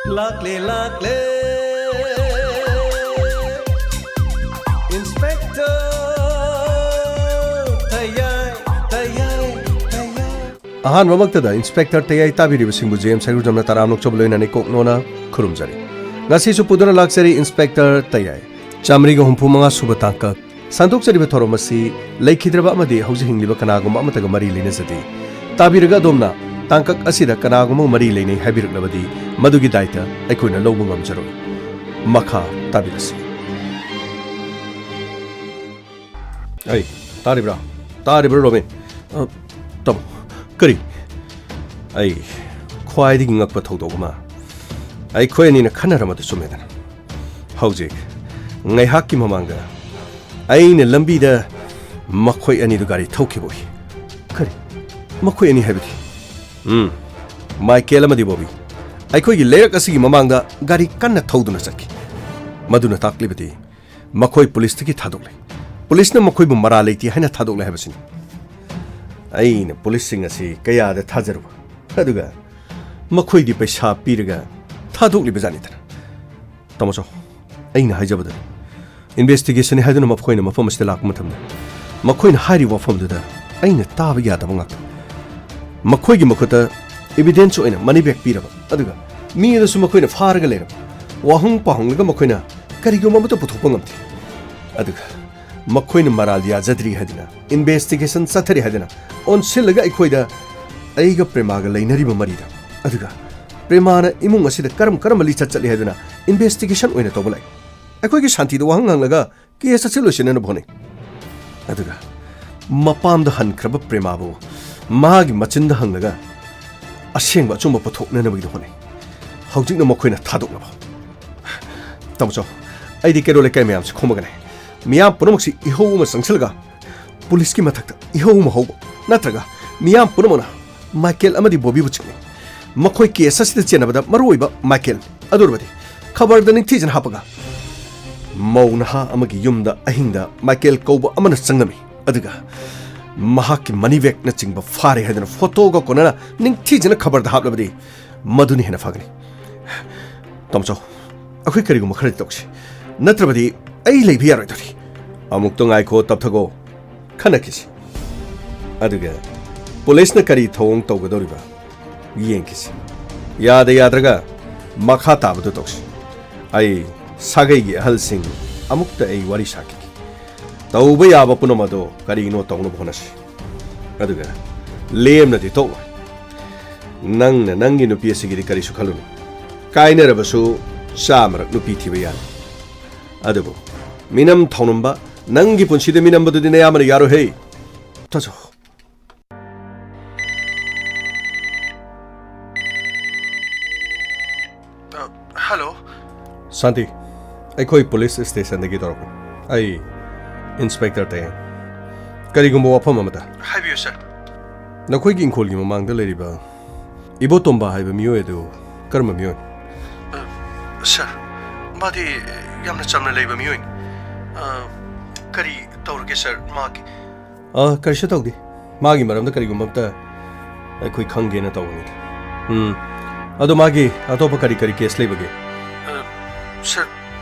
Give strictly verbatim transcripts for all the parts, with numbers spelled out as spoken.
ꯂꯥꯛꯂꯦ, ꯂꯥꯛꯂꯦ, Inspector ꯇꯌꯥꯏ, ꯇꯌꯥꯏ, ꯇꯌꯥꯏ꯫ ꯑꯍꯥꯟꯕꯃꯛꯇꯗ Inspector ꯇꯌꯥꯏ ꯇꯥꯕꯤꯔꯤꯕꯁꯤꯡꯕꯨ J M ꯁꯩꯒꯨꯖꯝꯅ ꯇꯔꯥꯝꯅ ꯑꯣꯛꯆꯕ ꯂꯣꯏꯅꯅ ꯏꯀꯣꯛ ꯅꯣꯟꯅ ꯈꯨꯔꯨꯝꯖꯔꯤ꯫ ꯉꯁꯤꯁꯨ ꯄꯨꯗꯨꯅ ꯂꯥꯛꯆꯔꯤ Inspector ꯇꯌꯥꯏ꯫ ꯆꯥꯃꯔꯤꯒ ꯍꯨꯝꯐꯨ ꯃꯉꯥ ꯁꯨꯕ ꯇꯥꯡꯀꯛ꯫ ꯁꯟꯗꯣꯛꯆꯔꯤꯕ ꯊꯧꯔꯝ ꯑꯁꯤ ꯂꯩꯈꯤꯗ꯭ꯔꯕ ꯑꯃꯗꯤ ꯍꯧꯖꯤꯛ ꯍꯤꯡꯂꯤꯕ ꯀꯅꯥꯒꯨꯝꯕ ꯑꯃꯠꯇꯒ ꯃꯔꯤ ꯂꯩꯅꯖꯗꯦ꯫ ꯇꯥꯕꯤꯔꯒ ꯑꯗꯣꯝꯅ ꯇꯥꯡꯀꯛ ꯑꯁꯤꯗ ꯀꯅꯥꯒꯨꯝꯕ ꯃꯔꯤ ꯂꯩꯅꯩ ꯍꯥꯏꯕꯤꯔꯛꯂꯕꯗꯤ, ꯃꯗꯨꯒꯤ ꯗꯥꯏꯇ ꯑꯩꯈꯣꯏꯅ ꯂꯧꯕ ꯉꯝꯖꯔꯣꯏ꯫ ꯃꯈꯥ ꯇꯥꯕꯤꯔꯁꯤ꯫ ꯑꯩ, ꯇꯥꯔꯤꯕ꯭ꯔꯥ? ꯇꯥꯔꯤꯕ꯭ꯔꯥ, ꯔꯣꯕꯤꯟ? ꯑ, ꯇꯥꯃꯣ, ꯀꯔꯤ? ꯑꯩ, ꯈ꯭ꯋꯥꯏꯗꯒꯤ ꯉꯛꯄ ꯊꯧꯗꯣꯛ ꯑꯃ꯫ ꯑꯩꯈꯣꯏ ꯑꯅꯤꯅ ꯈꯟꯅꯔꯝꯕꯗꯨ ꯆꯨꯝꯃꯦꯗꯅ꯫ ꯍꯧꯖꯤꯛ, ꯉꯥꯏꯍꯥꯛꯀꯤ ꯃꯃꯥꯡꯗ, ꯑꯩꯅ ꯂꯝꯕꯤꯗ ꯃꯈꯣꯏ ꯑꯅꯤꯗꯨ ꯒꯥꯔꯤ ꯊꯧꯈꯤꯕ ꯎꯏ꯫ ꯀꯔꯤ? ꯃꯈꯣꯏ ꯑꯅꯤ ꯍꯥꯏꯕꯗꯤ? ꯎꯝ, ꯃꯥꯏꯀꯦꯜ ꯑꯃꯗꯤ ꯕꯣꯕꯤ꯫ ꯑꯩꯈꯣꯏꯒꯤ ꯂꯩꯔꯛ ꯑꯁꯤꯒꯤ ꯃꯃꯥꯡꯗ ꯒꯥꯔꯤ ꯀꯟꯅ ꯊꯧꯗꯨꯅ ꯆꯠꯈꯤ꯫ ꯃꯗꯨꯅ ꯇꯥꯛꯂꯤꯕꯗꯤ ꯃꯈꯣꯏ ꯄꯨꯂꯤꯁꯇꯒꯤ ꯊꯥꯗꯣꯛꯂꯦ꯫ ꯄꯨꯂꯤꯁꯅ ꯃꯈꯣꯏꯕꯨ ꯃꯔꯥꯜ ꯂꯩꯇꯦ ꯍꯥꯏꯅ ꯊꯥꯗꯣꯛꯂꯦ ꯍꯥꯏꯕꯁꯤꯅꯤ꯫ ꯑꯩꯅ ꯄꯨꯂꯤꯁꯁꯤꯡ ꯑꯁꯤ ꯀꯌꯥꯗ ꯊꯥꯖꯔꯨꯕ? ꯑꯗꯨꯒ ꯃꯈꯣꯏꯗꯤ ꯄꯩꯁꯥ ꯄꯤꯔꯒ ꯊꯥꯗꯣꯛꯂꯤꯕ ꯖꯥꯠꯅꯤꯗꯅ꯫ ꯇꯥꯃꯣꯆꯧ, ꯑꯩꯅ ꯍꯥꯏꯖꯕꯗꯨꯅꯤ꯫ Investigation ꯍꯥꯏꯗꯨꯅ ꯃꯈꯣꯏꯅ ꯃꯐꯝ ꯑꯁꯤꯗ ꯂꯥꯛꯄ ꯃꯇꯝꯗ, ꯃꯈꯣꯏꯅ ꯍꯥꯏꯔꯤꯕ ꯋꯥꯐꯝꯗꯨꯗ ꯑꯩꯅ ꯇꯥꯕ ꯌꯥꯗꯕ ꯉꯥꯛꯇ꯫ ꯃꯈꯣꯏꯒꯤ ꯃꯈꯨꯠꯇ evidence ꯑꯣꯏꯅ money bag ꯄꯤꯔꯕ, ꯑꯗꯨꯒ ꯃꯤ ꯑꯗꯨꯁꯨ ꯃꯈꯣꯏꯅ ꯐꯥꯔꯒ ꯂꯩꯔꯕ꯫ ꯋꯥꯍꯪ ꯄꯥꯎꯍꯪꯂꯒ ꯃꯈꯣꯏꯅ ꯀꯔꯤꯒꯨꯝꯕ ꯑꯃꯠꯇ ꯄꯨꯊꯣꯛꯄ ꯉꯝꯗꯦ꯫ ꯑꯗꯨꯒ ꯃꯈꯣꯏꯅ ꯃꯔꯥꯜ ꯌꯥꯖꯗ꯭ꯔꯤ ꯍꯥꯏꯗꯨꯅ, investigation ꯆꯠꯊꯔꯤ ꯍꯥꯏꯗꯨꯅ ꯑꯣꯟꯁꯤꯜꯂꯒ ꯑꯩꯈꯣꯏꯗ, ꯑꯩꯒ ꯄ꯭ꯔꯦꯃꯥꯒ ꯂꯩꯅꯔꯤꯕ ꯃꯔꯤꯗ, ꯑꯗꯨꯒ ꯄ꯭ꯔꯦꯃꯥꯅ ꯏꯃꯨꯡ ꯑꯁꯤꯗ ꯀꯔꯝ ꯀꯔꯝꯕ ꯂꯤꯆꯠ ꯆꯠꯂꯤ ꯍꯥꯏꯗꯨꯅ investigation ꯑꯣꯏꯅ ꯇꯧꯕ ꯂꯥꯛꯏ꯫ ꯑꯩꯈꯣꯏꯒꯤ ꯁꯥꯟꯇꯤꯗ ꯋꯥꯍꯪ ꯍꯪꯂꯒ case ꯑꯁꯤ ꯂꯣꯏꯁꯤꯟꯅꯅꯕ ꯍꯣꯠꯅꯩ꯫ ꯑꯗꯨꯒ ꯃꯄꯥꯝꯗ ꯍꯟꯈ꯭ꯔꯕ ꯄ꯭ꯔꯦꯃꯥꯕꯨ ꯃꯍꯥꯛꯀꯤ ꯃꯆꯤꯟꯗ ꯍꯪꯂꯒ ꯑꯁꯦꯡꯕ ꯑꯆꯨꯝꯕ ꯄꯨꯊꯣꯛꯅꯅꯕꯒꯤꯗꯃꯛ ꯍꯣꯠꯅꯩ꯫ ꯍꯧꯖꯤꯛꯅ ꯃꯈꯣꯏꯅ ꯊꯥꯗꯣꯛꯅꯕ꯫ ꯇꯥꯃꯣꯆꯧ, ꯑꯩꯗꯤ ꯀꯩꯔꯣꯜ ꯂꯩꯀꯥꯏ ꯃꯌꯥꯝꯁꯤ ꯈꯣꯝꯃꯒꯅꯦ, ꯃꯤꯌꯥꯝ ꯄꯨꯝꯅꯃꯛꯁꯤ ꯏꯍꯧ ꯑꯃ ꯆꯪꯁꯤꯜꯂꯒ ꯄꯨꯂꯤꯁꯀꯤ ꯃꯊꯛꯇ ꯏꯍꯧ ꯑꯃ ꯍꯧꯕ, ꯅꯠꯇ꯭ꯔꯒ ꯃꯤꯌꯥꯝ ꯄꯨꯝꯅꯃꯛꯅ ꯃꯥꯏꯀꯦꯜ ꯑꯃꯗꯤ ꯕꯣꯕꯤꯕꯨ ꯆꯤꯡꯅꯩ꯫ ꯃꯈꯣꯏ case ꯑꯁꯤꯗ ꯆꯦꯟꯅꯕꯗ ꯃꯔꯨꯑꯣꯏꯕ ꯃꯥꯏꯀꯦꯜ꯫ ꯑꯗꯨ ꯑꯣꯏꯔꯕꯗꯤ ꯈꯕꯔꯗ ꯅꯤꯡꯊꯤꯖꯅ ꯍꯥꯞꯄꯒ ꯃꯧ ꯅꯍꯥ ꯑꯃꯒꯤ ꯌꯨꯝꯗ ꯑꯍꯤꯡꯗ ꯃꯥꯏꯀꯦꯜ ꯀꯧꯕ ꯑꯃꯅ ꯆꯪꯂꯝꯃꯤ꯫ ꯑꯗꯨꯒ ꯃꯍꯥꯛꯀꯤ money bagꯅꯆꯤꯡꯕ ꯐꯥꯔꯦ ꯍꯥꯏꯗꯨꯅ photoꯒ ꯀꯣꯟꯅꯅ ꯅꯤꯡꯊꯤꯖꯅ ꯈꯕꯔꯗ ꯍꯥꯞꯂꯕꯗꯤ ꯃꯗꯨꯅ ꯍꯦꯟꯅ ꯐꯒꯅꯤ꯫ ꯇꯥꯃꯣꯆꯧ, ꯑꯩꯈꯣꯏ ꯀꯔꯤꯒꯨꯝꯕ ꯈꯔꯗꯤ ꯇꯧꯁꯤ, ꯅꯠꯇ꯭ꯔꯕꯗꯤ ꯑꯩ ꯂꯩꯕ ꯌꯥꯔꯣꯏꯗꯧꯔꯤ꯫ ꯑꯃꯨꯛꯇ ꯉꯥꯏꯈꯣ, ꯇꯞꯊꯒꯣ, ꯈꯟꯅꯈꯤꯁꯤ꯫ ꯑꯗꯨꯒ ꯄꯨꯂꯤꯁꯅ ꯀꯔꯤ ꯊꯧꯑꯣꯡ ꯇꯧꯒꯗꯧꯔꯤꯕ ꯌꯦꯡꯈꯤꯁꯤ꯫ ꯌꯥꯗ ꯌꯥꯗ꯭ꯔꯒ ꯃꯈꯥ ꯇꯥꯕꯗꯨ ꯇꯧꯁꯤ꯫ ꯑꯩ ꯁꯥꯒꯩꯒꯤ ꯑꯍꯜꯁꯤꯡ ꯑꯃꯨꯛꯇ ꯑꯩ ꯋꯥꯔꯤ ꯁꯥꯈꯤꯒꯦ꯫ ꯇꯧꯕ ꯌꯥꯕ ꯄꯨꯝꯅꯃꯛ ꯑꯗꯣ ꯀꯔꯤꯅꯣ ꯇꯧꯅꯕ ꯍꯣꯠꯅꯁꯤ꯫ ꯑꯗꯨꯒ ꯂꯦꯝꯅꯗꯤ ꯇꯣꯛꯂꯣꯏ꯫ ꯅꯪꯅ ꯅꯪꯒꯤ ꯅꯨꯄꯤ ꯑꯁꯤꯒꯤꯗꯤ ꯀꯔꯤꯁꯨ ꯈꯜꯂꯨꯅꯨ꯫ ꯀꯥꯏꯅꯔꯕꯁꯨ ꯆꯥꯃꯔꯛ ꯅꯨꯄꯤ ꯊꯤꯕ ꯌꯥꯅꯤ꯫ ꯑꯗꯨꯕꯨ ꯃꯤꯅꯝ ꯊꯧꯅꯝꯕ, ꯅꯪꯒꯤ ꯄꯨꯟꯁꯤꯗ ꯃꯤꯅꯝꯕꯗꯨꯗꯤ ꯅꯌꯥꯝꯕꯅ ꯌꯥꯔꯣꯏꯍꯦ꯫ ꯇꯥꯖꯧ꯫ ꯑ, ꯍꯜꯂꯣ꯫ ꯁꯥꯟꯇꯤ, ꯑꯩꯈꯣꯏ ꯄꯨꯂꯤꯁ ꯁ꯭ꯇꯦꯁꯟꯗꯒꯤ ꯇꯧꯔꯛꯄꯅꯤ꯫ ꯑꯩ ꯏꯟꯁꯄꯦꯛꯇꯔ ꯇꯌꯦꯡ꯫ ꯀꯔꯤꯒꯨꯝꯕ ꯋꯥꯐꯝ ꯑꯃꯗ꯫ ꯍꯥꯏꯕꯤꯌꯨ, ꯁꯔ꯫ ꯅꯈꯣꯏꯒꯤ ꯏꯪꯈꯣꯜꯒꯤ ꯃꯃꯥꯡꯗ ꯂꯩꯔꯤꯕ ꯏꯕꯣꯇꯣꯝꯕ ꯍꯥꯏꯕ ꯃꯤꯑꯣꯏ ꯑꯗꯨ ꯀꯔꯝꯕ ꯃꯤꯑꯣꯏ? ꯑ, ꯁꯔ, ꯃꯥꯗꯤ ꯌꯥꯝꯅ ꯆꯝꯅ ꯂꯩꯕ ꯃꯤꯑꯣꯏꯅꯤ꯫ ꯑ, ꯀꯔꯤ ꯇꯧꯔꯒꯦ, ꯁꯔ, ꯃꯥꯒꯤ? ꯑ, ꯀꯔꯤꯁꯨ ꯇꯧꯗꯦ꯫ ꯃꯥꯒꯤ ꯃꯔꯝꯗ ꯀꯔꯤꯒꯨꯝꯕ ꯑꯝꯇ ꯑꯩꯈꯣꯏ ꯈꯪꯒꯦꯅ ꯇꯧꯕꯅꯤꯗ꯫ ꯎꯝ꯫ ꯑꯗꯣ ꯃꯥꯒꯤ ꯑꯇꯣꯞꯄ ꯀꯔꯤ ꯀꯔꯤ ꯀꯦꯁ ꯂꯩꯕꯒꯦ? ꯑ, ꯁꯔ,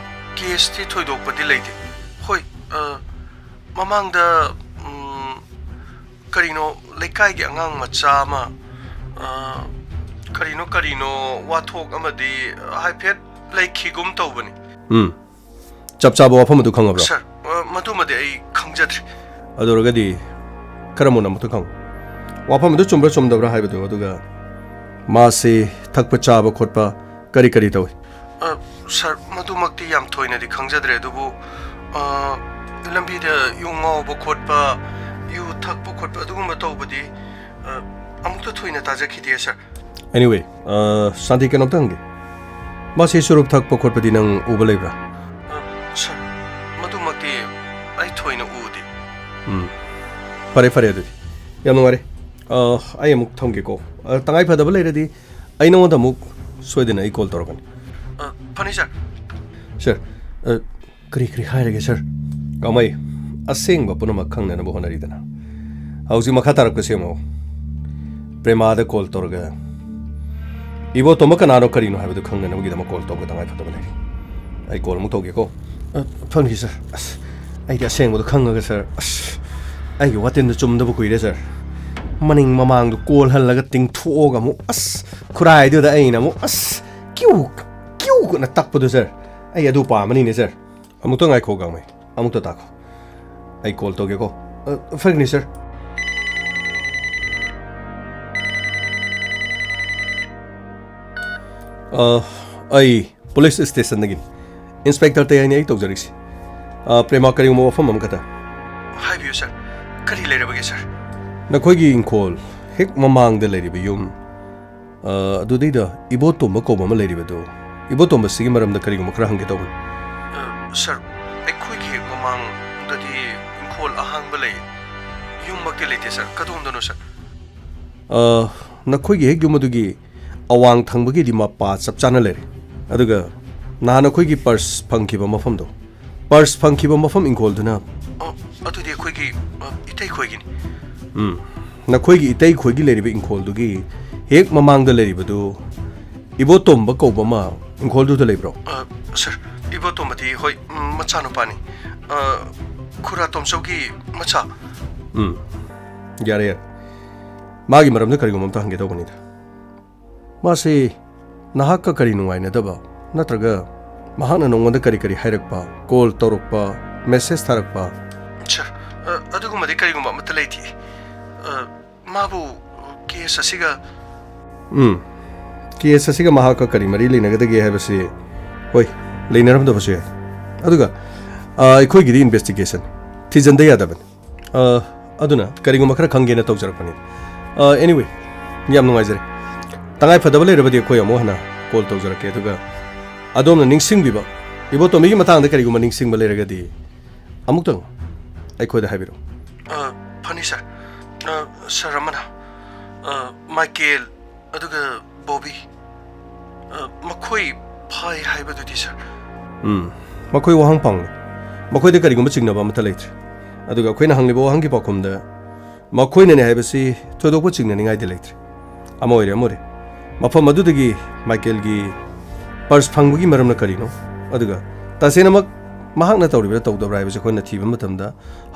ꯀꯦꯁꯇꯤ ꯊꯣꯏꯗꯣꯛꯄꯗꯤ ꯂꯩꯇꯦ꯫ ꯍꯣꯏ, ꯑ, ꯃꯃꯥꯡꯗ, ꯎꯝ, ꯀꯔꯤꯅꯣ, ꯂꯩꯀꯥꯏꯒꯤ ꯑꯉꯥꯡ ꯃꯆꯥ ꯑꯃ, ꯑ, ꯀꯔꯤꯅꯣ, ꯀꯔꯤꯅꯣ, ꯋꯥꯊꯣꯛ ꯑꯃꯗꯤ ꯍꯥꯏꯐꯦꯠ ꯂꯩꯈꯤꯒꯨꯝ ꯇꯧꯕꯅꯤ꯫ ꯎꯝ꯫ ꯆꯞ ꯆꯥꯕ ꯋꯥꯐꯝ ꯑꯗꯨ ꯈꯪꯉꯕ꯭ꯔꯣ? ꯁꯔ, ꯑ, ꯃꯗꯨꯃꯗꯤ ꯑꯩ ꯈꯪꯖꯗ꯭ꯔꯦ꯫ ꯑꯗꯨ ꯑꯣꯏꯔꯒꯗꯤ ꯈꯔ ꯃꯨꯟꯅ ꯑꯃꯨꯛꯇ ꯈꯪꯉꯨ꯫ ꯋꯥꯐꯝ ꯑꯗꯨ ꯆꯨꯝꯕ꯭ꯔꯥ ꯆꯨꯝꯗꯕ꯭ꯔꯥ ꯍꯥꯏꯕꯗꯨ, ꯑꯗꯨꯒ ꯃꯥꯁꯤ ꯊꯛꯄ ꯆꯥꯕ ꯈꯣꯠꯄ ꯀꯔꯤ ꯀꯔꯤ ꯇꯧꯏ? ꯑ, ꯁꯔ, ꯃꯗꯨꯃꯛꯇꯤ ꯌꯥꯝ ꯊꯣꯏꯅꯗꯤ ꯈꯪꯖꯗ꯭ꯔꯦ, ꯑꯗꯨꯕꯨ, ꯑ, ꯂꯝꯕꯤꯗ ꯌꯨ ꯉꯥꯎꯕ ꯈꯣꯠꯄ, ꯌꯨ ꯊꯛꯄ ꯈꯣꯠꯄ ꯑꯗꯨꯒꯨꯝꯕ ꯇꯧꯕꯗꯤ, ꯑ, ꯑꯃꯨꯛꯇ ꯊꯣꯏꯅ ꯇꯥꯖꯈꯤꯗꯦ, ꯁꯔ꯫ Anyway, ꯑ, ꯁꯥꯟꯇꯤ, ꯀꯩꯅꯣꯝꯇ ꯍꯪꯒꯦ꯫ ꯃꯥꯁꯤ ꯆꯨꯔꯨꯞ ꯊꯛꯄ ꯈꯣꯠꯄꯗꯤ ꯅꯪ ꯎꯕ ꯂꯩꯕ꯭ꯔꯥ? ꯑ, ꯁꯔ, ꯃꯗꯨꯃꯛꯇꯤ ꯑꯩ ꯊꯣꯏꯅ ꯎꯗꯦ꯫ ꯎꯝ꯫ ꯐꯔꯦ, ꯐꯔꯦ ꯑꯗꯨꯗꯤ꯫ ꯌꯥꯝ ꯅꯨꯡꯉꯥꯏꯔꯦ꯫ ꯑ, ꯑꯩ ꯑꯃꯨꯛ ꯊꯝꯒꯦꯀꯣ꯫ ꯑ, ꯇꯉꯥꯏ ꯐꯗꯕ ꯂꯩꯔꯗꯤ ꯑꯩ ꯅꯉꯣꯟꯗ ꯑꯃꯨꯛ ꯁꯣꯏꯗꯅ ꯑꯩ ꯀꯣꯜ ꯇꯧꯔꯛꯀꯅꯤ꯫ ꯑ, ꯐꯅꯤ, ꯁꯔ꯫ ꯁꯔ, ꯑ, ꯀꯔꯤ ꯀꯔꯤ ꯍꯥꯏꯔꯒꯦ, ꯁꯔ? ꯀꯥꯃꯩ, ꯑꯁꯦꯡꯕ ꯄꯨꯝꯅꯃꯛ ꯈꯪꯅꯅꯕ ꯍꯣꯠꯅꯔꯤꯗꯅ꯫ ꯍꯧꯖꯤꯛ ꯃꯈꯥ ꯇꯥꯔꯛꯄꯁꯤ ꯌꯦꯡꯉꯣ꯫ ꯄ꯭ꯔꯦꯃꯥꯗ ꯀꯣꯜ ꯇꯧꯔꯒ ꯏꯕꯣꯇꯣꯝꯕ ꯀꯅꯥꯅꯣ ꯀꯔꯤꯅꯣ ꯍꯥꯏꯕꯗꯨ ꯈꯪꯅꯅꯕꯒꯤꯗꯃꯛ ꯀꯣꯜ ꯇꯧꯕ ꯇꯉꯥꯏ ꯐꯗꯕ ꯂꯩꯔꯦ꯫ ꯑꯩ ꯀꯣꯜ ꯑꯃꯨꯛ ꯇꯧꯒꯦꯀꯣ꯫ ꯑ, ꯐꯪꯈꯤ ꯁꯥꯔ꯫ ꯑꯁ, ꯑꯩꯗꯤ ꯑꯁꯦꯡꯕꯗꯣ ꯈꯪꯉꯒ ꯁꯥꯔ, ꯑꯁ, ꯑꯩꯒꯤ ꯋꯥꯇꯤꯟꯗꯣ ꯆꯨꯝꯗꯕ ꯀꯨꯏꯔꯦ ꯁꯥꯔ꯫ ꯃꯅꯤꯡ ꯃꯃꯥꯡꯗꯣ ꯀꯣꯜꯍꯜꯂꯒ ꯇꯤꯡꯊꯣꯛꯑꯒ ꯑꯃꯨꯛ, ꯑꯁ, ꯈꯨꯔꯥꯏꯗꯨꯗ ꯑꯩꯅ ꯑꯃꯨꯛ, ꯑꯁ, ꯀ꯭ꯌꯨ ꯀ꯭ꯌꯨꯅ ꯇꯛꯄꯗꯣ ꯁꯥꯔ, ꯑꯩ ꯑꯗꯨ ꯄꯥꯝꯕꯅꯤꯅꯦ ꯁꯥꯔ꯫ ꯑꯃꯨꯛꯇ ꯉꯥꯏꯈꯣ ꯒꯥꯡꯃꯩ, ꯑꯃꯨꯛꯇ ꯇꯥꯈꯣ꯫ ꯑꯩ ꯀꯣꯜ ꯇꯧꯒꯦꯀꯣ꯫ ꯑ, ꯐꯒꯅꯤ ꯁꯥꯔ꯫ ꯑ, ꯑꯩ ꯄꯨꯂꯤꯁ ꯁ꯭ꯇꯦꯁꯟꯗꯒꯤꯅꯤ꯫ ꯏꯟꯁꯄꯦꯛꯇꯔ ꯇꯌꯥꯏꯅꯤ ꯑꯩ ꯇꯧꯖꯔꯤꯁꯤ꯫ ꯑ, ꯄ꯭ꯔꯦꯃꯥ, ꯀꯔꯤꯒꯨꯝꯕ ꯋꯥꯐꯝ ꯑꯃꯈꯛꯇ꯫ ꯍꯥꯏꯕꯤꯌꯨ ꯁꯥꯔ, ꯀꯔꯤ ꯂꯩꯔꯕꯒꯦ ꯁꯥꯔ? ꯅꯈꯣꯏꯒꯤ ꯏꯪꯈꯣꯜ ꯍꯦꯛ ꯃꯃꯥꯡꯗ ꯂꯩꯔꯤꯕ ꯌꯨꯝ, ꯑ, ꯑꯗꯨꯗꯩꯗ ꯏꯕꯣꯇꯣꯝꯕ ꯀꯧꯕ ꯑꯃ ꯂꯩꯔꯤꯕꯗꯨ, ꯏꯕꯣꯇꯣꯝꯕꯁꯤꯒꯤ ꯃꯔꯝꯗ ꯀꯔꯤꯒꯨꯝꯕ ꯈꯔ ꯍꯪꯒꯦ ꯇꯧꯕꯅꯤ꯫ ꯑ, ꯁꯥꯔ, ꯑꯩꯈꯣꯏꯒꯤ ꯍꯦꯛ ꯃꯃꯥꯡꯗꯗꯤ ꯏꯪꯈꯣꯜ ꯑꯍꯥꯡꯕ ꯂꯩ, ꯌꯨꯝꯃꯛꯇꯤ ꯂꯩꯇꯦ ꯁꯥꯔ꯫ ꯀꯗꯣꯝꯗꯅꯣ ꯁꯥꯔ? ꯑ, ꯅꯈꯣꯏꯒꯤ ꯍꯦꯛ ꯌꯨꯝ ꯑꯗꯨꯒꯤ ꯑꯋꯥꯡ ꯊꯪꯕꯒꯤꯗꯤ ꯃꯄꯥ ꯆꯞ ꯆꯥꯅ ꯂꯩꯔꯦ꯫ ꯑꯗꯨꯒ ꯅꯍꯥꯟ ꯑꯩꯈꯣꯏꯒꯤ ꯄꯔꯁ ꯐꯪꯈꯤꯕ ꯃꯐꯝꯗꯣ, ꯄꯔꯁ ꯐꯪꯈꯤꯕ ꯃꯐꯝ ꯏꯪꯈꯣꯜꯗꯨꯅ, ꯑ, ꯑꯗꯨꯗꯤ ꯑꯩꯈꯣꯏꯒꯤ, ꯑ, ꯏꯇꯩꯈꯣꯏꯒꯤꯅꯤ꯫ ꯎꯝ, ꯅꯈꯣꯏꯒꯤ ꯏꯇꯩꯈꯣꯏꯒꯤ ꯂꯩꯔꯤꯕ ꯏꯪꯈꯣꯜꯗꯨꯒꯤ ꯍꯦꯛ ꯃꯃꯥꯡꯗ ꯂꯩꯔꯤꯕꯗꯨ ꯏꯕꯣꯇꯣꯝꯕ ꯀꯧꯕ ꯑꯃ ꯏꯪꯈꯣꯜꯗꯨꯗ ꯂꯩꯕ꯭ꯔꯣ? ꯑ, ꯁꯥꯔ, ꯏꯕꯣꯇꯣꯝꯕꯗꯤ ꯍꯣꯏ, ꯎꯝ, ꯃꯆꯥꯅꯨꯄꯥꯅꯤ꯫ ꯑ, ꯈꯨꯔꯥ ꯇꯣꯝꯆꯧꯒꯤ ꯃꯆꯥ꯫ ꯎꯝ, ꯌꯥꯔꯦ, ꯌꯥꯔꯦ꯫ ꯃꯥꯒꯤ ꯃꯔꯝꯗ ꯀꯔꯤꯒꯨꯝꯕ ꯑꯝꯇ ꯍꯪꯒꯦ ꯇꯧꯕꯅꯤꯗ꯫ ꯃꯥꯁꯤ ꯅꯍꯥꯛꯀ ꯀꯔꯤ ꯅꯨꯡꯉꯥꯏꯅꯗꯕ? ꯅꯠꯇ꯭ꯔꯒ ꯃꯍꯥꯛꯅ ꯅꯉꯣꯟꯗ ꯀꯔꯤ ꯀꯔꯤ ꯍꯥꯏꯔꯛꯄ? ꯀꯣꯜ ꯇꯧꯔꯛꯄ, ꯃꯦꯁꯦꯖ ꯊꯥꯔꯛꯄ? ꯁꯥꯔ, ꯑ, ꯑꯗꯨꯒꯨꯝꯕꯗꯤ ꯀꯔꯤꯒꯨꯝꯕ ꯑꯃꯠꯇ ꯂꯩꯇꯦ꯫ ꯑ, ꯃꯥꯕꯨ ꯀꯦꯁ ꯑꯁꯤꯒ ꯎꯝ꯫ ꯀꯦꯁ ꯑꯁꯤꯒ ꯃꯍꯥꯛꯀ ꯀꯔꯤ ꯃꯔꯤ ꯂꯩꯅꯒꯗꯒꯦ ꯍꯥꯏꯕꯁꯤ, ꯍꯣꯏ, ꯂꯩꯅꯔꯝꯗꯕꯁꯨ ꯌꯥꯏ꯫ ꯑꯗꯨꯒ, ꯑ, ꯑꯩꯈꯣꯏꯒꯤꯗꯤ ꯏꯟꯚꯦꯁꯇꯤꯒꯦꯁꯟ ꯊꯤꯖꯤꯟꯗ ꯌꯥꯗꯕꯅꯤ꯫ ꯑ, ꯑꯗꯨꯅ ꯀꯔꯤꯒꯨꯝꯕ ꯈꯔ ꯈꯪꯒꯦꯅ ꯇꯧꯖꯔꯛꯄꯅꯤ꯫ ꯑ, anyway, ꯌꯥꯝ ꯅꯨꯡꯉꯥꯏꯖꯔꯦ꯫ ꯇꯉꯥꯏ ꯐꯗꯕ ꯂꯩꯔꯕꯗꯤ ꯑꯩꯈꯣꯏ ꯑꯃꯨꯛ ꯍꯟꯅ ꯀꯣꯜ ꯇꯧꯖꯔꯛꯀꯦ꯫ ꯑꯗꯨꯒ ꯑꯗꯣꯝꯅ ꯅꯤꯡꯁꯤꯡꯕꯤꯕ, ꯏꯕꯣꯇꯣꯝꯕꯤꯒꯤ ꯃꯇꯥꯡꯗ ꯀꯔꯤꯒꯨꯝꯕ ꯅꯤꯡꯁꯤꯡꯕ ꯂꯩꯔꯒꯗꯤ ꯑꯃꯨꯛꯇꯪ ꯑꯩꯈꯣꯏꯗ ꯍꯥꯏꯕꯤꯔꯛꯎ꯫ ꯑ, ꯐꯅꯤ ꯁꯥꯔ꯫ ꯑ, ꯁꯥꯔ ꯑꯃꯅ, ꯑ, ꯃꯥꯏꯀꯦꯜ ꯑꯗꯨꯒ ꯕꯣꯕꯤ, ꯑ, ꯃꯈꯣꯏ ꯐꯥꯏ ꯍꯥꯏꯕꯗꯨꯗꯤ ꯁꯥꯔ? ꯎꯝ, ꯃꯈꯣꯏ ꯋꯥꯍꯪ ꯄꯥꯎꯅꯤ꯫ ꯃꯈꯣꯏꯗ ꯀꯔꯤꯒꯨꯝꯕ ꯆꯤꯡꯅꯕ ꯑꯃꯠꯇ ꯂꯩꯇ꯭ꯔꯦ꯫ ꯑꯗꯨꯒ ꯑꯩꯈꯣꯏꯅ ꯍꯪꯂꯤꯕ ꯋꯥꯍꯪꯒꯤ ꯄꯥꯎꯈꯨꯝꯗ ꯃꯈꯣꯏꯅꯅꯦ ꯍꯥꯏꯕꯁꯤ ꯊꯣꯏꯗꯣꯛꯄ ꯆꯤꯡꯅꯅꯤꯡꯉꯥꯏꯗꯤ ꯂꯩꯇ꯭ꯔꯦ꯫ ꯑꯃ ꯑꯣꯏꯔꯦ, ꯑꯃ ꯑꯣꯏꯔꯦ꯫ ꯃꯐꯝ ꯑꯗꯨꯗꯒꯤ ꯃꯥꯏꯀꯦꯜꯒꯤ ꯄꯔꯁ ꯐꯪꯕꯒꯤ ꯃꯔꯝꯅ ꯀꯔꯤꯅꯣ? ꯑꯗꯨꯒ ꯇꯁꯦꯡꯅꯃꯛ ꯃꯍꯥꯛꯅ ꯇꯧꯔꯤꯕ꯭ꯔꯥ ꯇꯧꯗꯕ꯭ꯔꯥ ꯍꯥꯏꯕꯁꯤ ꯑꯩꯈꯣꯏꯅ ꯊꯤꯕ ꯃꯇꯝꯗ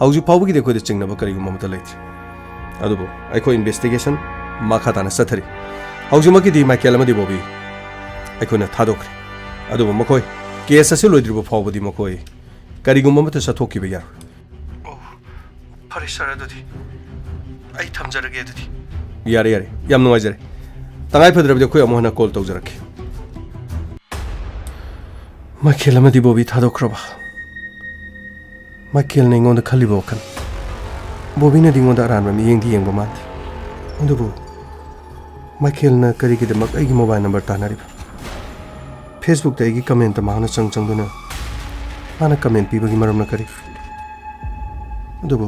ꯍꯧꯖꯤꯛ ꯐꯥꯎꯕꯒꯤꯗꯤ ꯑꯩꯈꯣꯏꯗ ꯆꯤꯡꯅꯕ ꯀꯔꯤꯒꯨꯝꯕ ꯑꯃꯠꯇ ꯂꯩꯇ꯭ꯔꯤ꯫ ꯑꯗꯨꯕꯨ ꯑꯩꯈꯣꯏ ꯏꯟꯚꯦꯁꯇꯤꯒꯦꯁꯟ ꯃꯈꯥ ꯇꯥꯅ ꯆꯠꯊꯔꯤ꯫ ꯍꯧꯖꯤꯛꯃꯛꯀꯤꯗꯤ ꯃꯥꯏꯀꯦꯜ ꯑꯃꯗꯤ ꯕꯣꯕꯤ ꯑꯩꯈꯣꯏꯅ ꯊꯥꯗꯣꯛꯈ꯭ꯔꯦ꯫ ꯑꯗꯨꯕꯨ ꯃꯈꯣꯏ ꯀꯦꯁ ꯑꯁꯤ ꯂꯣꯏꯗ꯭ꯔꯤꯕ ꯐꯥꯎꯕꯗꯤ ꯃꯈꯣꯏ ꯀꯔꯤꯒꯨꯝꯕ ꯑꯃꯠꯇ ꯆꯠꯊꯣꯛꯈꯤꯕ ꯌꯥꯔꯣꯏ꯫ ꯑꯣ, ꯐꯔꯦ ꯁꯥꯔ, ꯑꯗꯨꯗꯤ ꯑꯩ ꯊꯝꯖꯔꯒꯦ ꯑꯗꯨꯗꯤ꯫ ꯌꯥꯔꯦ, ꯌꯥꯔꯦ, ꯌꯥꯝ ꯅꯨꯡꯉꯥꯏꯖꯔꯦ꯫ ꯇꯉꯥꯏ ꯐꯗ꯭ꯔꯕꯗꯤ ꯑꯩꯈꯣꯏ ꯑꯃꯨꯛ ꯍꯟꯅ ꯀꯣꯜ ꯇꯧꯖꯔꯛꯀꯦ꯫ ꯃꯥꯏꯀꯦꯜ ꯑꯃꯗꯤ ꯕꯣꯕꯤ ꯊꯥꯗꯣꯛꯈ꯭ꯔꯕ? ꯃꯥꯏꯀꯦꯜꯅ ꯑꯩꯉꯣꯟꯗ ꯈꯜꯂꯤꯕ ꯋꯥꯈꯜ ꯕꯣꯕꯤꯅꯗꯤ ꯑꯩꯉꯣꯟꯗ ꯑꯔꯥꯟꯕ ꯃꯤꯠꯌꯦꯡꯗꯤ ꯌꯦꯡꯕ ꯃꯥꯟꯗꯦ꯫ ꯑꯗꯨꯕꯨ ꯃꯥꯏꯀꯦꯜꯅ ꯀꯔꯤꯒꯤꯗꯃꯛ ꯑꯩꯒꯤ ꯃꯣꯕꯥꯏꯜ ꯅꯝꯕꯔ ꯇꯥꯟꯅꯔꯤꯕ? ꯐꯦꯁꯕꯨꯛꯇ ꯑꯩꯒꯤ ꯀꯃꯦꯟꯇ ꯃꯍꯥꯛꯅ ꯆꯪ ꯆꯪꯗꯨꯅ ꯃꯥꯅ ꯀꯃꯦꯟ ꯄꯤꯕꯒꯤ ꯃꯔꯝꯅ ꯀꯔꯤ? ꯑꯗꯨꯕꯨ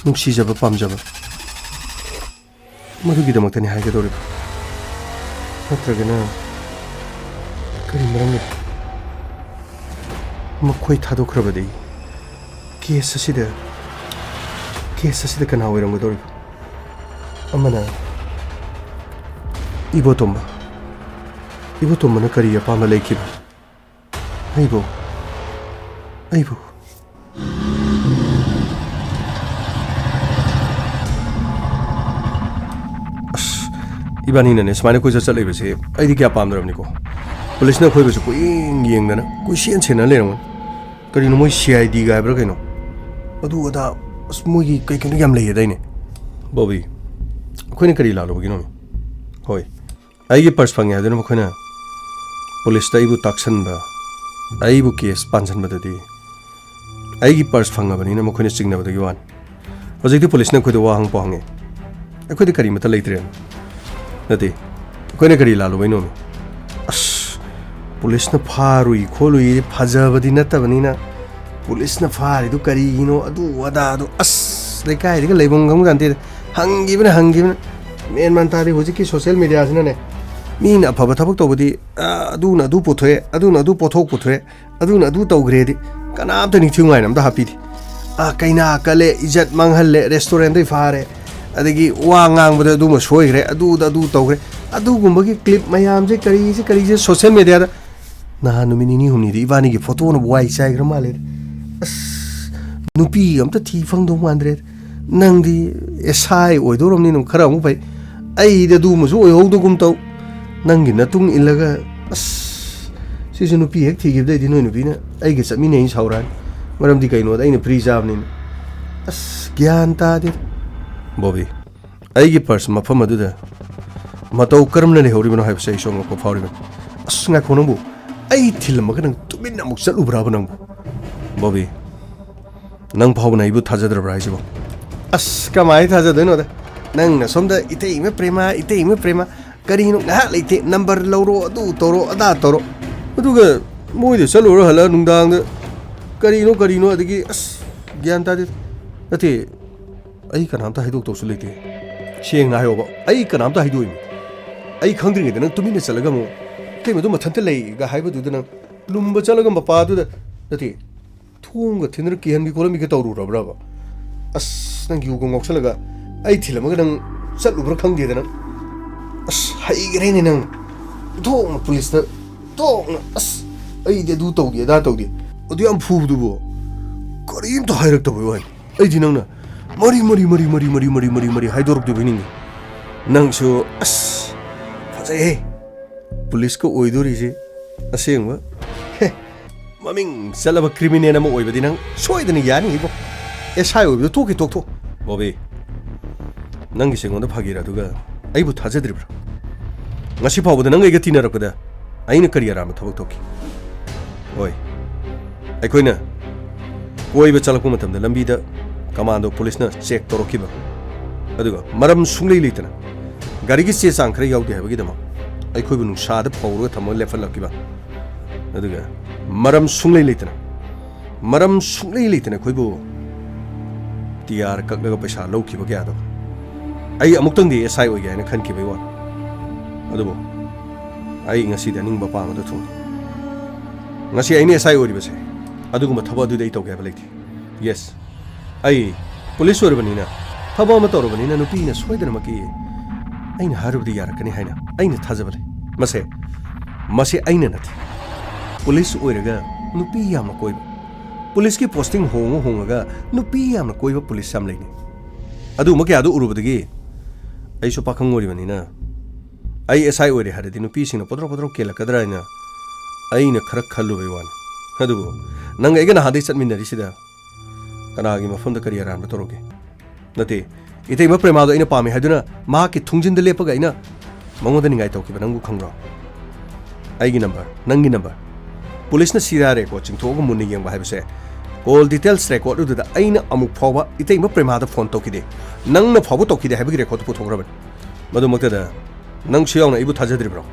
ꯅꯨꯡꯁꯤꯖꯕ, ꯄꯥꯝꯖꯕ, ꯃꯗꯨꯒꯤꯗꯃꯛꯇꯅꯤ ꯍꯥꯏꯒꯗꯧꯔꯤꯕ? ꯅꯠꯇ꯭ꯔꯒꯅ ꯀꯔꯤ ꯃꯔꯝꯒꯤꯅꯣ? ꯃꯈꯣꯏ ꯊꯥꯗꯣꯛꯈ꯭ꯔꯕꯗꯤ ꯀꯦꯁ ꯑꯁꯤꯗ, ꯀꯦꯁ ꯑꯁꯤꯗ ꯀꯅꯥ ꯑꯣꯏꯔꯝꯒꯗꯧꯔꯤꯕ? ꯑꯃꯅ ꯏꯕꯣꯇꯣꯝꯕ꯫ ꯏꯕꯣꯇꯣꯝꯕꯅ ꯀꯔꯤ ꯑꯄꯥꯝꯕ ꯂꯩꯈꯤꯕ? ꯑꯩꯕꯨ, ꯑꯩꯕꯨ꯫ ꯑꯁ, ꯏꯕꯥꯅꯤꯅꯅꯦ ꯁꯨꯃꯥꯏꯅ ꯀꯣꯏꯆꯠ ꯆꯠꯂꯤꯕꯁꯦ ꯑꯩꯗꯤ ꯀꯌꯥ ꯄꯥꯝꯗ꯭ꯔꯕꯅꯤꯀꯣ꯫ ꯄꯨꯂꯤꯁꯅ ꯑꯩꯈꯣꯏꯕꯨꯁꯨ ꯀꯣꯏꯌꯦꯡ ꯌꯦꯡꯗꯅ ꯀꯣꯏꯁꯦꯟ ꯁꯦꯟꯅ ꯂꯩꯔꯝꯒꯅꯤ꯫ ꯀꯔꯤꯅꯣ, ꯃꯣꯏ ꯁꯤ ꯑꯥꯏ ꯗꯤꯒ ꯍꯥꯏꯕ꯭ꯔꯥ ꯀꯩꯅꯣ? ꯑꯗꯨ ꯑꯗꯥ, ꯑꯁ, ꯃꯣꯏꯒꯤ ꯀꯩ ꯀꯩꯅꯣ ꯌꯥꯝ ꯂꯩꯌꯦꯗꯥꯏꯅꯦ? ꯕꯣꯕꯤ, ꯑꯩꯈꯣꯏꯅ ꯀꯔꯤ ꯂꯥꯜꯂꯨꯕꯒꯤꯅꯣ? ꯍꯣꯏ, ꯑꯩꯒꯤ ꯄꯔꯁ ꯐꯪꯉꯦ ꯍꯥꯏꯗꯨꯅ ꯃꯈꯣꯏꯅ ꯄꯨꯂꯤꯁꯇ ꯑꯩꯕꯨ ꯇꯥꯛꯁꯟꯕ, ꯑꯩꯕꯨ ꯀꯦꯁ ꯄꯥꯟꯁꯤꯟꯕꯗꯗꯤ ꯑꯩꯒꯤ ꯄꯔꯁ ꯐꯪꯉꯕꯅꯤꯅ ꯃꯈꯣꯏꯅ ꯆꯤꯡꯅꯕꯗꯒꯤ ꯋꯥꯅꯤ꯫ ꯍꯧꯖꯤꯛꯇꯤ ꯄꯨꯂꯤꯁꯅ ꯑꯩꯈꯣꯏꯗ ꯋꯥ ꯍꯪꯕ ꯍꯪꯉꯦ꯫ ꯑꯩꯈꯣꯏꯗ ꯀꯔꯤꯃꯠꯇ ꯂꯩꯇ꯭ꯔꯦ꯫ ꯅꯠꯇꯦ, ꯑꯩꯈꯣꯏꯅ ꯀꯔꯤ ꯂꯥꯜꯂꯨꯕꯩꯅꯣꯃꯤ? ꯑꯁ, ꯄꯨꯂꯤꯁꯅ ꯐꯥꯔꯨꯏ ꯈꯣꯠꯂꯨꯏ ꯐꯖꯕꯗꯤ ꯅꯠꯇꯕꯅꯤꯅ, ꯄꯨꯂꯤꯁꯅ ꯐꯥꯔꯤꯗꯨ ꯀꯔꯤꯒꯤꯅꯣ, ꯑꯗꯨ ꯑꯗꯥꯗꯣ, ꯑꯁ, ꯂꯩꯀꯥꯏꯗꯒ ꯂꯩꯐꯝ ꯈꯪꯕ ꯖꯥꯠ ꯅꯠꯇꯦꯗ꯫ ꯍꯪꯈꯤꯕꯅ, ꯍꯪꯈꯤꯕꯅ꯫ ꯃꯦꯟ ꯃꯥꯟ ꯇꯥꯗꯦ ꯍꯧꯖꯤꯛꯀꯤ ꯁꯣꯁꯤꯌꯦꯜ ꯃꯦꯗꯤꯌꯥꯁꯤꯅꯅꯦ꯫ ꯃꯤꯅ ꯑꯐꯕ ꯊꯕꯛ ꯇꯧꯕꯗꯤ, ꯑ, ꯑꯗꯨꯅ ꯑꯗꯨ ꯄꯨꯊꯣꯛꯑꯦ, ꯑꯗꯨꯅ ꯑꯗꯨ ꯄꯣꯠꯊꯣꯛ ꯄꯨꯊꯣꯛꯑꯦ, ꯑꯗꯨꯅ ꯑꯗꯨ ꯇꯧꯈ꯭ꯔꯦꯗꯤ ꯀꯅꯥꯝꯇ ꯅꯤꯡꯊꯤ ꯅꯨꯡꯉꯥꯏꯅ ꯑꯝꯇ ꯍꯥꯞꯄꯤꯗꯦ꯫ ꯑ, ꯀꯩꯅꯥ ꯀꯠꯂꯦ, ꯏꯖꯠ ꯃꯥꯡꯍꯜꯂꯦ, ꯔꯦꯁꯇꯨꯔꯦꯟꯗꯩ ꯐꯥꯔꯦ, ꯑꯗꯒꯤ ꯋꯥ ꯉꯥꯡꯕꯗ ꯑꯗꯨꯃ ꯁꯣꯏꯈ꯭ꯔꯦ, ꯑꯗꯨꯗ ꯑꯗꯨ ꯇꯧꯈ꯭ꯔꯦ꯫ ꯑꯗꯨꯒꯨꯝꯕꯒꯤ ꯀ꯭ꯂꯤꯞ ꯃꯌꯥꯝꯁꯦ, ꯀꯔꯤꯁꯦ ꯀꯔꯤꯁꯦ ꯁꯣꯁꯦꯜ ꯃꯦꯗꯤꯌꯥꯗ ꯅꯍꯥꯟ ꯅꯨꯃꯤꯠ ꯅꯤꯅꯤ ꯍꯨꯝꯅꯤꯗ ꯏꯕꯥꯅꯤꯒꯤ ꯐꯣꯇꯣꯅꯕꯨ ꯋꯥꯏ ꯆꯥꯏꯈ꯭ꯔ ꯃꯥꯜꯂꯦ꯫ ꯑꯁ, ꯅꯨꯄꯤ ꯑꯝꯇ ꯊꯤ ꯐꯪꯗꯧ ꯃꯥꯟꯗ꯭ꯔꯦ꯫ ꯅꯪꯗꯤ ꯑꯦꯁ ꯑꯥꯏ ꯑꯣꯏꯗꯧꯔꯕꯅꯤꯅ ꯈꯔ ꯑꯃꯨꯛ ꯐꯩ꯫ ꯑꯩꯗꯤ ꯑꯗꯨꯃꯁꯨ ꯑꯣꯏꯍꯧꯗꯒꯨꯝ ꯇꯧ꯫ ꯅꯪꯒꯤ ꯅꯇꯨꯡ ꯏꯜꯂꯒ, ꯑꯁ, ꯁꯤꯁꯨ ꯅꯨꯄꯤ ꯍꯦꯛ ꯊꯤꯈꯤꯕꯗꯩꯗꯤ ꯅꯣꯏ ꯅꯨꯄꯤꯅ ꯑꯩꯒ ꯆꯠꯃꯤꯟꯅꯩ ꯁꯥꯎꯔꯛꯑꯅꯤ꯫ ꯃꯔꯝꯗꯤ ꯀꯩꯅꯣꯗ ꯑꯩꯅ ꯐ꯭ꯔꯤ ꯆꯥꯕꯅꯤꯅ꯫ ꯑꯁ, ꯒ꯭ꯌꯥꯟ ꯇꯥꯗꯦ꯫ ꯕꯣꯕꯤ, ꯑꯩꯒꯤ ꯄꯔꯁ ꯃꯐꯝ ꯑꯗꯨꯗ ꯃꯇꯧ ꯀꯔꯝꯅ ꯂꯩꯍꯧꯔꯤꯕꯅꯣ ꯍꯥꯏꯕꯁꯦ ꯑꯩ ꯁꯣꯝ ꯉꯛꯄ ꯐꯥꯎꯔꯤꯕꯅꯤ꯫ ꯑꯁ, ꯉꯥꯏꯈꯣ ꯅꯪꯕꯨ, ꯑꯩ ꯊꯤꯜꯂꯝꯃꯒ ꯅꯪ ꯇꯨꯃꯤꯟꯅ ꯑꯃꯨꯛ ꯆꯠꯂꯨꯕ꯭ꯔꯥꯕ ꯅꯪꯕꯨ? ꯕꯣꯕꯤ, ꯅꯪ ꯐꯥꯎꯕꯅ ꯑꯩꯕꯨ ꯊꯥꯖꯗ꯭ꯔꯕ꯭ꯔꯥ ꯍꯥꯏꯁꯤꯕꯣ? ꯑꯁ, ꯀꯃꯥꯏꯅ ꯊꯥꯖꯗꯣꯏꯅꯣꯗ? ꯅꯪꯅ ꯁꯣꯝꯗ "ꯏꯇꯩꯃ ꯄ꯭ꯔꯦꯃ, ꯏꯇꯩꯃ ꯄ꯭ꯔꯦꯃ", ꯀꯔꯤꯅꯣ ꯉꯥꯏꯍꯥꯛ ꯂꯩꯇꯦ, ꯅꯝꯕꯔ ꯂꯧꯔꯣ, ꯑꯗꯨ ꯇꯧꯔꯣ, ꯑꯗꯥ ꯇꯧꯔꯣ, ꯑꯗꯨꯒ ꯃꯣꯏꯗ ꯆꯠꯂꯨꯔ ꯍꯜꯂ ꯅꯨꯡꯗꯥꯡꯗ ꯀꯔꯤꯅꯣ ꯀꯔꯤꯅꯣ, ꯑꯗꯒꯤ ꯑꯁ, ꯒ꯭ꯌꯥꯟ ꯇꯥꯗꯦ꯫ ꯅꯠꯇꯦ, ꯑꯩ ꯀꯅꯥꯝꯇ ꯍꯥꯏꯗꯣꯛꯇꯧꯁꯨ ꯂꯩꯇꯦ꯫ ꯁꯦꯡꯅ ꯍꯥꯏꯌꯣꯕ, ꯑꯩ ꯀꯅꯥꯝꯇ ꯍꯥꯏꯗꯣꯛꯏꯅꯤ꯫ ꯑꯩ ꯈꯪꯗ꯭ꯔꯤꯉꯩꯗ ꯅꯪ ꯇꯨꯃꯤꯟꯅ ꯆꯠꯂꯒ ꯑꯃꯨꯛ "ꯏꯇꯩꯃꯗꯨ ꯃꯊꯟꯇ ꯂꯩꯒ" ꯍꯥꯏꯕꯗꯨꯗ ꯅꯪ ꯂꯨꯝꯕ ꯆꯠꯂꯒ ꯃꯄꯥꯗꯨꯗ, ꯅꯠꯇꯦ, ꯊꯣꯡꯒ ꯊꯤꯟꯗꯅ ꯀꯤꯍꯟꯕꯤ ꯈꯣꯠꯍꯟꯕꯤꯒ ꯇꯧꯔꯨꯔꯕ꯭ꯔꯕ? ꯑꯁ, ꯅꯪ ꯌꯨꯒ ꯉꯥꯎꯁꯜꯂꯒ ꯑꯩ ꯊꯤꯜꯂꯝꯃꯒ ꯅꯪ ꯆꯠꯂꯨꯕ꯭ꯔꯥ ꯈꯪꯗꯦꯗ ꯅꯪ꯫ ꯑꯁ, ꯍꯩꯈ꯭ꯔꯦꯅꯦ ꯅꯪ꯫ ꯊꯣꯛꯅ ꯄꯨꯂꯤꯁꯇ, ꯊꯣꯛꯅ, ꯑꯁ, "ꯑꯩꯗꯤ ꯑꯗꯨ ꯇꯧꯗꯦ, ꯑꯗꯥ ꯇꯧꯗꯦ", ꯑꯗꯨ ꯌꯥꯝ ꯐꯨꯕꯗꯨꯕꯨ ꯀꯔꯤꯝꯇ ꯍꯥꯏꯔꯛꯇꯕꯩ ꯋꯥꯅꯤ꯫ ꯑꯩꯗꯤ ꯅꯪꯅ ꯃꯔꯤ ꯃꯔꯤ ꯃꯔꯤ ꯃꯔꯤ ꯃꯔꯤ ꯃꯔꯤ ꯃꯔꯤ ꯃꯔꯤ ꯍꯥꯏꯗꯣꯔꯛꯇꯣꯏꯕꯣꯏ ꯅꯤꯡꯉꯤ꯫ ꯅꯪꯁꯨ, ꯑꯁ, ꯐꯖꯩꯍꯦ꯫ ꯄꯨꯂꯤꯁꯀ ꯑꯣꯏꯗꯣꯔꯤꯁꯦ ꯑꯁꯦꯡꯕ꯫ ꯍꯦ, ꯃꯃꯤꯡ ꯆꯠꯂꯕ ꯀ꯭ꯔꯤꯃꯤꯅꯦꯜ ꯑꯃ ꯑꯣꯏꯕꯗꯤ ꯅꯪ ꯁꯣꯏꯗꯅ ꯌꯥꯅꯤ ꯏꯕꯣ꯫ ꯑꯦꯁ ꯑꯥꯏ ꯑꯣꯏꯕꯗꯣ ꯇꯣꯛꯀꯦ ꯇꯣꯛꯊꯣꯛ꯫ ꯕꯣꯕꯤ, ꯅꯪꯒꯤꯁꯦ ꯑꯩꯉꯣꯟꯗ ꯐꯥꯒꯤꯔꯥ? ꯑꯗꯨꯒ ꯑꯩꯕꯨ ꯊꯥꯖꯗ꯭ꯔꯤꯕ꯭ꯔꯥ? ꯉꯁꯤ ꯐꯥꯎꯕꯗ ꯅꯪ ꯑꯩꯒ ꯇꯤꯟꯅꯔꯛꯄꯗ ꯑꯩꯅ ꯀꯔꯤ ꯑꯔꯥꯟꯕ ꯊꯕꯛ ꯇꯧꯈꯤ? ꯍꯣꯏ, ꯑꯩꯈꯣꯏꯅ ꯀꯣꯏꯕ ꯆꯠꯂꯛꯄ ꯃꯇꯝꯗ ꯂꯝꯕꯤꯗ ꯀꯃꯥꯟꯗꯣ ꯄꯨꯂꯤꯁꯅ ꯆꯦꯛ ꯇꯧꯔꯛꯈꯤꯕ, ꯑꯗꯨꯒ ꯃꯔꯝ ꯁꯨꯡꯂꯩ ꯂꯩꯇꯅ ꯒꯥꯔꯤꯒꯤ ꯆꯦ ꯆꯥꯡ ꯈꯔ ꯌꯥꯎꯗꯦ ꯍꯥꯏꯕꯒꯤꯗꯃꯛ ꯑꯩꯈꯣꯏꯕꯨ ꯅꯨꯡꯁꯥꯗ ꯐꯧꯔꯒ ꯊꯝꯃꯒ ꯂꯦꯞꯍꯜꯂꯛꯈꯤꯕ, ꯑꯗꯨꯒ ꯃꯔꯝ ꯁꯨꯡꯂꯩ ꯂꯩꯇꯅ, ꯃꯔꯝ ꯁꯨꯡꯂꯩ ꯂꯩꯇꯅ ꯑꯩꯈꯣꯏꯕꯨ ꯇꯤ ꯑꯥꯔ ꯀꯛꯂꯒ ꯄꯩꯁꯥ ꯂꯧꯈꯤꯕ ꯀꯌꯥꯗꯣ꯫ ꯑꯩ ꯑꯃꯨꯛꯇꯪꯗꯤ ꯑꯦꯁ ꯑꯥꯏ ꯑꯣꯏꯒꯦ ꯍꯥꯏꯅ ꯈꯟꯈꯤꯕꯩ ꯋꯥꯅꯤ꯫ ꯑꯗꯨꯕꯨ ꯑꯩ ꯉꯁꯤꯗꯤ ꯑꯅꯤꯡꯕ ꯑꯄꯥꯝꯕꯗ ꯊꯨꯡꯂꯦ꯫ ꯉꯁꯤ ꯑꯩꯅ ꯑꯦꯁ ꯑꯥꯏ ꯑꯣꯏꯔꯤꯕꯁꯦ ꯑꯗꯨꯒꯨꯝꯕ ꯊꯕꯛ ꯑꯗꯨꯗꯤ ꯑꯩ ꯇꯧꯒꯦ ꯍꯥꯏꯕ ꯂꯩꯇꯦ꯫ ꯌꯦꯁ, ꯑꯩ ꯄꯨꯂꯤꯁ ꯑꯣꯏꯔꯕꯅꯤꯅ, ꯊꯕꯛ ꯑꯃ ꯇꯧꯔꯕꯅꯤꯅ ꯅꯨꯄꯤꯅ ꯁꯣꯏꯗꯅꯃꯛꯀꯤ ꯑꯩꯅ ꯍꯥꯏꯔꯨꯕꯗꯤ ꯌꯥꯔꯛꯀꯅꯤ ꯍꯥꯏꯅ ꯑꯩꯅ ꯊꯥꯖꯕ ꯂꯩ꯫ ꯃꯁꯦ, ꯃꯁꯦ ꯑꯩꯅ ꯅꯠꯇꯦ꯫ ꯄꯨꯂꯤꯁ ꯑꯣꯏꯔꯒ ꯅꯨꯄꯤ ꯌꯥꯝꯅ ꯀꯣꯏꯕ, ꯄꯨꯂꯤꯁꯀꯤ ꯄꯣꯁꯇꯤꯡ ꯍꯣꯡꯉ ꯍꯣꯡꯉꯒ ꯅꯨꯄꯤ ꯌꯥꯝꯅ ꯀꯣꯏꯕ ꯄꯨꯂꯤꯁ ꯌꯥꯝ ꯂꯩꯅꯤ꯫ ꯑꯗꯨꯒꯨꯝꯕ ꯀꯌꯥꯗꯨ ꯎꯔꯨꯕꯗꯒꯤ ꯑꯩꯁꯨ ꯄꯥꯈꯪ ꯑꯣꯏꯔꯤꯕꯅꯤꯅ, ꯑꯩ ꯑꯦꯁ ꯑꯥꯏ ꯑꯣꯏꯔꯦ ꯍꯥꯏꯔꯗꯤ ꯅꯨꯄꯤꯁꯤꯡꯅ ꯄꯣꯗ꯭ꯔꯣ ꯄꯣꯗ꯭ꯔꯣ ꯀꯦꯜꯂꯛꯀꯗ꯭ꯔꯥ ꯍꯥꯏꯅ ꯑꯩꯅ ꯈꯔ ꯈꯜꯂꯨꯕꯩ ꯋꯥꯅꯤ꯫ ꯑꯗꯨꯕꯨ ꯅꯪꯒ ꯑꯩꯒ ꯅꯍꯥꯟꯗꯩ ꯆꯠꯃꯤꯟꯅꯔꯤꯁꯤꯗ ꯀꯅꯥꯒꯤ ꯃꯐꯝꯗ ꯀꯔꯤ ꯑꯔꯥꯟꯕ ꯇꯧꯔꯒꯦ? ꯅꯠꯇꯦ, ꯏꯇꯩꯃ ꯄ꯭ꯔꯦꯃꯥꯗꯣ ꯑꯩꯅ ꯄꯥꯝꯃꯤ ꯍꯥꯏꯗꯨꯅ ꯃꯍꯥꯛꯀꯤ ꯊꯨꯡꯖꯤꯟꯗ ꯂꯦꯞꯄꯒ ꯑꯩꯅ ꯃꯉꯣꯟꯗ ꯅꯤꯡꯉꯥꯏ ꯇꯧꯈꯤꯕ ꯅꯪꯕꯨ ꯈꯪꯕ꯭ꯔꯣ? ꯑꯩꯒꯤ ꯅꯝꯕꯔ, ꯅꯪꯒꯤ ꯅꯝꯕꯔ, ꯄꯨꯂꯤꯁꯅ ꯁꯤꯗꯥ ꯔꯦꯀꯣꯔꯗ ꯆꯤꯡꯊꯣꯛꯑꯒ ꯃꯨꯟꯅ ꯌꯦꯡꯕ ꯍꯥꯏꯕꯁꯦ, ꯀꯣꯜ ꯗꯤꯇꯦꯜꯁ ꯔꯦꯀꯣꯔꯗ ꯑꯗꯨꯗ ꯑꯩꯅ ꯑꯃꯨꯛ ꯐꯥꯎꯕ ꯏꯇꯩꯃ ꯄ꯭ꯔꯦꯃꯥꯗ ꯐꯣꯟ ꯇꯧꯈꯤꯗꯦ, ꯅꯪꯅ ꯐꯥꯎꯕ ꯇꯧꯈꯤꯗꯦ ꯍꯥꯏꯕꯒꯤ ꯔꯦꯀꯣꯔꯗꯇꯨ ꯄꯨꯊꯣꯛꯈ꯭ꯔꯕꯅꯤ꯫ ꯃꯗꯨꯃꯛꯇꯗ ꯅꯪꯁꯨ ꯌꯥꯎꯅ ꯑꯩꯕꯨ ꯊꯥꯖꯗ꯭ꯔꯤꯕ꯭ꯔꯣ?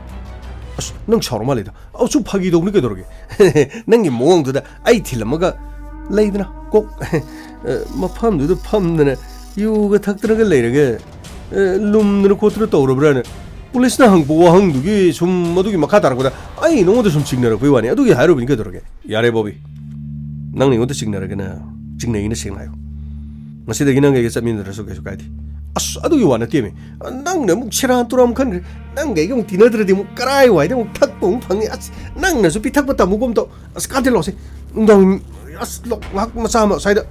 ꯑꯁ, ꯅꯪ ꯁꯥꯎꯔ ꯃꯥꯜꯂꯦꯗ꯫ ꯑꯁꯨ ꯐꯥꯒꯤ ꯇꯧꯕꯅꯤ ꯀꯩꯗꯧꯔꯒꯦ? ꯅꯪꯒꯤ ꯃꯑꯣꯡꯗꯨꯗ ꯑꯩ ꯊꯤꯜꯂꯝꯃꯒ ꯂꯩꯗꯅ ꯀꯣꯛ, ꯑ, ꯃꯐꯝꯗꯨꯗ ꯐꯝꯗꯅ ꯌꯨꯒ ꯊꯛꯇꯅꯒ ꯂꯩꯔꯒ, ꯑ, ꯂꯨꯝꯗꯅ ꯈꯣꯠꯇꯅ ꯇꯧꯔꯕ꯭ꯔꯥꯅ ꯄꯨꯂꯤꯁꯅ ꯍꯪꯕ ꯋꯥꯍꯪꯗꯨꯒꯤ ꯁꯨꯝ ꯑꯗꯨꯒꯤ ꯃꯈꯥ ꯇꯥꯔꯛꯄꯗ ꯑꯩ ꯅꯉꯣꯟꯗ ꯁꯨꯝ ꯆꯤꯡꯅꯔꯛꯄꯩ ꯋꯥꯅꯤ꯫ ꯑꯗꯨꯒꯤ ꯍꯥꯏꯔꯨꯕꯅꯤ ꯀꯩꯗꯧꯔꯒꯦ? ꯌꯥꯔꯦ ꯕꯣꯕꯤ, ꯅꯪꯅ ꯑꯩꯉꯣꯟꯗ ꯆꯤꯡꯅꯔꯒꯅ ꯆꯤꯡꯅꯩꯅ ꯁꯦꯡꯅ ꯍꯥꯏꯌꯨ꯫ ꯉꯁꯤꯗꯒꯤ ꯅꯪꯒ ꯑꯩꯒ ꯆꯠꯃꯤꯟꯅꯗ꯭ꯔꯁꯨ ꯀꯩꯁꯨ ꯀꯥꯏꯗꯦ꯫ ꯑꯁ, ꯑꯗꯨꯒꯤ ꯋꯥ ꯅꯠꯇꯦꯃꯤ꯫ ꯅꯪꯅ ꯑꯃꯨꯛ ꯁꯦꯔꯥꯟ ꯇꯨꯔꯥꯟ ꯈꯟꯈ꯭ꯔꯦ꯫ ꯅꯪꯒ ꯑꯩꯒ ꯑꯃꯨꯛ ꯇꯤꯟꯅꯗ꯭ꯔꯗꯤ ꯑꯃꯨꯛ ꯀꯔꯥꯏ ꯋꯥꯏꯗ ꯑꯃꯨꯛ ꯊꯛꯄ ꯑꯃꯨꯛ ꯐꯪꯉꯤ? ꯑꯁ, ꯅꯪꯅꯁꯨ ꯄꯤꯊꯛꯄ ꯇꯝꯃꯨꯒꯨꯝ ꯇꯧ꯫ ꯑꯁ, ꯀꯥꯟꯗꯦ ꯂꯥꯛꯁꯦ꯫ ꯅꯨꯡꯗꯥꯡ, ꯑꯁ, ꯂꯥꯛ, ꯉꯥꯏꯍꯥꯛ ꯃꯆꯥ ꯑꯃ ꯁ꯭ꯋꯥꯏꯗ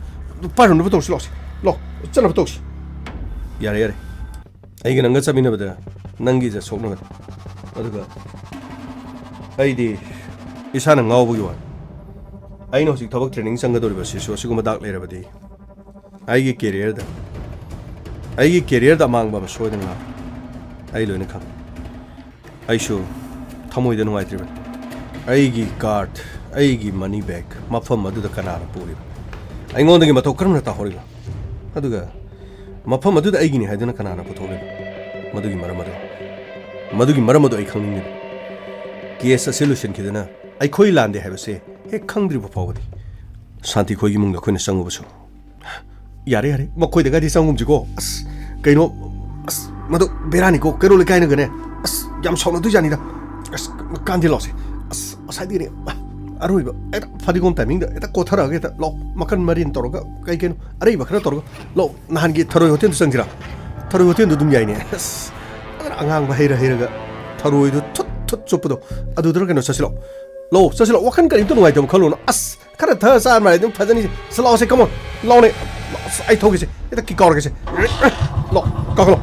ꯄꯥꯏꯔꯨꯅꯕ ꯇꯧꯁꯤ ꯂꯥꯛꯁꯦ꯫ ꯂꯥꯛ, ꯆꯠꯅꯕ ꯇꯧꯁꯤ꯫ ꯌꯥꯔꯦ, ꯌꯥꯔꯦ꯫ ꯑꯩꯒ ꯅꯪꯒ ꯆꯠꯃꯤꯟꯅꯕꯗ ꯅꯪꯒꯤ ꯏꯖꯠ ꯁꯣꯛꯅꯕꯅꯤ꯫ ꯑꯗꯨꯒ ꯑꯩꯗꯤ ꯏꯁꯥꯅ ꯉꯥꯎꯕꯒꯤ ꯋꯥꯅꯤ꯫ ꯑꯩꯅ ꯍꯧꯖꯤꯛ ꯊꯕꯛ ꯇ꯭ꯔꯦꯅꯤꯡ ꯆꯪꯒꯗꯧꯔꯤꯕ ꯁꯤꯁꯨ ꯑꯁꯤꯒꯨꯝꯕ ꯗꯥꯛ ꯂꯩꯔꯕꯗꯤ ꯑꯩꯒꯤ ꯀꯦꯔꯤꯌꯔꯗ, ꯑꯩꯒꯤ ꯀꯦꯔꯤꯌꯔꯗ ꯑꯃꯥꯡꯕ ꯑꯃ ꯁꯣꯏꯗꯅ ꯂꯥꯛꯀꯅꯤ꯫ ꯑꯩ ꯂꯣꯏꯅ ꯈꯪꯉꯤ꯫ ꯑꯩꯁꯨ ꯊꯃꯣꯏꯗ ꯅꯨꯡꯉꯥꯏꯇ꯭ꯔꯤꯕꯅꯤ꯫ ꯑꯩꯒꯤ ꯀꯥꯔꯗ, ꯑꯩꯒꯤ ꯃꯅꯤ ꯕꯦꯒ ꯃꯐꯝ ꯑꯗꯨꯗ ꯀꯅꯥꯅ ꯄꯨꯔꯤꯕ? ꯑꯩꯉꯣꯟꯗꯒꯤ ꯃꯇꯧ ꯀꯔꯝꯅ ꯇꯥꯍꯧꯔꯤꯕ? ꯑꯗꯨꯒ ꯃꯐꯝ ꯑꯗꯨꯗ ꯑꯩꯒꯤꯅꯤ ꯍꯥꯏꯗꯨꯅ ꯀꯅꯥꯅ ꯄꯨꯊꯣꯛꯂꯤꯕ? ꯃꯗꯨꯒꯤ ꯃꯔꯝ ꯑꯗꯨ, ꯃꯗꯨꯒꯤ ꯃꯔꯝ ꯑꯗꯨ ꯑꯩ ꯈꯪꯅꯤꯡꯉꯤꯕ꯫ ꯀꯦꯁ ꯑꯁꯤ ꯂꯣꯏꯁꯤꯟꯈꯤꯗꯅ ꯑꯩꯈꯣꯏ ꯂꯥꯟꯗꯦ ꯍꯥꯏꯕꯁꯦ ꯍꯦꯛ ꯈꯪꯗ꯭ꯔꯤꯕ ꯐꯥꯎꯕꯗꯤ ꯁꯥꯟꯇꯤ ꯈꯣꯏꯒꯤ ꯏꯃꯨꯡꯗ ꯑꯩꯈꯣꯏꯅ ꯆꯪꯉꯨꯕꯁꯨ ꯌꯥꯔꯦ, ꯌꯥꯔꯦ, ꯃꯈꯣꯏꯗꯒꯗꯤ ꯆꯪꯒꯨꯝꯁꯤꯀꯣ꯫ ꯑꯁ, ꯀꯩꯅꯣ, ꯑꯁ, ꯃꯗꯨ ꯕꯦꯔꯥꯅꯤꯀꯣ, ꯀꯩꯔꯣꯜ ꯂꯩꯀꯥꯏꯅꯒꯅꯦ꯫ ꯑꯁ, ꯌꯥꯝ ꯁꯥꯎꯅꯗꯣꯏꯖꯥꯠꯅꯤꯗ꯫ ꯑꯁ, ꯀꯥꯟꯗꯤ ꯂꯥꯎꯁꯦ꯫ ꯑꯁ, ꯉꯁꯥꯏꯗꯒꯤꯅꯦ, ꯑꯔꯣꯏꯕ, ꯍꯦꯛꯇ ꯐꯗꯤꯒꯣꯝ ꯇꯥꯏꯃꯤꯡꯗ ꯍꯦꯛꯇ ꯀꯣꯊꯔꯛꯑꯒ ꯍꯦꯛꯇ ꯂꯥꯎ, ꯃꯈꯟ ꯃꯔꯤꯟ ꯇꯧꯔꯒ, ꯀꯩ ꯀꯩꯅꯣ, ꯑꯔꯩꯕ ꯈꯔ ꯇꯧꯔꯒ ꯂꯥꯎ, ꯅꯍꯥꯟꯒꯤ ꯊꯔꯣꯏ ꯍꯣꯇꯦꯜꯗꯨ ꯆꯪꯁꯤꯔꯥ? ꯊꯔꯣꯏ ꯍꯣꯇꯦꯜꯗꯨ ꯑꯗꯨꯝ ꯌꯥꯏꯅꯦ꯫ ꯑꯁ, ꯐꯖꯅ ꯑꯉꯥꯡꯕ ꯍꯩꯔ ꯍꯩꯔꯒ ꯊꯔꯣꯏꯗꯣ ꯊꯨꯠ ꯊꯨꯠ ꯆꯨꯞꯄꯗꯣ, ꯑꯗꯨꯗꯨꯔ ꯀꯩꯅꯣ ꯆꯠꯁꯤꯜꯂꯣ꯫ ꯂꯥꯛꯑꯣ, ꯆꯠꯁꯤꯜꯂꯣ, ꯋꯥꯈꯜ ꯀꯔꯤꯝꯇ ꯅꯨꯡꯉꯥꯏꯇꯕ ꯈꯜꯂꯨꯅꯨ꯫ ꯑꯁ, ꯈꯔ ꯊꯛꯑ ꯆꯥꯔ ꯃꯥꯜꯂꯦ ꯑꯗꯨꯝ ꯐꯖꯅꯤꯁꯦ꯫ ꯑꯁ, ꯂꯥꯛꯑꯣꯁꯦ, come on, ꯂꯥꯛꯑꯣꯅꯦ꯫ ꯑꯁ, ꯑꯩ ꯊꯧꯒꯦꯁꯦ, ꯍꯦꯛꯇ ꯀꯤꯛ ꯀꯥꯎꯔꯒꯦꯁꯦ꯫ ꯂꯥꯛꯑꯣ, ꯀꯥꯈꯠꯂꯣ,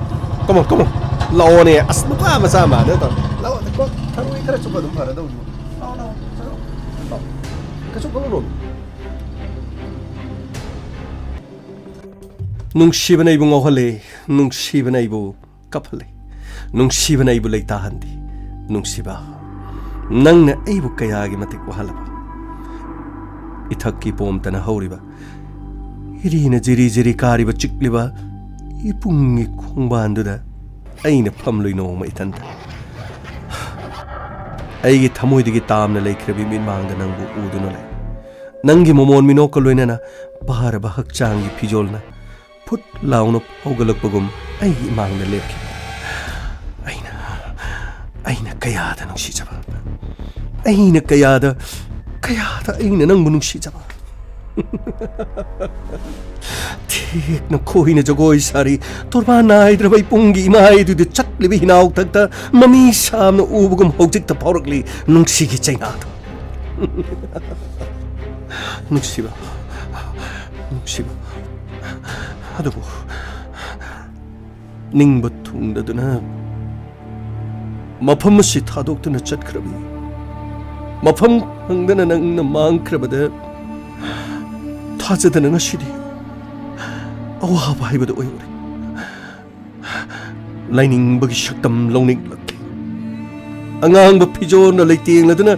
come on, come on, ꯂꯥꯛꯑꯣꯅꯦ꯫ ꯑꯁ, ꯅꯨꯄꯥ ꯃꯆꯥ ꯃꯥꯜꯂꯦ ꯇꯧꯔꯦ꯫ ꯂꯥꯛꯑꯣ, ꯊꯔꯣꯏ ꯈꯔ ꯆꯨꯞꯄ ꯑꯗꯨꯝ ꯐꯔꯗꯧꯁꯤꯕꯨ꯫ ꯂꯥꯛꯑꯣ, ꯂꯥꯛꯑꯣ, ꯆꯠꯂꯣ, ꯂꯥꯛꯑꯣ꯫ ꯀꯩꯁꯨ ꯈꯜꯂꯨꯅꯨ꯫ ꯅꯨꯡꯁꯤꯕꯅ ꯑꯩꯕꯨ ꯉꯥꯎꯍꯜꯂꯦ, ꯅꯨꯡꯁꯤꯕꯅ ꯑꯩꯕꯨ ꯀꯞꯍꯜꯂꯦ, ꯅꯨꯡꯁꯤꯕꯅ ꯑꯩꯕꯨ ꯂꯩꯇꯥꯍꯟꯗꯦ꯫ ꯅꯨꯡꯁꯤꯕ, ꯅꯪꯅ ꯑꯩꯕꯨ ꯀꯌꯥꯒꯤ ꯃꯇꯤꯛ ꯋꯥꯍꯜꯂꯕ? ꯏꯊꯛꯀꯤ ꯄꯣꯝꯇꯅ ꯍꯧꯔꯤꯕ, ꯏꯔꯤꯅ ꯖꯤꯔꯤ ꯖꯤꯔꯤ ꯀꯥꯔꯤꯕ ꯆꯤꯛꯂꯤꯕ ꯏꯄꯨꯡꯒꯤ ꯈꯣꯡꯕꯥꯟꯗꯨꯗ ꯑꯩꯅ ꯐꯝꯂꯨꯏ ꯅꯣꯡꯃ ꯏꯊꯟꯇ꯫ ꯑꯩꯒꯤ ꯊꯃꯣꯏꯗꯒꯤ ꯇꯥꯝꯅ ꯂꯩꯈ꯭ꯔꯕꯤ ꯃꯤꯠꯃꯥꯡꯗ ꯅꯪꯕꯨ ꯎꯗꯨꯅ ꯂꯩ꯫ ꯅꯪꯒꯤ ꯃꯃꯣꯟ ꯃꯤꯅꯣꯛꯀ ꯂꯣꯏꯅꯅ ꯄꯥꯔꯕ ꯍꯛꯆꯥꯡꯒꯤ ꯐꯤꯖꯣꯜꯅ ꯐꯨꯠ ꯂꯥꯎꯅ ꯍꯧꯒꯠꯂꯛꯄꯒꯨꯝ ꯑꯩꯒꯤ ꯏꯃꯥꯡꯗ ꯂꯦꯞꯈꯤ꯫ ꯑꯩꯅ, ꯑꯩꯅ ꯀꯌꯥꯗ ꯅꯨꯡꯁꯤꯖꯕ, ꯑꯩꯅ ꯀꯌꯥꯗ, ꯀꯌꯥꯗ ꯑꯩꯅ ꯅꯪꯕꯨ ꯅꯨꯡꯁꯤꯖꯕ꯫ ꯊꯦꯛꯅ ꯈꯣꯏꯅ ꯖꯒꯣꯏ ꯁꯥꯔꯤ, ꯇꯣꯔꯕꯥꯟ ꯅꯥꯏꯗ꯭ꯔꯕ ꯏꯄꯨꯡꯒꯤ ꯏꯃꯥꯏꯗꯨꯗ ꯆꯠꯂꯤꯕ ꯍꯤꯅꯥꯎ ꯊꯛꯇ ꯃꯃꯤ ꯁꯥꯝꯅ ꯎꯕꯒꯨꯝ ꯍꯧꯖꯤꯛꯇ ꯐꯥꯎꯔꯛꯂꯤ ꯅꯨꯡꯁꯤꯒꯤ ꯆꯩꯅꯥꯗꯣ꯫ ꯅꯨꯡꯁꯤꯕ, ꯅꯨꯡꯁꯤꯕ, ꯑꯗꯨꯕꯨ ꯅꯤꯡꯕ ꯊꯨꯡꯗꯗꯨꯅ ꯃꯐꯝ ꯑꯁꯤ ꯊꯥꯗꯣꯛꯇꯨꯅ ꯆꯠꯈ꯭ꯔꯕꯤ, ꯃꯐꯝ ꯈꯪꯗꯅ ꯅꯪꯅ ꯃꯥꯡꯈ꯭ꯔꯕꯗ ꯊꯥꯖꯗꯅ ꯉꯁꯤꯗꯤ ꯑꯋꯥꯕ ꯍꯥꯏꯕꯗꯨ ꯑꯣꯏꯍꯧꯔꯦ꯫ ꯂꯥꯏꯅꯤꯡꯕꯒꯤ ꯁꯛꯇꯝ ꯂꯧꯅꯤꯡꯂꯛꯈꯤ꯫ ꯑꯉꯥꯡꯕ ꯐꯤꯖꯣꯜꯅ ꯂꯩꯇꯦꯡꯂꯗꯨꯅ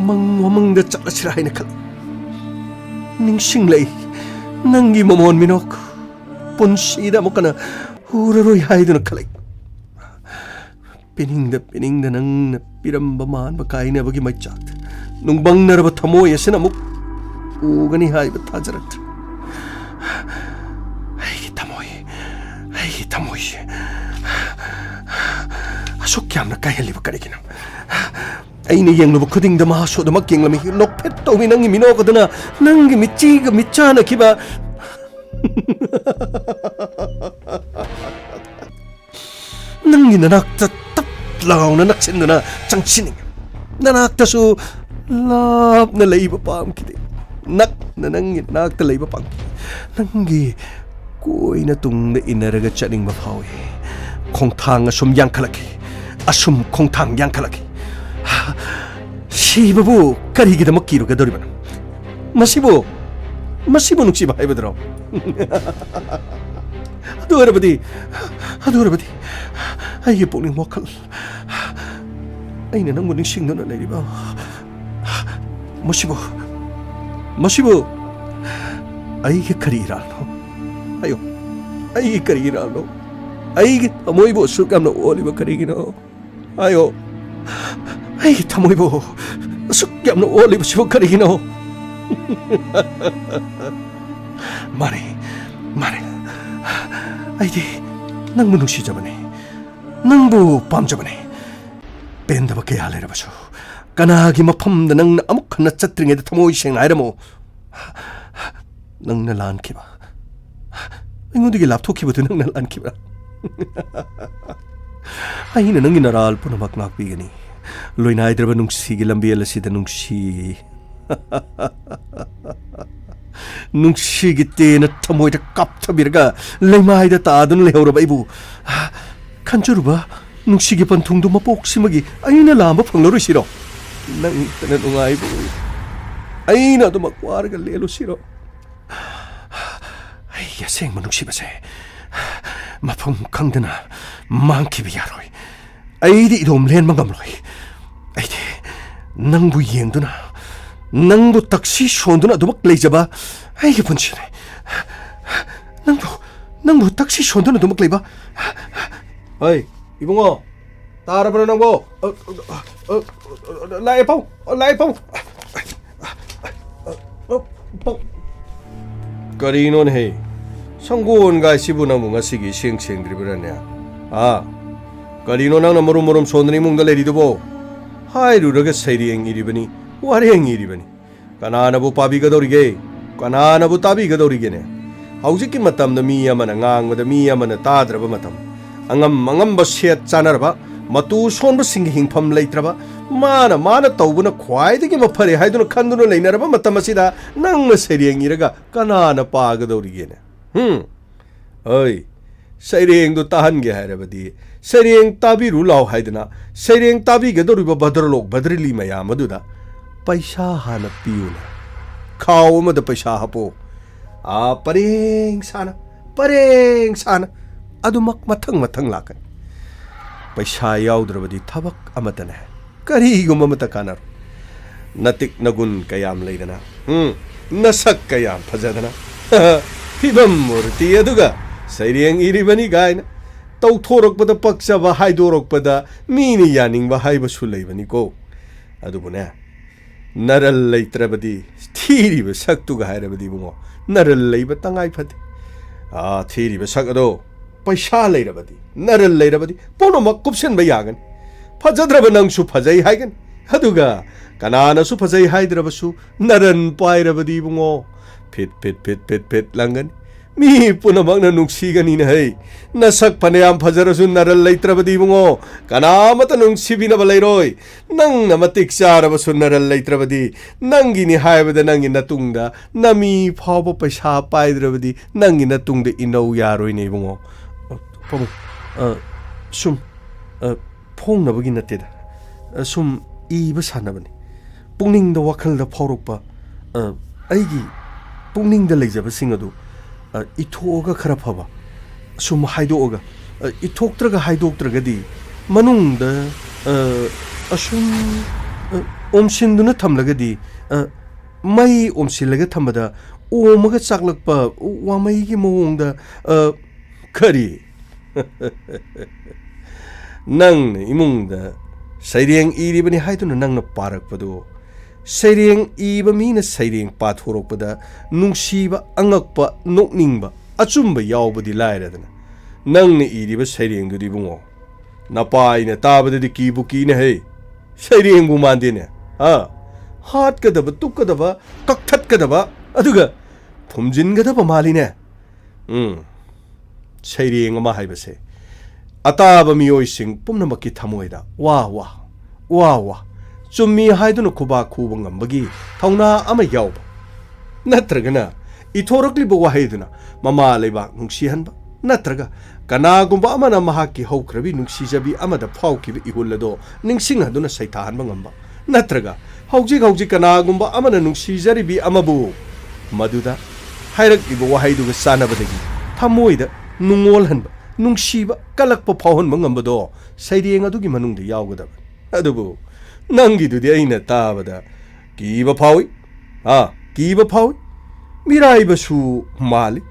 ꯎꯃꯪ ꯋꯥꯃꯪꯗ ꯆꯠꯂꯁꯤꯔꯥ ꯍꯥꯏꯅ ꯈꯜꯂꯤ꯫ ꯅꯤꯡꯁꯤꯡꯂꯛꯏ ꯅꯪꯒꯤ ꯃꯃꯣꯟ ꯃꯤꯅꯣꯛ꯫ ꯄꯨꯟꯁꯤꯗ ꯑꯃꯨꯛ ꯍꯟꯅ ꯎꯔꯔꯣꯏ ꯍꯥꯏꯗꯨꯅ ꯈꯜꯂꯛꯏ꯫ ꯄꯤꯅꯤꯡꯗ ꯄꯤꯅꯤꯡꯗ ꯅꯪꯅ ꯄꯤꯔꯝꯕ ꯃꯥꯟꯕ ꯀꯥꯏꯅꯕꯒꯤ ꯃꯩꯆꯥꯛꯇ ꯅꯨꯡꯕꯪꯅꯔꯕ ꯊꯃꯣꯏ ꯑꯁꯤꯅ ꯑꯃꯨꯛ ꯎꯒꯅꯤ ꯍꯥꯏꯕ ꯊꯥꯖꯔꯛꯇ꯭ꯔꯦ꯫ ꯑꯩꯒꯤ ꯊꯃꯣꯏ, ꯑꯩꯒꯤ ꯊꯃꯣꯏꯁꯦ ꯑꯁꯨꯛ ꯌꯥꯝꯅ ꯀꯥꯏꯍꯜꯂꯤꯕ ꯀꯔꯤꯒꯤꯅꯣ? ꯑꯩꯅ ꯌꯦꯡꯂꯨꯕ ꯈꯨꯗꯤꯡꯗ ꯃꯍꯥꯛꯁꯨ ꯑꯗꯨꯃꯛ ꯌꯦꯡꯂꯝꯃꯤ꯫ ꯅꯣꯛꯐꯦꯠ ꯇꯧꯏ ꯅꯪꯒꯤ ꯃꯤꯅꯣꯛ ꯑꯗꯨꯅ, ꯅꯪꯒꯤ ꯃꯤꯠꯆꯤꯒ ꯃꯤꯠꯆꯥꯟꯅꯈꯤꯕ꯫ ꯅꯪꯒꯤ ꯅꯅꯥꯛꯇ ꯇꯞ ꯂꯥꯎꯅ ꯅꯛꯁꯤꯟꯗꯨꯅ ꯆꯪꯁꯤꯟꯅꯤꯡꯉꯤ꯫ ꯅꯅꯥꯛꯇꯁꯨ ꯂꯥꯞꯅ ꯂꯩꯕ ꯄꯥꯝꯈꯤꯗꯦ꯫ ꯅꯛꯅ ꯅꯪꯒꯤ ꯅꯥꯛꯇ ꯂꯩꯕ ꯄꯥꯝꯈꯤ꯫ ꯅꯪꯒꯤ ꯀꯣꯏꯅ ꯇꯨꯡꯗ ꯏꯟꯅꯔꯒ ꯆꯠꯅꯤꯡꯕ ꯐꯥꯎꯏ꯫ ꯈꯣꯡꯊꯥꯡ ꯑꯁꯨꯝ ꯌꯥꯡꯈꯠꯂꯛꯈꯤ, ꯑꯁꯨꯝ ꯈꯣꯡꯊꯥꯡ ꯌꯥꯡꯈꯠꯂꯛꯈꯤ꯫ ꯁꯤꯕꯕꯨ ꯀꯔꯤꯒꯤꯗꯃꯛ ꯀꯤꯔꯨꯒꯗꯧꯔꯤꯕꯅꯣ? ꯃꯁꯤꯕꯨ, ꯃꯁꯤꯕꯨ ꯅꯨꯡꯁꯤꯕ ꯍꯥꯏꯕꯗꯨꯔꯣ? ꯑꯗꯨ ꯑꯣꯏꯔꯕꯗꯤ, ꯑꯗꯨ ꯑꯣꯏꯔꯕꯗꯤ ꯑꯩꯒꯤ ꯄꯨꯛꯅꯤꯡ ꯋꯥꯈꯜ, ꯑꯩꯅ ꯅꯪꯕꯨ ꯅꯤꯡꯁꯤꯡꯗꯨꯅ ꯂꯩꯔꯤꯕ ꯃꯁꯤꯕꯨ, ꯃꯁꯤꯕꯨ ꯑꯩꯒꯤ ꯀꯔꯤ ꯏꯔꯥꯜꯅꯣ? ꯍꯥꯏꯌꯣ, ꯑꯩꯒꯤ ꯀꯔꯤ ꯏꯔꯥꯜꯅꯣ? ꯑꯩꯒꯤ ꯊꯃꯣꯏꯕꯨ ꯑꯁꯨꯛ ꯌꯥꯝꯅ ꯑꯣꯜꯂꯤꯕ ꯀꯔꯤꯒꯤꯅꯣ? ꯍꯥꯏꯌꯣ, ꯑꯩꯒꯤ ꯊꯃꯣꯏꯕꯨ ꯑꯁꯨꯛ ꯌꯥꯝꯅ ꯑꯣꯜꯂꯤꯕꯁꯤꯕꯨ ꯀꯔꯤꯒꯤꯅꯣ? ꯃꯥꯅꯤ, ꯃꯥꯅꯤ, ꯑꯩꯗꯤ ꯅꯪꯕꯨ ꯅꯨꯡꯁꯤꯖꯕꯅꯤ, ꯅꯪꯕꯨ ꯄꯥꯝꯖꯕꯅꯤ꯫ ꯄꯦꯟꯗꯕ ꯀꯌꯥ ꯂꯩꯔꯕꯁꯨ, ꯀꯅꯥꯒꯤ ꯃꯐꯝꯗ ꯅꯪꯅ ꯑꯃꯨꯛ ꯍꯟꯅ ꯆꯠꯇ꯭ꯔꯤꯉꯩꯗ ꯊꯃꯣꯏ ꯁꯦꯡꯅ ꯍꯥꯏꯔꯝꯃꯨ, ꯅꯪꯅ ꯂꯥꯟꯈꯤꯕ, ꯑꯩꯉꯣꯟꯗꯒꯤ ꯂꯥꯞꯊꯣꯛꯈꯤꯕꯗꯨ ꯅꯪꯅ ꯂꯥꯟꯈꯤꯕ꯭ꯔꯥ? ꯑꯩꯅ ꯅꯪꯒꯤ ꯅꯔꯥꯜ ꯄꯨꯝꯅꯃꯛ ꯉꯥꯛꯄꯤꯒꯅꯤ꯫ ꯂꯣꯏꯅꯥꯏꯗ꯭ꯔꯕ ꯅꯨꯡꯁꯤꯒꯤ ꯂꯝꯕꯦꯜ ꯑꯁꯤꯗ ꯅꯨꯡꯁꯤ, ꯅꯨꯡꯁꯤꯒꯤ ꯇꯦꯟꯅ ꯊꯃꯣꯏꯗ ꯀꯥꯞꯊꯕꯤꯔꯒ ꯂꯩꯃꯥꯏꯗ ꯇꯥꯗꯨꯅ ꯂꯩꯍꯧꯔꯕ ꯑꯩꯕꯨ ꯈꯟꯖꯔꯨꯕ ꯅꯨꯡꯁꯤꯒꯤ ꯄꯟꯊꯨꯡꯗꯨ ꯃꯄꯣꯛꯁꯤꯃꯒꯤ ꯑꯩꯅ ꯂꯥꯝꯕ ꯐꯪꯂꯔꯣꯏꯁꯤꯔꯣ? ꯅꯪꯇꯅ ꯅꯨꯡꯉꯥꯏꯕ ꯑꯣꯏ꯫ ꯑꯩꯅ ꯑꯗꯨꯃꯛ ꯋꯥꯔꯒ ꯂꯦꯜꯂꯨꯁꯤꯔꯣ? ꯑꯩꯒꯤ ꯑꯁꯦꯡꯕ ꯅꯨꯡꯁꯤꯕꯁꯦ ꯃꯐꯝ ꯈꯪꯗꯅ ꯃꯥꯡꯈꯤꯕ ꯌꯥꯔꯣꯏ꯫ ꯑꯩꯗꯤ ꯏꯗꯣꯝ ꯂꯦꯟꯕ ꯉꯝꯂꯣꯏ꯫ ꯑꯩꯗꯤ ꯅꯪꯕꯨ ꯌꯦꯡꯗꯨꯅ, ꯅꯪꯕꯨ ꯇꯛꯁꯤ ꯁꯣꯟꯗꯨꯅ ꯑꯗꯨꯃꯛ ꯂꯩꯖꯕ ꯑꯩꯒꯤ ꯄꯨꯟꯁꯤꯅꯤ꯫ ꯅꯪꯕꯨ, ꯅꯪꯕꯨ ꯇꯛꯁꯤ ꯁꯣꯟꯗꯨꯅ ꯑꯗꯨꯃꯛ ꯂꯩꯕ꯫ ꯍꯩ, ꯏꯕꯨꯡꯉꯣ, ꯇꯥꯔꯕ꯭ꯔꯣ ꯅꯪꯕꯣ? ꯑ, ꯑ, ꯑ, ꯑ, ꯂꯥꯛꯑꯦ ꯄꯥꯎ, ꯂꯥꯛꯑꯦ ꯄꯥꯎ꯫ ꯑ, ꯄꯥꯎ꯫ ꯀꯔꯤꯅꯣꯅꯦꯍꯦ? ꯁꯪꯒꯣꯟꯒꯥꯏꯁꯤꯕꯨ ꯅꯪꯕꯨ ꯉꯁꯤꯒꯤ ꯏꯁꯦꯡ ꯁꯦꯡꯗ꯭ꯔꯤꯕ꯭ꯔꯥꯅꯦ? ꯑꯥ? ꯀꯔꯤꯅꯣ ꯅꯪꯅ ꯃꯔꯨꯝ ꯃꯔꯨꯝ ꯁꯣꯟꯗꯅ ꯏꯃꯨꯡꯗ ꯂꯩꯔꯤꯗꯨꯕꯣ? ꯍꯥꯏꯔꯨꯔꯒ ꯁꯩꯔꯦꯡ ꯏꯔꯤꯕꯅꯤ, ꯋꯥꯔꯦꯡ ꯏꯔꯤꯕꯅꯤ꯫ ꯀꯅꯥꯅꯕꯨ ꯄꯥꯕꯤꯒꯗꯧꯔꯤꯒꯦ? ꯀꯅꯥꯅꯕꯨ ꯇꯥꯕꯤꯒꯗꯧꯔꯤꯒꯦꯅꯦ? ꯍꯧꯖꯤꯛꯀꯤ ꯃꯇꯝꯗ ꯃꯤ ꯑꯃꯅ ꯉꯥꯡꯕꯗ ꯃꯤ ꯑꯃꯅ ꯇꯥꯗ꯭ꯔꯕ ꯃꯇꯝ, ꯑꯉꯝ ꯑꯉꯝꯕ ꯁꯦꯠ ꯆꯥꯅꯔꯕ, ꯃꯇꯨ ꯁꯣꯟꯕꯁꯤꯡꯒꯤ ꯍꯤꯡꯐꯝ ꯂꯩꯇ꯭ꯔꯕ, ꯃꯥꯅ ꯃꯥꯅ ꯇꯧꯕꯅ ꯈ꯭ꯋꯥꯏꯗꯒꯤ ꯃꯐꯔꯦ ꯍꯥꯏꯗꯨꯅ ꯈꯟꯗꯨꯅ ꯂꯩꯅꯔꯕ ꯃꯇꯝ ꯑꯁꯤꯗ ꯅꯪꯅ ꯁꯩꯔꯦꯡ ꯏꯔꯒ ꯀꯅꯥꯅ ꯄꯥꯒꯗꯧꯔꯤꯒꯦꯅꯦ? ꯍꯨꯝ? ꯑꯩ ꯁꯩꯔꯦꯡꯗꯨ ꯇꯥꯍꯟꯒꯦ ꯍꯥꯏꯔꯕꯗꯤ, ꯁꯩꯔꯦꯡ ꯇꯥꯕꯤꯔꯨ ꯂꯥꯎ ꯍꯥꯏꯗꯅ ꯁꯩꯔꯦꯡ ꯇꯥꯕꯤꯒꯗꯧꯔꯤꯕ ꯚꯗ꯭ꯔꯂꯣꯛ ꯚꯗ꯭ꯔꯂꯤ ꯃꯌꯥꯝ ꯑꯗꯨꯗ ꯄꯩꯁꯥ ꯍꯥꯟꯅ ꯄꯤꯌꯨꯅꯦ꯫ ꯈꯥꯎ ꯑꯃꯗ ꯄꯩꯁꯥ ꯍꯥꯞꯄꯣ꯫ ꯑꯥ, ꯄꯔꯦꯡ ꯁꯥꯅ, ꯄꯔꯦꯡ ꯁꯥꯅ ꯑꯗꯨꯃꯛ ꯃꯊꯪ ꯃꯊꯪ ꯂꯥꯛꯀꯅꯤ꯫ ꯄꯩꯁꯥ ꯌꯥꯎꯗ꯭ꯔꯕꯗꯤ ꯊꯕꯛ ꯑꯃꯠꯇꯅꯦ, ꯀꯔꯤꯒꯨꯝꯕ ꯑꯃꯠꯇ ꯀꯥꯟꯅꯔꯣꯏ꯫ ꯅꯇꯤꯛ ꯅꯒꯨꯟ ꯀꯌꯥꯝ ꯂꯩꯗꯅ, ꯎꯝ, ꯅꯁꯛ ꯀꯌꯥꯝ ꯐꯖꯗꯅ, ꯐꯤꯕꯝ ꯃꯨꯔꯇꯤ ꯑꯗꯨꯒ ꯁꯩꯔꯦꯡ ꯏꯔꯤꯕꯅꯤ ꯀꯥꯏꯅ ꯇꯧꯊꯣꯔꯛꯄꯗ ꯄꯛꯆꯕ, ꯍꯥꯏꯗꯣꯔꯛꯄꯗ ꯃꯤꯅ ꯌꯥꯅꯤꯡꯕ ꯍꯥꯏꯕꯁꯨ ꯂꯩꯕꯅꯤꯀꯣ꯫ ꯑꯗꯨꯕꯨꯅꯦ, ꯅꯔꯜ ꯂꯩꯇ꯭ꯔꯕꯗꯤ, ꯊꯤꯔꯤꯕ ꯁꯛꯇꯨꯒ ꯍꯥꯏꯔꯕꯗꯤ ꯏꯕꯨꯡꯉꯣ, ꯅꯔꯜ ꯂꯩꯕ ꯇꯉꯥꯏ ꯐꯗꯦ꯫ ꯑꯥ, ꯊꯤꯔꯤꯕ ꯁꯛ ꯑꯗꯣ ꯄꯩꯁꯥ ꯂꯩꯔꯕꯗꯤ, ꯅꯔꯜ ꯂꯩꯔꯕꯗꯤ ꯄꯨꯝꯅꯃꯛ ꯀꯨꯞꯁꯤꯟꯕ ꯌꯥꯒꯅꯤ꯫ ꯐꯖꯗ꯭ꯔꯕ ꯅꯪꯁꯨ ꯐꯖꯩ ꯍꯥꯏꯒꯅꯤ꯫ ꯑꯗꯨꯒ ꯀꯅꯥꯅꯁꯨ ꯐꯖꯩ ꯍꯥꯏꯗ꯭ꯔꯕꯁꯨ ꯅꯔꯟ ꯄꯥꯏꯔꯕꯗꯤ ꯏꯕꯨꯡꯉꯣ, ꯐꯤꯠ ꯐꯤꯠ ꯐꯤꯠ ꯐꯤꯠ ꯐꯤꯠ ꯂꯪꯒꯅꯤ꯫ ꯃꯤ ꯄꯨꯝꯅꯃꯛꯅ ꯅꯨꯡꯁꯤꯒꯅꯤꯅ ꯍꯩ꯫ ꯅꯁꯛ ꯐꯅꯌꯥꯝ ꯐꯖꯔꯁꯨ ꯅꯔꯜ ꯂꯩꯇ꯭ꯔꯕꯗꯤ ꯏꯕꯨꯡꯉꯣ, ꯀꯅꯥꯃꯠꯇ ꯅꯨꯡꯁꯤꯕꯤꯅꯕ ꯂꯩꯔꯣꯏ꯫ ꯅꯪꯅ ꯃꯇꯤꯛ ꯆꯥꯔꯕꯁꯨ ꯅꯔꯜ ꯂꯩꯇ꯭ꯔꯕꯗꯤ, ꯅꯪꯒꯤꯅꯤ ꯍꯥꯏꯕꯗ ꯅꯪꯒꯤ ꯅꯇꯨꯡꯗ ꯅꯃꯤ ꯐꯥꯎꯕ ꯄꯩꯁꯥ ꯄꯥꯏꯗ꯭ꯔꯕꯗꯤ ꯅꯪꯒꯤ ꯅꯇꯨꯡꯗ ꯏꯅꯧ ꯌꯥꯔꯣꯏꯅꯦ ꯏꯕꯨꯡꯉꯣ꯫ ꯑ, ꯄꯥꯕꯨꯡ, ꯑ, ꯁꯨꯝ, ꯑ, ꯐꯣꯡꯅꯕꯒꯤ ꯅꯠꯇꯦꯗ꯫ ꯑ, ꯁꯨꯝ ꯏꯕ ꯁꯥꯟꯅꯕꯅꯤ꯫ ꯄꯨꯛꯅꯤꯡꯗ, ꯋꯥꯈꯜꯗ ꯐꯥꯎꯔꯛꯄ, ꯑ, ꯑꯩꯒꯤ ꯄꯨꯛꯅꯤꯡꯗ ꯂꯩꯖꯕꯁꯤꯡ ꯑꯗꯨ, ꯑ, ꯏꯊꯣꯛꯑꯒ ꯈꯔ ꯐꯕ, ꯁꯨꯝ ꯍꯥꯏꯗꯣꯛꯑꯒ, ꯑ, ꯏꯊꯣꯛꯇ꯭ꯔꯒ ꯍꯥꯏꯗꯣꯛꯇ꯭ꯔꯒꯗꯤ ꯃꯅꯨꯡꯗ, ꯑ, ꯑꯁꯨꯝ, ꯑ, ꯑꯣꯝꯁꯤꯟꯗꯨꯅ ꯊꯝꯂꯒꯗꯤ, ꯑ, ꯃꯩ ꯑꯣꯝꯁꯤꯜꯂꯒ ꯊꯝꯕꯗ ꯑꯣꯝꯃꯒ ꯆꯥꯛꯂꯛꯄ ꯋꯥꯃꯩꯒꯤ ꯃꯑꯣꯡꯗ, ꯑ, ꯀꯔꯤ? ꯅꯪꯅ ꯏꯃꯨꯡꯗ ꯁꯩꯔꯦꯡ ꯏꯔꯤꯕꯅꯤ ꯍꯥꯏꯗꯨꯅ ꯅꯪꯅ ꯄꯥꯔꯛꯄꯗꯨ, ꯁꯩꯔꯦꯡ ꯏꯕ ꯃꯤꯅ ꯁꯩꯔꯦꯡ ꯄꯥꯊꯣꯔꯛꯄꯗ ꯅꯨꯡꯁꯤꯕ, ꯑꯉꯛꯄ, ꯅꯣꯛꯅꯤꯡꯕ, ꯑꯆꯨꯝꯕ ꯌꯥꯎꯕꯗꯤ ꯂꯥꯏꯔꯗꯅ, ꯅꯪꯅ ꯏꯔꯤꯕ ꯁꯩꯔꯦꯡꯗꯨꯗꯤ ꯏꯕꯨꯡꯉꯣ, ꯅꯄꯥ ꯑꯩꯅ ꯇꯥꯕꯗꯗꯤ ꯀꯤꯕꯨ ꯀꯤꯅꯦ ꯍꯦ꯫ ꯁꯩꯔꯦꯡꯕꯨ ꯃꯥꯟꯗꯦꯅꯦ꯫ ꯍꯥ? ꯍꯥꯠꯀꯗꯕ, ꯇꯨꯞꯀꯗꯕ, ꯀꯛꯊꯠꯀꯗꯕ, ꯑꯗꯨꯒ ꯐꯨꯝꯖꯤꯟꯒꯗꯕ ꯃꯥꯜꯂꯤꯅꯦ꯫ ꯎꯝ, ꯁꯩꯔꯦꯡ ꯑꯃ ꯍꯥꯏꯕꯁꯦ ꯑꯇꯥꯕ ꯃꯤꯑꯣꯏꯁꯤꯡ ꯄꯨꯝꯅꯃꯛꯀꯤ ꯊꯃꯣꯏꯗ "ꯋꯥ ꯋꯥ, ꯋꯥ ꯋꯥ, ꯆꯨꯝꯃꯤ" ꯍꯥꯏꯗꯨꯅ ꯈꯨꯕꯥꯛ ꯈꯨꯕ ꯉꯝꯕꯒꯤ ꯊꯧꯅꯥ ꯑꯃ ꯌꯥꯎꯕ, ꯅꯠꯇ꯭ꯔꯒꯅ ꯏꯊꯣꯔꯛꯂꯤꯕ ꯋꯥꯍꯩꯗꯨꯅ ꯃꯃꯥ ꯂꯩꯕꯥꯛ ꯅꯨꯡꯁꯤꯍꯟꯕ, ꯅꯠꯇ꯭ꯔꯒ ꯀꯅꯥꯒꯨꯝꯕ ꯑꯃꯅ ꯃꯍꯥꯛꯀꯤ ꯍꯧꯈ꯭ꯔꯕꯤ ꯅꯨꯡꯁꯤꯖꯕꯤ ꯑꯃꯗ ꯐꯥꯎꯈꯤꯕ ꯏꯍꯨꯜ ꯑꯗꯣ ꯅꯤꯡꯁꯤꯡꯍꯟꯗꯨꯅ ꯁꯩꯊꯥꯍꯟꯕ ꯉꯝꯕ, ꯅꯠꯇ꯭ꯔꯒ ꯍꯧꯖꯤꯛ ꯍꯧꯖꯤꯛ ꯀꯅꯥꯒꯨꯝꯕ ꯑꯃꯅ ꯅꯨꯡꯁꯤꯖꯔꯤꯕꯤ ꯑꯃꯕꯨ ꯃꯗꯨꯗ ꯍꯥꯏꯔꯛꯂꯤꯕ ꯋꯥꯍꯩꯗꯨꯒ ꯆꯥꯟꯅꯕꯗꯒꯤ ꯊꯃꯣꯏꯗ ꯅꯨꯡꯉꯣꯜꯍꯟꯕ, ꯅꯨꯡꯁꯤꯕ ꯀꯜꯂꯛꯄ ꯐꯥꯎꯍꯟꯕ ꯉꯝꯕꯗꯣ ꯁꯩꯔꯦꯡ ꯑꯗꯨꯒꯤ ꯃꯅꯨꯡꯗ ꯌꯥꯎꯒꯗꯕꯅꯤ꯫ ꯑꯗꯨꯕꯨ ꯅꯪꯒꯤꯗꯨꯗꯤ ꯑꯩꯅ ꯇꯥꯕꯗ ꯀꯤꯕ ꯐꯥꯎꯏ꯫ ꯑꯥ, ꯀꯤꯕ ꯐꯥꯎꯏ꯫ ꯃꯤꯔꯥꯏꯕꯁꯨ ꯃꯥꯜꯂꯤ꯫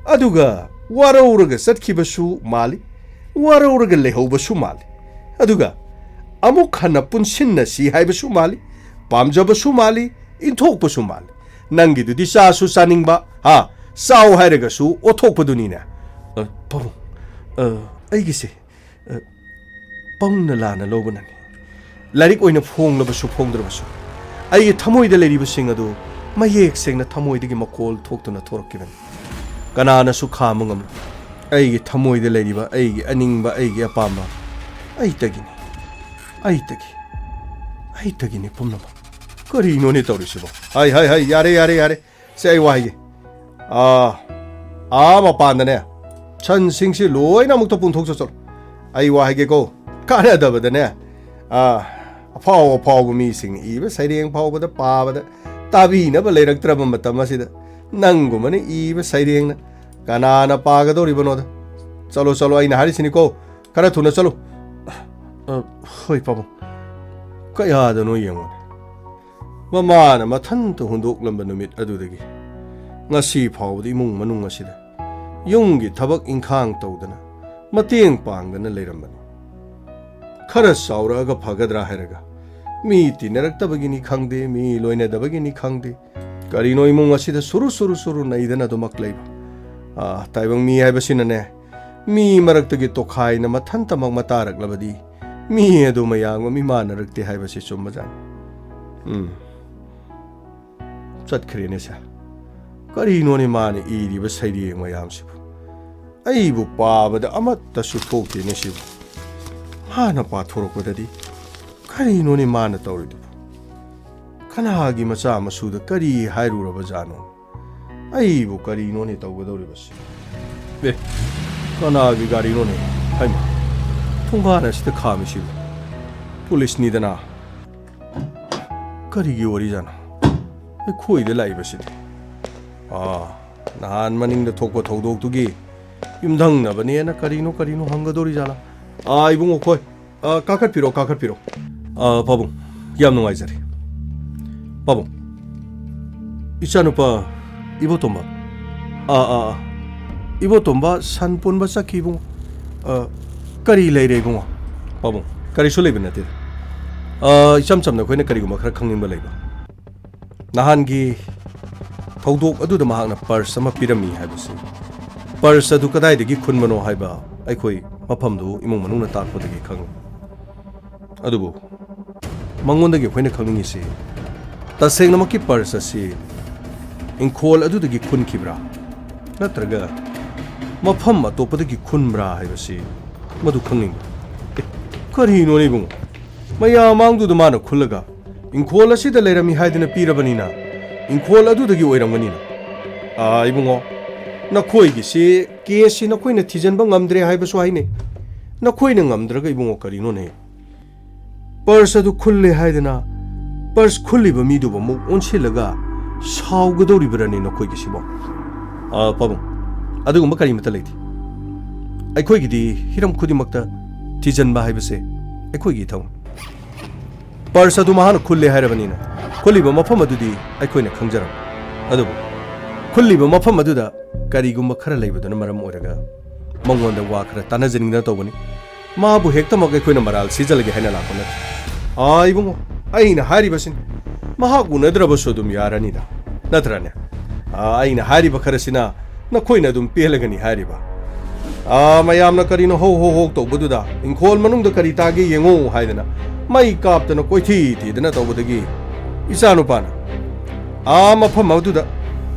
ꯑꯗꯨꯒ ꯋꯥꯔꯧꯔꯒ ꯆꯠꯈꯤꯕꯁꯨ ꯃꯥꯜꯂꯤ꯫ ꯋꯥꯔꯧꯔꯒ ꯂꯩꯍꯧꯕꯁꯨ ꯃꯥꯜꯂꯤ꯫ ꯑꯗꯨꯒ ꯑꯃꯨꯛ ꯍꯟꯅ ꯄꯨꯟꯁꯤꯟꯅꯁꯤ ꯍꯥꯏꯕꯁꯨ ꯃꯥꯜꯂꯤ꯫ ꯄꯥꯝꯖꯕꯁꯨ ꯃꯥꯜꯂꯤ꯫ ꯏꯟꯊꯣꯛꯄꯁꯨ ꯃꯥꯜꯂꯤ꯫ ꯅꯪꯒꯤꯗꯨꯗꯤ ꯆꯥꯁꯨ ꯆꯥꯅꯤꯡꯕ, ꯍꯥ, ꯆꯥꯎ ꯍꯥꯏꯔꯒꯁꯨ ꯑꯣꯠꯊꯣꯛꯄꯗꯨꯅꯤꯅꯦ꯫ ꯑ, ꯄꯥꯕꯨꯡ, ꯑ, ꯑꯩꯒꯤꯁꯦ, ꯑ, ꯄꯥꯕꯨꯡꯅ ꯂꯥꯟꯅ ꯂꯧꯕꯅꯅꯤ꯫ ꯂꯥꯏꯔꯤꯛ ꯑꯣꯏꯅ ꯐꯣꯡꯂꯕꯁꯨ ꯐꯣꯡꯗ꯭ꯔꯕꯁꯨ, ꯑꯩꯒꯤ ꯊꯃꯣꯏꯗ ꯂꯩꯔꯤꯕꯁꯤꯡ ꯑꯗꯨ ꯃꯌꯦꯛ ꯁꯦꯡꯅ ꯊꯃꯣꯏꯗꯒꯤ ꯃꯈꯣꯜ ꯊꯣꯛꯇꯨꯅ ꯊꯣꯔꯛꯈꯤꯕꯅꯤ꯫ ꯀꯅꯥꯅꯁꯨ ꯈꯥꯝꯕ ꯉꯝꯂꯣꯏ꯫ ꯑꯩꯒꯤ ꯊꯃꯣꯏꯗ ꯂꯩꯔꯤꯕ ꯑꯩꯒꯤ ꯑꯅꯤꯡꯕ, ꯑꯩꯒꯤ ꯑꯄꯥꯝꯕ ꯑꯩꯇꯒꯤꯅꯤ꯫ ꯑꯩꯇꯒꯤ꯫ ꯑꯩꯇꯒꯤꯅꯤ ꯄꯨꯝꯅꯃꯛ꯫ ꯀꯔꯤꯅꯣꯅꯦ ꯇꯧꯔꯤꯁꯤꯕꯣ? ꯍꯥꯏ, ꯍꯥꯏ, ꯍꯥꯏ, ꯌꯥꯔꯦ, ꯌꯥꯔꯦ, ꯌꯥꯔꯦ꯫ ꯁꯦ, ꯑꯩ ꯋꯥ ꯍꯥꯏꯒꯦ꯫ ꯑꯥ, ꯑꯥ ꯃꯄꯥꯟꯗꯅꯦ, ꯁꯟꯁꯤꯡꯁꯤ ꯂꯣꯏꯅ ꯑꯃꯨꯛꯇ ꯄꯨꯟꯊꯣꯛ ꯆꯠꯆꯠꯂꯣ꯫ ꯑꯩ ꯋꯥ ꯍꯥꯏꯒꯦꯀꯣ꯫ ꯀꯥꯟꯅꯗꯕꯗꯅꯦ, ꯑꯥ, ꯑꯐꯥꯎ ꯑꯐꯥꯎꯕ ꯃꯤꯁꯤꯡꯅ ꯏꯕ ꯁꯩꯔꯦꯡ ꯐꯥꯎꯕꯗ ꯄꯥꯕꯗ ꯇꯥꯕꯤꯅꯕ ꯂꯩꯔꯛꯇ꯭ꯔꯕ ꯃꯇꯝ ꯑꯁꯤꯗ ꯅꯪꯒꯨꯝꯕꯅ ꯏꯕ ꯁꯩꯔꯦꯡꯅ ꯀꯅꯥꯅ ꯄꯥꯒꯗꯧꯔꯤꯕꯅꯣꯗ? ꯆꯠꯂꯣ, ꯆꯠꯂꯣ, ꯑꯩꯅ ꯍꯥꯏꯔꯤꯁꯤꯅꯤꯀꯣ꯫ ꯈꯔ ꯊꯨꯅ ꯆꯠꯂꯨ꯫ ꯑ, ꯍꯣꯏ, ꯄꯥꯕꯨꯡ꯫ ꯀꯌꯥꯗꯅꯣ ꯌꯦꯡꯉꯨꯅꯦ꯫ ꯃꯃꯥꯅ ꯃꯊꯟꯇ ꯍꯨꯟꯗꯣꯛꯂꯝꯕ ꯅꯨꯃꯤꯠ ꯑꯗꯨꯗꯒꯤ ꯉꯁꯤ ꯐꯥꯎꯕꯗ ꯏꯃꯨꯡ ꯃꯅꯨꯡ ꯑꯁꯤꯗ ꯌꯨꯝꯒꯤ ꯊꯕꯛ ꯏꯪꯈꯥꯡ ꯇꯧꯗꯅ, ꯃꯇꯦꯡ ꯄꯥꯡꯗꯅ ꯂꯩꯔꯝꯕꯅꯤ꯫ ꯈꯔ ꯆꯥꯎꯔꯛꯑꯒ ꯐꯒꯗ꯭ꯔꯥ ꯍꯥꯏꯔꯒ, ꯃꯤ ꯇꯤꯟꯅꯔꯛꯇꯕꯒꯤꯅꯤ ꯈꯪꯗꯦ, ꯃꯤ ꯂꯣꯏꯅꯗꯕꯒꯤꯅꯤ ꯈꯪꯗꯦ, ꯀꯔꯤꯅꯣ ꯏꯃꯨꯡ ꯑꯁꯤꯗ ꯁꯨꯔꯨ ꯁꯨꯔꯨ ꯁꯨꯔꯨ ꯅꯩꯗꯅ ꯑꯗꯨꯃꯛ ꯂꯩꯕ꯫ ꯑꯥ, ꯇꯥꯏꯕꯪ ꯃꯤ ꯍꯥꯏꯕꯁꯤꯅꯅꯦ, ꯃꯤ ꯃꯔꯛꯇꯒꯤ ꯇꯣꯈꯥꯏꯅ ꯃꯊꯟꯇꯃꯛ ꯃꯇꯥꯔꯛꯂꯕꯗꯤ, ꯃꯤ ꯑꯗꯨ ꯃꯌꯥꯝꯒ ꯃꯤꯃꯥꯟꯅꯔꯛꯇꯦ ꯍꯥꯏꯕꯁꯤ ꯆꯨꯝꯕꯖꯥꯠꯅꯤ꯫ ꯎꯝ꯫ ꯆꯠꯈ꯭ꯔꯦꯅꯦ ꯁꯦ꯫ ꯀꯔꯤꯅꯣꯅꯦ ꯃꯥꯅ ꯏꯔꯤꯕ ꯁꯩꯔꯦꯡ ꯃꯌꯥꯝꯁꯤꯕꯨ? ꯑꯩꯕꯨ ꯄꯥꯕꯗ ꯑꯃꯠꯇꯁꯨ ꯊꯣꯛꯇꯦꯅꯦ ꯁꯤꯕꯨ꯫ ꯃꯥꯅ ꯄꯥꯊꯣꯔꯛꯄꯗꯗꯤ ꯀꯔꯤꯅꯣꯅꯦ ꯃꯥꯅ ꯇꯧꯔꯤꯗꯨꯕꯨ? ꯀꯅꯥꯒꯤ ꯃꯆꯥ ꯃꯁꯨꯗ ꯀꯔꯤ ꯍꯥꯏꯔꯨꯔꯕꯖꯥꯠꯅꯣ? ꯑꯩꯕꯨ ꯀꯔꯤꯅꯣꯅꯦ ꯇꯧꯒꯗꯧꯔꯤꯕꯁꯤ? ꯑꯦ, ꯀꯅꯥꯒꯤ ꯒꯥꯔꯤꯅꯣꯅꯦ? ꯍꯩꯃꯥ, ꯊꯣꯡꯒꯥꯟ ꯑꯁꯤꯗ ꯈꯥꯝꯃꯤꯁꯤꯕꯨ? ꯄꯨꯂꯤꯁꯅꯤꯗꯅ꯫ ꯀꯔꯤꯒꯤ ꯋꯥꯔꯤꯖꯥꯠꯅꯣ? ꯑꯩꯈꯣꯏꯗ ꯂꯥꯛꯏꯕꯁꯤꯗꯤ꯫ ꯑꯥ, ꯅꯍꯥꯟ ꯃꯅꯤꯡꯗ ꯊꯣꯛꯄ ꯊꯧꯗꯣꯛꯇꯨꯒꯤ ꯌꯨꯝꯊꯪꯅꯕꯅꯦꯅ ꯀꯔꯤꯅꯣ ꯀꯔꯤꯅꯣ ꯍꯪꯒꯗꯧꯔꯤꯖꯥꯠꯂꯥ? ꯑꯥ, ꯏꯕꯨꯡꯉꯣ ꯈꯣꯏ, ꯑꯥ, ꯀꯥꯈꯠꯄꯤꯔꯣ, ꯀꯥꯈꯠꯄꯤꯔꯣ꯫ ꯑꯥ, ꯄꯥꯕꯨꯡ, ꯌꯥꯝ ꯅꯨꯡꯉꯥꯏꯖꯔꯦ꯫ ꯄꯥꯕꯨꯡ, ꯏꯆꯥꯅꯨꯄꯥ ꯏꯕꯣꯇꯣꯝꯕ꯫ ꯑꯥ, ꯑꯥ, ꯑꯥ꯫ ꯏꯕꯣꯇꯣꯝꯕ ꯁꯟ ꯄꯨꯟꯕ ꯆꯠꯈꯤ, ꯏꯕꯨꯡꯉꯣ꯫ ꯑꯥ, ꯀꯔꯤ ꯂꯩꯔꯦ, ꯏꯕꯨꯡꯉꯣ? ꯄꯥꯕꯨꯡ, ꯀꯔꯤꯁꯨ ꯂꯩꯕ ꯅꯠꯇꯦꯗ꯫ ꯑꯥ, ꯏꯆꯝ ꯆꯝꯅ ꯑꯩꯈꯣꯏꯅ ꯀꯔꯤꯒꯨꯝꯕ ꯈꯔ ꯈꯪꯅꯤꯡꯕ ꯂꯩꯕ꯫ ꯅꯍꯥꯟꯒꯤ ꯊꯧꯗꯣꯛ ꯑꯗꯨꯗ ꯃꯍꯥꯛꯅ ꯄꯔꯁ ꯑꯃ ꯄꯤꯔꯝꯃꯤ ꯍꯥꯏꯕꯁꯤ, ꯄꯔꯁ ꯑꯗꯨ ꯀꯗꯥꯏꯗꯒꯤ ꯈꯨꯟꯕꯅꯣ ꯍꯥꯏꯕ ꯑꯩꯈꯣꯏ ꯃꯐꯝꯗꯨ ꯏꯃꯨꯡ ꯃꯅꯨꯡꯅ ꯇꯥꯛꯄꯗꯒꯤ ꯈꯪꯉꯤ꯫ ꯑꯗꯨꯕꯨ ꯃꯉꯣꯟꯗꯒꯤ ꯑꯩꯈꯣꯏꯅ ꯈꯪꯅꯤꯡꯉꯤꯁꯤ, ꯇꯁꯦꯡꯅꯃꯛꯀꯤ ꯄꯔꯁ ꯑꯁꯤ ꯏꯪꯈꯣꯜ ꯑꯗꯨꯗꯒꯤ ꯈꯨꯟꯈꯤꯕ꯭ꯔꯥ, ꯅꯠꯇ꯭ꯔꯒ ꯃꯐꯝ ꯑꯇꯣꯞꯄꯗꯒꯤ ꯈꯨꯟꯕ꯭ꯔꯥ ꯍꯥꯏꯕꯁꯤ ꯃꯗꯨ ꯈꯪꯅꯤꯡꯕ꯫ ꯑꯦ, ꯀꯔꯤꯅꯣꯅꯦ ꯏꯕꯨꯡꯉꯣ? ꯃꯌꯥꯝ ꯃꯥꯡꯗꯨꯗ ꯃꯥꯅ ꯈꯨꯜꯂꯒ ꯏꯪꯈꯣꯜ ꯑꯁꯤꯗ ꯂꯩꯔꯝꯃꯤ ꯍꯥꯏꯗꯅ ꯄꯤꯔꯕꯅꯤꯅ, ꯏꯪꯈꯣꯜ ꯑꯗꯨꯗꯒꯤ ꯑꯣꯏꯔꯝꯒꯅꯤꯅ꯫ ꯑꯥ, ꯏꯕꯨꯡꯉꯣ, ꯅꯈꯣꯏꯒꯤꯁꯤ ꯀꯦꯁꯁꯤ ꯅꯈꯣꯏꯅ ꯊꯤꯖꯤꯟꯕ ꯉꯝꯗ꯭ꯔꯦ ꯍꯥꯏꯕꯁꯨ ꯍꯥꯏꯅꯩ꯫ ꯅꯈꯣꯏꯅ ꯉꯝꯗ꯭ꯔꯒ, ꯏꯕꯨꯡꯉꯣ, ꯀꯔꯤꯅꯣꯅꯦ? ꯄꯔꯁ ꯑꯗꯨ ꯈꯨꯜꯂꯦ ꯍꯥꯏꯗꯅ ꯄꯔꯁ ꯈꯨꯜꯂꯤꯕ ꯃꯤꯗꯨꯕꯨ ꯑꯃꯨꯛ ꯑꯣꯟꯁꯤꯜꯂꯒ ꯁꯥꯎꯒꯗꯧꯔꯤꯕꯔꯅꯦ ꯅꯈꯣꯏꯒꯤꯁꯤꯕꯣ? ꯑꯥ, ꯄꯥꯕꯨꯡ, ꯑꯗꯨꯒꯨꯝꯕ ꯀꯔꯤꯃꯠꯇ ꯂꯩꯇꯦ꯫ ꯑꯩꯈꯣꯏꯒꯤꯗꯤ ꯍꯤꯔꯝ ꯈꯨꯗꯤꯡꯃꯛꯇ ꯊꯤꯖꯤꯟꯕ ꯍꯥꯏꯕꯁꯦ ꯑꯩꯈꯣꯏꯒꯤ ꯏꯊꯧꯅꯤ꯫ ꯄꯔꯁ ꯑꯗꯨ ꯃꯍꯥꯛꯅ ꯈꯨꯜꯂꯦ ꯍꯥꯏꯔꯕꯅꯤꯅ, ꯈꯨꯜꯂꯤꯕ ꯃꯐꯝ ꯑꯗꯨꯗꯤ ꯑꯩꯈꯣꯏꯅ ꯈꯪꯖꯔꯝꯃꯤ꯫ ꯑꯗꯨꯕꯨ ꯈꯨꯜꯂꯤꯕ ꯃꯐꯝ ꯑꯗꯨꯗ ꯀꯔꯤꯒꯨꯝꯕ ꯈꯔ ꯂꯩꯕꯗꯨꯅ ꯃꯔꯝ ꯑꯣꯏꯔꯒ ꯃꯉꯣꯟꯗ ꯋꯥ ꯈꯔ ꯇꯥꯟꯅꯖꯅꯤꯡꯗꯅ ꯇꯧꯕꯅꯤ꯫ ꯃꯥꯕꯨ ꯍꯦꯛꯇꯃꯛ ꯑꯩꯈꯣꯏꯅ ꯃꯔꯥꯜ ꯁꯤꯖꯜꯂꯒꯦ ꯍꯥꯏꯅ ꯂꯥꯛꯄ ꯅꯠꯇꯦ꯫ ꯑꯥ, ꯏꯕꯨꯡꯉꯣ, ꯑꯩꯅ ꯍꯥꯏꯔꯤꯕꯁꯤꯅꯤ꯫ ꯃꯍꯥꯛ ꯎꯅꯗ꯭ꯔꯕꯁꯨ ꯑꯗꯨꯝ ꯌꯥꯔꯅꯤꯗ, ꯅꯠꯇ꯭ꯔꯅꯦ? ꯑꯥ, ꯑꯩꯅ ꯍꯥꯏꯔꯤꯕ ꯈꯔꯁꯤꯅ ꯅꯈꯣꯏꯅ ꯑꯗꯨꯝ ꯄꯦꯜꯂꯒꯅꯤ ꯍꯥꯏꯔꯤꯕ꯫ ꯑꯥ, ꯃꯌꯥꯝꯅ ꯀꯔꯤꯅꯣ ꯍꯧ ꯍꯧ ꯍꯧ ꯇꯧꯕꯗꯨꯗ ꯏꯪꯈꯣꯜ ꯃꯅꯨꯡꯗ ꯀꯔꯤ ꯇꯥꯒꯦ ꯌꯦꯡꯉꯣ ꯍꯥꯏꯗꯅ ꯃꯩ ꯀꯥꯞꯇꯅ ꯀꯣꯏꯊꯤ ꯊꯤꯗꯅ ꯇꯧꯕꯗꯒꯤ ꯏꯆꯥꯅꯨꯄꯥꯅ ꯑꯥ ꯃꯐꯝ ꯑꯗꯨꯗ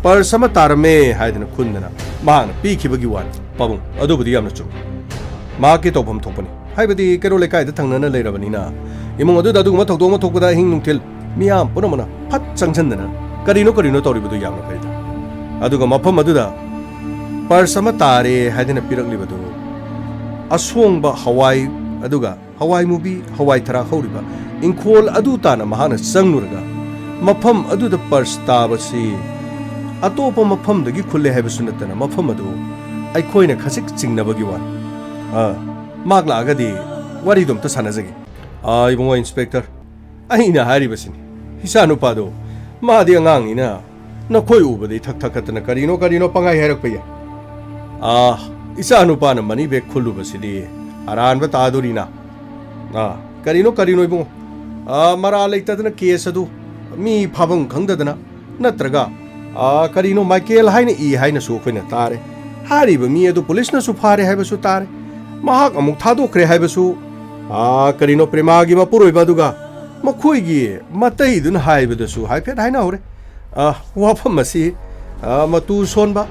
ꯄꯔꯁ ꯑꯃ ꯇꯥꯔꯝꯃꯦ ꯍꯥꯏꯗꯅ ꯈꯨꯟꯗꯅ ꯃꯍꯥꯛꯅ ꯄꯤꯈꯤꯕꯒꯤ ꯋꯥꯅꯤ꯫ ꯄꯥꯕꯨꯡ, ꯑꯗꯨꯕꯨꯗꯤ ꯌꯥꯝꯅ ꯆꯨꯝꯃꯤ꯫ ꯃꯍꯥꯛꯀꯤ ꯇꯧꯐꯝ ꯊꯣꯛꯄꯅꯤ꯫ ꯍꯥꯏꯕꯗꯤ ꯀꯩꯔꯣꯜ ꯂꯩꯀꯥꯏꯗ ꯊꯪꯅꯅ ꯂꯩꯔꯕꯅꯤꯅ, ꯏꯃꯨꯡ ꯑꯗꯨꯗ ꯑꯗꯨꯒꯨꯝꯕ ꯊꯧꯗꯣꯛ ꯑꯃ ꯊꯣꯛꯄꯗ ꯑꯍꯤꯡ ꯅꯨꯡꯊꯤꯜ ꯃꯤꯌꯥꯝ ꯄꯨꯝꯅꯃꯛꯅ ꯐꯠ ꯆꯪꯁꯤꯟꯗꯅ ꯀꯔꯤꯅꯣ ꯀꯔꯤꯅꯣ ꯇꯧꯔꯤꯕꯗꯨ ꯌꯥꯝꯅ ꯐꯩꯗ꯫ ꯑꯗꯨꯒ ꯃꯐꯝ ꯑꯗꯨꯗ ꯄꯔꯁ ꯑꯃ ꯇꯥꯔꯦ ꯍꯥꯏꯗꯅ ꯄꯤꯔꯛꯂꯤꯕꯗꯨ ꯑꯁꯣꯡꯕ ꯍꯋꯥꯏ, ꯑꯗꯨꯒ ꯍꯋꯥꯏ ꯃꯨꯕꯤ, ꯍꯋꯥꯏ ꯊꯔꯥꯛ ꯍꯧꯔꯤꯕ ꯏꯪꯈꯣꯜ ꯑꯗꯨ ꯇꯥꯅ ꯃꯍꯥꯛꯅ ꯆꯪꯂꯨꯔꯒ ꯃꯐꯝ ꯑꯗꯨꯗ ꯄꯔꯁ ꯇꯥꯕꯁꯤ ꯑꯇꯣꯞꯄ ꯃꯐꯝꯗꯒꯤ ꯈꯨꯜꯂꯦ ꯍꯥꯏꯕꯁꯨ ꯅꯠꯇꯅ ꯃꯐꯝ ꯑꯗꯨ ꯑꯩꯈꯣꯏꯅ ꯈꯖꯤꯛ ꯆꯤꯡꯅꯕꯒꯤ ꯋꯥꯅꯤ꯫ ꯑ, ꯃꯍꯥꯛ ꯂꯥꯛꯑꯒꯗꯤ ꯋꯥꯔꯤꯗꯣ ꯑꯝꯇ ꯁꯥꯟꯅꯖꯒꯦ꯫ ꯑ, ꯏꯕꯨꯡꯉꯣ ꯏꯟꯁꯄꯦꯛꯇꯔ, ꯑꯩꯅ ꯍꯥꯏꯔꯤꯕꯁꯤꯅꯤ, ꯏꯆꯥ ꯅꯨꯄꯥꯗꯣ, ꯃꯥꯗꯤ ꯑꯉꯥꯡꯅꯤꯅ ꯅꯈꯣꯏ ꯎꯕꯗ ꯏꯊꯛ ꯊꯛꯀꯠꯇꯅ ꯀꯔꯤꯅꯣ ꯀꯔꯤꯅꯣ ꯄꯪꯍꯥꯏ ꯍꯥꯏꯔꯛꯄ ꯌꯥꯏ꯫ ꯑꯥ, ꯏꯆꯥ ꯅꯨꯄꯥꯅ ꯃꯅꯤ ꯕꯦꯒ ꯈꯨꯜꯂꯨꯕꯁꯤꯗꯤ ꯑꯔꯥꯟꯕ ꯇꯥꯗꯣꯔꯤꯅ꯫ ꯑꯥ, ꯀꯔꯤꯅꯣ ꯀꯔꯤꯅꯣ ꯏꯕꯨꯡꯉꯣ? ꯑꯥ, ꯃꯔꯥ ꯂꯩꯇꯗꯅ ꯀꯦꯁ ꯑꯗꯨ ꯃꯤ ꯐꯥꯐꯝ ꯈꯪꯗꯗꯅ, ꯅꯠꯇ꯭ꯔꯒ, ꯑꯥ, ꯀꯔꯤꯅꯣ ꯃꯥꯏꯀꯦꯜ ꯍꯥꯏꯅ ꯏ ꯍꯥꯏꯅꯁꯨ ꯑꯩꯈꯣꯏꯅ ꯇꯥꯔꯦ꯫ ꯍꯥꯏꯔꯤꯕ ꯃꯤ ꯑꯗꯨ ꯄꯨꯂꯤꯁꯅꯁꯨ ꯐꯥꯔꯦ ꯍꯥꯏꯕꯁꯨ ꯇꯥꯔꯦ꯫ ꯃꯍꯥꯛ ꯑꯃꯨꯛ ꯊꯥꯗꯣꯛꯈ꯭ꯔꯦ ꯍꯥꯏꯕꯁꯨ, ꯑꯥ, ꯀꯔꯤꯅꯣ ꯄ꯭ꯔꯦꯃꯥꯒꯤ ꯃꯄꯨꯔꯣꯏꯕ ꯑꯗꯨꯒ ꯃꯈꯣꯏꯒꯤ ꯃꯇꯩꯗꯨꯅ ꯍꯥꯏꯕꯗꯁꯨ ꯍꯥꯏꯐꯦꯠ ꯍꯥꯏꯅꯍꯧꯔꯦ꯫ ꯑ, ꯋꯥꯐꯝ ꯑꯁꯤ, ꯑ, ꯃꯇꯨ ꯁꯣꯟꯕ,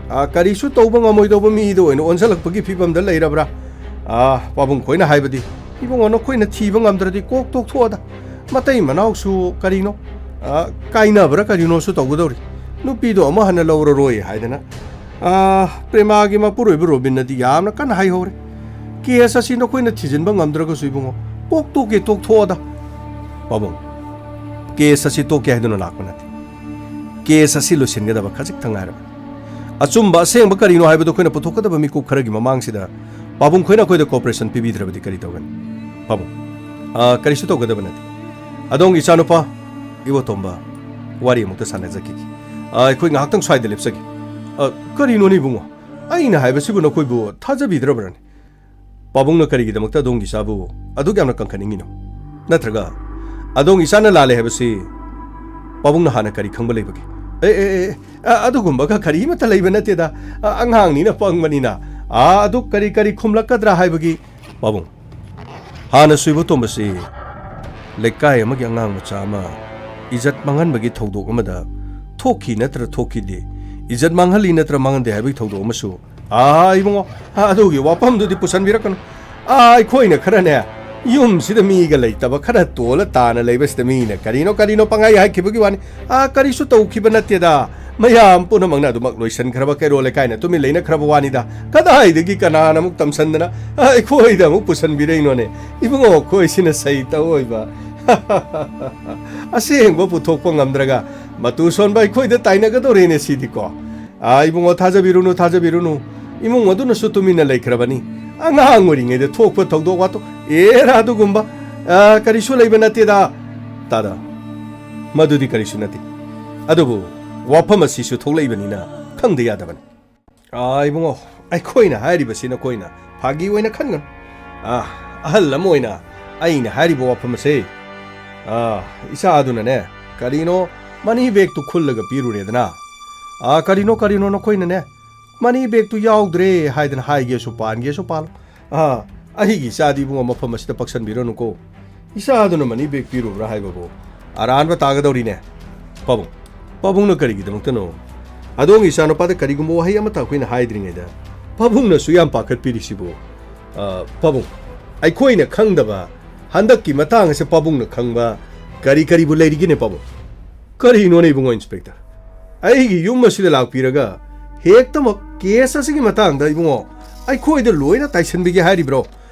ꯑ, ꯀꯔꯤꯁꯨ ꯇꯧꯕ ꯉꯝꯃꯣꯏꯗꯧꯕ ꯃꯤꯗ ꯑꯣꯏꯅ ꯑꯣꯟꯁꯤꯜꯂꯛꯄꯒꯤ ꯐꯤꯕꯝꯗ ꯂꯩꯔꯕ꯭ꯔꯥ? ꯑ, ꯄꯥꯕꯨꯡ ꯈꯣꯏꯅ ꯍꯥꯏꯕꯗꯤ, "ꯏꯕꯨꯡꯉꯣ, ꯅꯈꯣꯏꯅ ꯊꯤꯕ ꯉꯝꯗ꯭ꯔꯗꯤ ꯀꯣꯛ ꯇꯣꯛꯊꯣꯛꯑꯗ꯫ ꯃꯇꯩ ꯃꯅꯥꯎꯁꯨ ꯀꯔꯤꯅꯣ, ꯑ, ꯀꯥꯏꯅꯕ꯭ꯔꯥ ꯀꯔꯤꯅꯣꯁꯨ ꯇꯧꯒꯗꯧꯔꯤ꯫ ꯅꯨꯄꯤꯗꯣ ꯑꯃꯨꯛ ꯍꯟꯅ ꯂꯧꯔꯔꯣꯏ" ꯍꯥꯏꯗꯅ꯫ ꯑ, ꯄ꯭ꯔꯦꯃꯥꯒꯤ ꯃꯄꯨꯔꯣꯏꯕ ꯔꯣꯕꯤꯟꯅꯗꯤ ꯌꯥꯝꯅ ꯀꯟꯅ ꯍꯥꯏꯍꯧꯔꯦ꯫ "ꯀꯦꯁ ꯑꯁꯤ ꯅꯈꯣꯏꯅ ꯊꯤꯖꯤꯟꯕ ꯉꯝꯗ꯭ꯔꯒꯁꯨ ꯏꯕꯨꯡꯉꯣ, ꯀꯣꯛ ꯇꯣꯛꯀꯦ ꯇꯣꯛꯊꯣꯛꯑꯗ꯫ ꯄꯥꯕꯨꯡ, ꯀꯦꯁ ꯑꯁꯤ ꯇꯣꯛꯀꯦ ꯍꯥꯏꯗꯨꯅ ꯂꯥꯛꯄ ꯅꯠꯇꯦ꯫ ꯀꯦꯁ ꯑꯁꯤ ꯂꯣꯏꯁꯤꯟꯒꯗꯕ ꯈꯖꯤꯛꯇ ꯉꯥꯏꯔꯕꯅꯤ꯫ ꯑꯆꯨꯝꯕ ꯑꯁꯦꯡꯕ ꯀꯔꯤꯅꯣ ꯍꯥꯏꯕꯗꯨ ꯑꯩꯈꯣꯏꯅ ꯄꯨꯊꯣꯛꯀꯗꯕ ꯃꯤꯀꯨꯞ ꯈꯔꯒꯤ ꯃꯃꯥꯡꯁꯤꯗ ꯄꯥꯕꯨꯡ ꯈꯣꯏꯅ ꯑꯩꯈꯣꯏꯗ ꯀꯣꯑꯣꯄꯔꯦꯁꯟ ꯄꯤꯕꯤꯗ꯭ꯔꯕꯗꯤ ꯀꯔꯤ ꯇꯧꯒꯅꯤ? ꯄꯥꯕꯨꯡ, ꯑ, ꯀꯔꯤꯁꯨ ꯇꯧꯒꯗꯕ ꯅꯠꯇꯦ꯫ ꯑꯗꯣꯝꯒꯤ ꯏꯆꯥꯅꯨꯄꯥ ꯏꯕꯣꯇꯣꯝꯕ, ꯋꯥꯔꯤ ꯑꯃꯨꯛꯇ ꯁꯥꯟꯅꯖꯈꯤꯒꯦ꯫ ꯑ, ꯑꯩꯈꯣꯏ ꯉꯥꯏꯍꯥꯛꯇꯪ ꯁ꯭ꯋꯥꯏꯗ ꯂꯦꯞꯆꯒꯦ꯫ ꯑ, ꯀꯔꯤꯅꯣꯅꯦ ꯏꯕꯨꯡꯉꯣ? ꯑꯩꯅ ꯍꯥꯏꯕꯁꯤꯕꯨ ꯅꯈꯣꯏꯕꯨ ꯊꯥꯖꯕꯤꯗ꯭ꯔꯕ꯭ꯔꯅꯦ? ꯄꯥꯕꯨꯡꯅ ꯀꯔꯤꯒꯤꯗꯃꯛꯇ ꯑꯗꯣꯝꯒꯤ ꯏꯆꯥꯕꯨ ꯑꯗꯨꯛ ꯌꯥꯝꯅ ꯀꯟꯈꯠꯅꯤꯡꯉꯤꯅꯣ? ꯅꯠꯇ꯭ꯔꯒ ꯑꯗꯣꯝꯒꯤ ꯏꯆꯥꯅ ꯂꯥꯜꯂꯦ ꯍꯥꯏꯕꯁꯤ ꯄꯥꯕꯨꯡꯅ ꯍꯥꯟꯅ ꯀꯔꯤ ꯈꯪꯕ ꯂꯩꯕꯒꯦ? ꯑꯦ, ꯑꯦ, ꯑꯦ, ꯑ, ꯑꯗꯨꯒꯨꯝꯕꯒ ꯀꯔꯤꯃꯠꯇ ꯂꯩꯕ ꯅꯠꯇꯦꯗ꯫ ꯑ, ꯑꯉꯥꯡꯅꯤꯅ ꯄꯪꯕꯅꯤꯅ꯫ ꯑ, ꯑꯗꯨ ꯀꯔꯤ ꯀꯔꯤ ꯈꯨꯝꯂꯛꯀꯗ꯭ꯔꯥ ꯍꯥꯏꯕꯒꯤ꯫ ꯄꯥꯕꯨꯡ, ꯍꯥꯟꯅꯁꯨ ꯏꯕꯣꯇꯣꯝꯕꯁꯤ ꯂꯩꯀꯥꯏ ꯑꯃꯒꯤ ꯑꯉꯥꯡ ꯃꯆꯥ ꯑꯃ ꯏꯖꯠ ꯃꯥꯡꯍꯟꯕꯒꯤ ꯊꯧꯗꯣꯛ ꯑꯃꯗ ꯊꯣꯛꯈꯤ ꯅꯠꯇ꯭ꯔ ꯊꯣꯛꯈꯤꯗꯦ, ꯏꯖꯠ ꯃꯥꯡꯍꯜꯂꯤ ꯅꯠꯇ꯭ꯔ ꯃꯥꯡꯍꯟꯗꯦ ꯍꯥꯏꯕꯒꯤ ꯊꯧꯗꯣꯛ ꯑꯃꯁꯨ ꯑꯥ, ꯏꯕꯨꯡꯉꯣ, ꯑꯗꯨꯒꯤ ꯋꯥꯐꯝꯗꯨꯗꯤ ꯄꯨꯁꯟꯕꯤꯔꯛꯀꯅꯨ꯫ ꯑꯥ, ꯑꯩꯈꯣꯏꯅ ꯈꯔꯅꯦ, ꯌꯨꯝꯁꯤꯗ ꯃꯤꯒ ꯂꯩꯇꯕ, ꯈꯔ ꯇꯣꯜꯂ ꯇꯥꯅ ꯂꯩꯕꯁꯤꯗ ꯃꯤꯅ ꯀꯔꯤꯅꯣ ꯀꯔꯤꯅꯣ ꯄꯪꯍꯥꯏ ꯍꯥꯏꯈꯤꯕꯒꯤ ꯋꯥꯅꯤ꯫ ꯑꯥ, ꯀꯔꯤꯁꯨ ꯇꯧꯈꯤꯕ ꯅꯠꯇꯦꯗ꯫ ꯃꯌꯥꯝ ꯄꯨꯝꯅꯃꯛꯅ ꯑꯗꯨꯃꯛ ꯂꯣꯏꯁꯤꯟꯈ꯭ꯔꯕ, ꯀꯩꯔꯣꯜ ꯂꯩꯀꯥꯏꯅ ꯇꯨꯃꯤꯟ ꯂꯩꯅꯈ꯭ꯔꯕ ꯋꯥꯅꯤꯗ꯫ ꯀꯗꯥꯏꯗꯒꯤ ꯀꯅꯥꯅ ꯑꯃꯨꯛ ꯇꯝꯁꯟꯗꯅ, ꯑꯥ, ꯑꯩꯈꯣꯏꯗ ꯑꯃꯨꯛ ꯄꯨꯁꯟꯕꯤꯔꯛꯏꯅꯣꯅꯦ? ꯏꯕꯨꯡꯉꯣ, ꯑꯩꯈꯣꯏꯁꯤꯅ ꯁꯩꯇ ꯑꯣꯏꯕ꯫ ꯑꯁꯦꯡꯕ ꯄꯨꯊꯣꯛꯄ ꯉꯝꯗ꯭ꯔꯒ ꯃꯇꯨ ꯁꯣꯟꯕ ꯑꯩꯈꯣꯏꯗ ꯇꯥꯏꯅꯒꯗꯧꯔꯦꯅꯦ ꯁꯤꯗꯤꯀꯣ꯫ ꯑꯥ, ꯏꯕꯨꯡꯉꯣ, ꯊꯥꯖꯕꯤꯔꯨꯅꯨ, ꯊꯥꯖꯕꯤꯔꯨꯅꯨ꯫ ꯏꯃꯨꯡ ꯑꯗꯨꯅꯁꯨ ꯇꯨꯃꯤꯟꯅ ꯂꯩꯈ꯭ꯔꯕꯅꯤ꯫ ꯑꯉꯥꯡ ꯑꯣꯏꯔꯤꯉꯩꯗ ꯊꯣꯛꯄ ꯊꯧꯗꯣꯛ ꯋꯥꯊꯣꯛ, ꯑꯦꯔꯥ, ꯑꯗꯨꯒꯨꯝꯕ, ꯑꯥ, ꯀꯔꯤꯁꯨ ꯂꯩꯕ ꯅꯠꯇꯦꯗ꯫ ꯇꯥꯗ, ꯃꯗꯨꯗꯤ ꯀꯔꯤꯁꯨ ꯅꯠꯇꯦ꯫ ꯑꯗꯨꯕꯨ ꯋꯥꯐꯝ ꯑꯁꯤꯁꯨ ꯊꯣꯛꯂꯛꯏꯕꯅꯤꯅ ꯈꯪꯗ ꯌꯥꯗꯕꯅꯤ꯫ ꯑꯥ, ꯏꯕꯨꯡꯉꯣ, ꯑꯩꯈꯣꯏꯅ ꯍꯥꯏꯔꯤꯕꯁꯤ ꯅꯈꯣꯏꯅ ꯐꯥꯒꯤ ꯑꯣꯏꯅ ꯈꯟꯒꯅꯨ꯫ ꯑꯥ, ꯑꯍꯜ ꯑꯃ ꯑꯣꯏꯅ ꯑꯩꯅ ꯍꯥꯏꯔꯤꯕ ꯋꯥꯐꯝ ꯑꯁꯦ, ꯑꯥ, ꯏꯆꯥ ꯑꯗꯨꯅꯅꯦ, ꯀꯔꯤꯅꯣ, ꯃꯅꯤ ꯕꯦꯒꯇꯨ ꯈꯨꯜꯂꯒ ꯄꯤꯔꯨꯔꯦꯗꯅ꯫ ꯑꯥ, ꯀꯔꯤꯅꯣ, ꯀꯔꯤꯅꯣ ꯅꯈꯣꯏꯅꯅꯦ, ꯃꯅꯤ ꯕꯦꯒꯇꯨ ꯌꯥꯎꯗ꯭ꯔꯦ ꯍꯥꯏꯗꯅ ꯍꯥꯏꯒꯦꯁꯨ ꯄꯥꯟꯒꯦꯁꯨ ꯄꯥꯜꯂꯣ꯫ ꯑꯥ, ꯑꯩꯒꯤ ꯏꯆꯥꯗꯤ ꯏꯕꯨꯡꯉꯣ ꯃꯐꯝ ꯑꯁꯤꯗ ꯄꯛꯁꯟꯕꯤꯔꯅꯨꯀꯣ꯫ ꯏꯆꯥ ꯑꯗꯨꯅ ꯃꯅꯤ ꯕꯦꯒ ꯄꯤꯔꯨꯕ꯭ꯔꯥ ꯍꯥꯏꯕꯕꯨ ꯑꯔꯥꯟꯕ ꯇꯥꯒꯗꯧꯔꯤꯅꯦ꯫ ꯄꯥꯕꯨꯡ, ꯄꯥꯕꯨꯡꯅ ꯀꯔꯤꯒꯤꯗꯃꯛꯇꯅꯣ ꯑꯗꯣꯝꯒꯤ ꯏꯆꯥꯅꯨꯄꯥꯗ ꯀꯔꯤꯒꯨꯝꯕ ꯋꯥꯍꯩ ꯑꯃꯠꯇ ꯑꯩꯈꯣꯏꯅ ꯍꯥꯏꯗ꯭ꯔꯤꯉꯩꯗ ꯄꯥꯕꯨꯡꯅꯁꯨ ꯌꯥꯝ ꯄꯥꯈꯠꯄꯤꯔꯤꯁꯤꯕꯨ? ꯑ, ꯄꯥꯕꯨꯡ, ꯑꯩꯈꯣꯏꯅ ꯈꯪꯗꯕ ꯍꯟꯗꯛꯀꯤ ꯃꯇꯥꯡ ꯑꯁꯦ ꯄꯥꯕꯨꯡꯅ ꯈꯪꯕ ꯀꯔꯤ ꯀꯔꯤꯕꯨ ꯂꯩꯔꯤꯒꯦꯅꯦ ꯄꯥꯕꯨꯡ? ꯀꯔꯤꯅꯣꯅꯦ ꯏꯕꯨꯡꯉꯣ ꯏꯟꯁꯄꯦꯛꯇꯔ? ꯑꯩꯒꯤ ꯌꯨꯝ ꯑꯁꯤꯗ ꯂꯥꯛꯄꯤꯔꯒ ꯍꯦꯛꯇꯃꯛ ꯀꯦꯁ ꯑꯁꯤꯒꯤ ꯃꯇꯥꯡꯗ ꯏꯕꯨꯡꯉꯣ ꯑꯩꯈꯣꯏꯗ ꯂꯣꯏꯅ ꯇꯥꯏꯁꯟꯕꯤꯒꯦ ꯍꯥꯏꯔꯤꯕ꯭ꯔꯣ?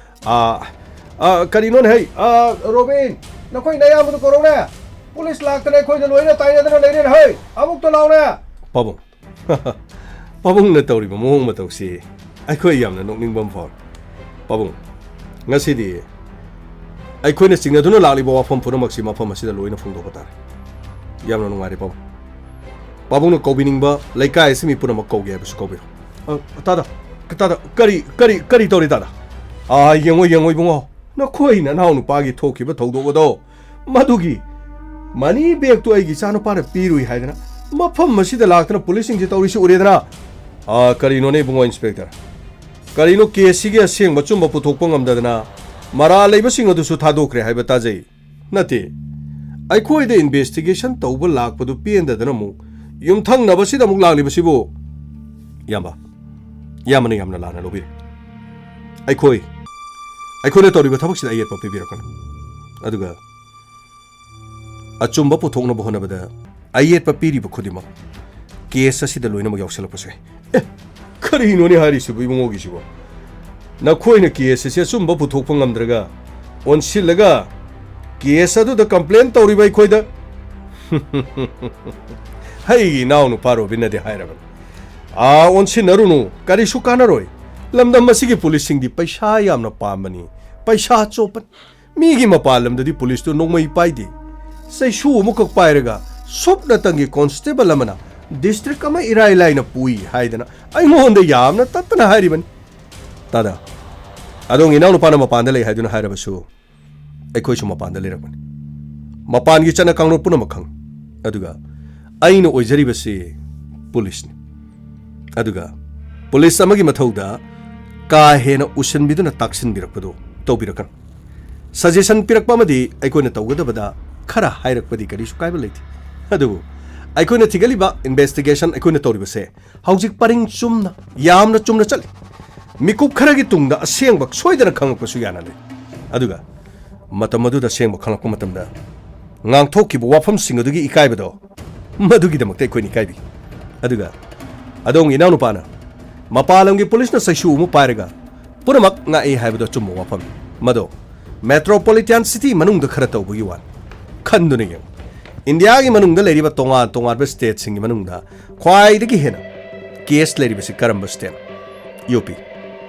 ꯑꯥ, ꯑꯥ, ꯀꯔꯤꯅꯣꯅꯦ ꯍꯩ? ꯑꯥ, ꯔꯣꯕꯤꯟ, ꯅꯈꯣꯏ ꯅꯌꯥꯝꯕꯗꯨ ꯀꯧꯔꯧꯅꯦ꯫ ꯄꯨꯂꯤꯁ ꯂꯥꯛꯇꯅ ꯑꯩꯈꯣꯏꯗ ꯂꯣꯏꯅ ꯇꯥꯏꯅꯗꯅ ꯂꯩꯔꯦꯅꯦ ꯍꯩ꯫ ꯑꯃꯨꯛꯇ ꯂꯥꯎꯅꯦ꯫ ꯄꯥꯕꯨꯡ, ꯄꯥꯕꯨꯡꯅ ꯇꯧꯔꯤꯕ ꯃꯑꯣꯡ ꯃꯇꯧꯁꯤ ꯑꯩꯈꯣꯏ ꯌꯥꯝꯅ ꯅꯣꯛꯅꯤꯡꯕ ꯑꯃ ꯐꯥꯎꯔꯦ꯫ ꯄꯥꯕꯨꯡ, ꯉꯁꯤꯗꯤ ꯑꯩꯈꯣꯏꯅ ꯆꯤꯡꯅꯗꯨꯅ ꯂꯥꯛꯂꯤꯕ ꯋꯥꯐꯝ ꯄꯨꯝꯅꯃꯛꯁꯤ ꯃꯐꯝ ꯑꯁꯤꯗ ꯂꯣꯏꯅ ꯐꯣꯡꯗꯣꯛꯄ ꯇꯥꯔꯦ꯫ ꯌꯥꯝꯅ ꯅꯨꯡꯉꯥꯏꯔꯦ ꯄꯥꯕꯨꯡ꯫ ꯄꯥꯕꯨꯡꯅ ꯀꯧꯕꯤꯅꯤꯡꯕ ꯂꯩꯀꯥꯏ ꯑꯁꯤ ꯃꯤ ꯄꯨꯝꯅꯃꯛ ꯀꯧꯒꯦ ꯍꯥꯏꯕꯁꯨ ꯀꯧꯕꯤꯔꯣ꯫ ꯑ, ꯇꯥꯗ, ꯇꯥꯗ, ꯀꯔꯤ, ꯀꯔꯤ, ꯀꯔꯤ ꯇꯧꯔꯤ ꯇꯥꯗ? ꯑꯥ, ꯌꯦꯡꯉꯣ, ꯌꯦꯡꯉꯣ ꯏꯕꯨꯡꯉꯣ, ꯅꯈꯣꯏ ꯅꯅꯥꯎ ꯅꯨꯄꯥꯒꯤ ꯊꯣꯛꯈꯤꯕ ꯊꯧꯗꯣꯛ ꯑꯗꯣ, ꯃꯗꯨꯒꯤ ꯃꯅꯤ ꯕꯦꯒꯇꯨ ꯑꯩꯒꯤ ꯏꯆꯥꯅꯨꯄꯥꯅ ꯄꯤꯔꯨꯏ ꯍꯥꯏꯗꯅ ꯃꯐꯝ ꯑꯁꯤꯗ ꯂꯥꯛꯇꯅ ꯄꯨꯂꯤꯁꯁꯤꯡꯁꯤ ꯇꯧꯔꯤꯁꯤ ꯎꯔꯦꯗꯅ꯫ ꯑꯥ, ꯀꯔꯤꯅꯣꯅꯦ ꯏꯕꯨꯡꯉꯣ ꯏꯟꯁꯄꯦꯛꯇꯔ? ꯀꯔꯤꯅꯣ ꯀꯦꯁꯁꯤꯒꯤ ꯑꯁꯦꯡꯕ ꯑꯆꯨꯝꯕ ꯄꯨꯊꯣꯛꯄ ꯉꯝꯗꯗꯅ ꯃꯔꯥꯜ ꯂꯩꯕꯁꯤꯡ ꯑꯗꯨꯁꯨ ꯊꯥꯗꯣꯛꯈ꯭ꯔꯦ ꯍꯥꯏꯕ ꯇꯥꯖꯩ? ꯅꯠꯇꯦ, ꯑꯩꯈꯣꯏꯗ ꯏꯟꯚꯦꯁꯇꯤꯒꯦꯁꯟ ꯇꯧꯕ ꯂꯥꯛꯄꯗꯨ ꯄꯦꯟꯗꯗꯅ ꯑꯃꯨꯛ ꯌꯨꯝꯊꯪꯅꯕꯁꯤꯗ ꯑꯃꯨꯛ ꯂꯥꯛꯂꯤꯕꯁꯤꯕꯨ? ꯏꯌꯥꯝꯕ, ꯏꯌꯥꯝꯕꯅ ꯌꯥꯝꯅ ꯂꯥꯟꯅ ꯂꯧꯕꯤꯔꯦ꯫ ꯑꯩꯈꯣꯏ ꯑꯩꯈꯣꯏꯅ ꯇꯧꯔꯤꯕ ꯊꯕꯛꯁꯤꯗ ꯑꯌꯦꯠꯄ ꯄꯤꯕꯤꯔꯛꯀꯅꯨ꯫ ꯑꯗꯨꯒ ꯑꯆꯨꯝꯕ ꯄꯨꯊꯣꯛꯅꯕ ꯍꯣꯠꯅꯕꯗ ꯑꯌꯦꯠꯄ ꯄꯤꯔꯤꯕ ꯈꯨꯗꯤꯡꯃꯛ ꯀꯦꯁ ꯑꯁꯤꯗ ꯂꯣꯏꯅꯃꯛ ꯌꯥꯎꯁꯜꯂꯛꯄꯁꯨ ꯌꯥꯏ꯫ ꯑꯦ, ꯀꯔꯤꯅꯣꯅꯦ ꯍꯥꯏꯔꯤꯁꯤꯕꯨ ꯏꯕꯨꯡꯉꯣꯒꯤꯁꯤꯕꯣ? ꯅꯈꯣꯏꯅ ꯀꯦꯁ ꯑꯁꯤ ꯑꯆꯨꯝꯕ ꯄꯨꯊꯣꯛꯄ ꯉꯝꯗ꯭ꯔꯒ ꯑꯣꯟꯁꯤꯜꯂꯒ ꯀꯦꯁ ꯑꯗꯨꯗ ꯀꯝꯄ꯭ꯂꯦꯟ ꯇꯧꯔꯤꯕ ꯑꯩꯈꯣꯏꯗ? ꯑꯩꯒꯤ ꯏꯅꯥꯎꯅꯨꯄꯥ ꯔꯣꯕꯤꯟꯅꯗꯤ ꯍꯥꯏꯔꯕꯅꯤ, "ꯑꯥ, ꯑꯣꯟꯁꯤꯟꯅꯔꯨꯅꯨ, ꯀꯔꯤꯁꯨ ꯀꯥꯟꯅꯔꯣꯏ꯫ ꯂꯝꯗꯝ ꯑꯁꯤꯒꯤ ꯄꯨꯂꯤꯁꯁꯤꯡꯗꯤ ꯄꯩꯁꯥ ꯌꯥꯝꯅ ꯄꯥꯝꯕꯅꯤ, ꯄꯩꯁꯥ ꯆꯣꯞꯄꯅꯤ꯫ ꯃꯤꯒꯤ ꯃꯄꯥꯟ ꯂꯝꯗꯗꯤ ꯄꯨꯂꯤꯁꯇꯨ ꯅꯣꯡꯃꯩ ꯄꯥꯏꯗꯦ, ꯆꯩꯁꯨ ꯑꯃꯈꯛ ꯄꯥꯏꯔꯒ ꯁꯨꯞꯅꯇꯪꯒꯤ ꯀꯣꯟꯁꯇꯦꯕꯜ ꯑꯃꯅ ꯗꯤꯁꯇ꯭ꯔꯤꯛ ꯑꯃ ꯏꯔꯥꯏ ꯂꯥꯏꯅ ꯄꯨꯏ" ꯍꯥꯏꯗꯅ ꯑꯩꯉꯣꯟꯗ ꯌꯥꯝꯅ ꯇꯠꯇꯅ ꯍꯥꯏꯔꯤꯕꯅꯤ꯫ ꯇꯥꯗ, ꯑꯗꯣꯝꯒꯤ ꯏꯅꯥꯎꯅꯨꯄꯥꯅ ꯃꯄꯥꯟꯗ ꯂꯩ ꯍꯥꯏꯗꯨꯅ ꯍꯥꯏꯔꯕꯁꯨ, ꯑꯩꯈꯣꯏꯁꯨ ꯃꯄꯥꯟꯗ ꯂꯩꯔꯛꯄꯅꯤ꯫ ꯃꯄꯥꯟꯒꯤ ꯆꯠꯅ ꯀꯥꯡꯂꯣꯟ ꯄꯨꯝꯅꯃꯛ ꯈꯪꯏ꯫ ꯑꯗꯨꯒ ꯑꯩꯅ ꯑꯣꯏꯖꯔꯤꯕꯁꯤ ꯄꯨꯂꯤꯁꯅꯤ꯫ ꯑꯗꯨꯒ ꯄꯨꯂꯤꯁ ꯑꯃꯒꯤ ꯃꯊꯧꯗ ꯀꯥ ꯍꯦꯟꯅ ꯎꯁꯤꯟꯕꯤꯗꯨꯅ ꯇꯥꯛꯁꯤꯟꯕꯤꯔꯛꯄꯗꯨ ꯇꯧꯕꯤꯔꯛꯀꯅꯨ꯫ ꯁꯖꯦꯁꯟ ꯄꯤꯔꯛꯄ ꯑꯃꯗꯤ ꯑꯩꯈꯣꯏꯅ ꯇꯧꯒꯗꯕꯗ ꯈꯔ ꯍꯥꯏꯔꯛꯄꯗꯤ ꯀꯔꯤꯁꯨ ꯀꯥꯏꯕ ꯂꯩꯇꯦ꯫ ꯑꯗꯨꯕꯨ ꯑꯩꯈꯣꯏꯅ ꯊꯤꯒꯠꯂꯤꯕ ꯏꯟꯚꯦꯁꯇꯤꯒꯦꯁꯟ ꯑꯩꯈꯣꯏꯅ ꯇꯧꯔꯤꯕꯁꯦ ꯍꯧꯖꯤꯛ ꯄꯔꯤꯡ ꯆꯨꯝꯅ, ꯌꯥꯝꯅ ꯆꯨꯝꯅ ꯆꯠꯂꯤ꯫ ꯃꯤꯀꯨꯞ ꯈꯔꯒꯤ ꯇꯨꯡꯗ ꯑꯁꯦꯡꯕ ꯁꯣꯏꯗꯅ ꯈꯪꯂꯛꯄꯁꯨ ꯌꯥꯅ ꯂꯩ꯫ ꯑꯗꯨꯒ ꯃꯇꯝ ꯑꯗꯨꯗ ꯑꯁꯦꯡꯕ ꯈꯪꯂꯛꯄ ꯃꯇꯝꯗ ꯉꯥꯡꯊꯣꯛꯈꯤꯕ ꯋꯥꯐꯝꯁꯤꯡ ꯑꯗꯨꯒꯤ ꯏꯀꯥꯏꯕꯗꯣ, ꯃꯗꯨꯒꯤꯗꯃꯛꯇ ꯑꯩꯈꯣꯏꯅ ꯏꯀꯥꯏꯕꯤ꯫ ꯑꯗꯨꯒ ꯑꯗꯣꯝꯒꯤ ꯏꯅꯥꯎꯅꯨꯄꯥꯅ ꯃꯄꯥꯟ ꯂꯝꯒꯤ ꯄꯨꯂꯤꯁꯅ ꯆꯩꯁꯨ ꯑꯃ ꯄꯥꯏꯔꯒ ꯄꯨꯝꯅꯃꯛ ꯉꯥꯛꯏ ꯍꯥꯏꯕꯗꯨ ꯑꯆꯨꯝꯕ ꯋꯥꯐꯝꯅꯤ꯫ ꯃꯗꯣ ꯃꯦꯇ꯭ꯔꯣꯄꯣꯂꯤꯇꯥꯟ ꯁꯤꯇꯤ ꯃꯅꯨꯡꯗ ꯈꯔ ꯇꯧꯕꯒꯤ ꯋꯥꯅꯤ꯫ ꯈꯟꯗꯨꯅ ꯌꯦꯡꯉꯨ, ꯏꯟꯗꯤꯌꯥꯒꯤ ꯃꯅꯨꯡꯗ ꯂꯩꯔꯤꯕ ꯇꯣꯉꯥꯟ ꯇꯣꯉꯥꯟꯕ ꯁ꯭ꯇꯦꯠꯁꯤꯡꯒꯤ ꯃꯅꯨꯡꯗ ꯈ꯭ꯋꯥꯏꯗꯒꯤ ꯍꯦꯟꯅ ꯀꯦꯁ ꯂꯩꯔꯤꯕꯁꯤ ꯀꯔꯝꯕ ꯁ꯭ꯇꯦꯠꯅꯣ? ꯌꯨ ꯄꯤ,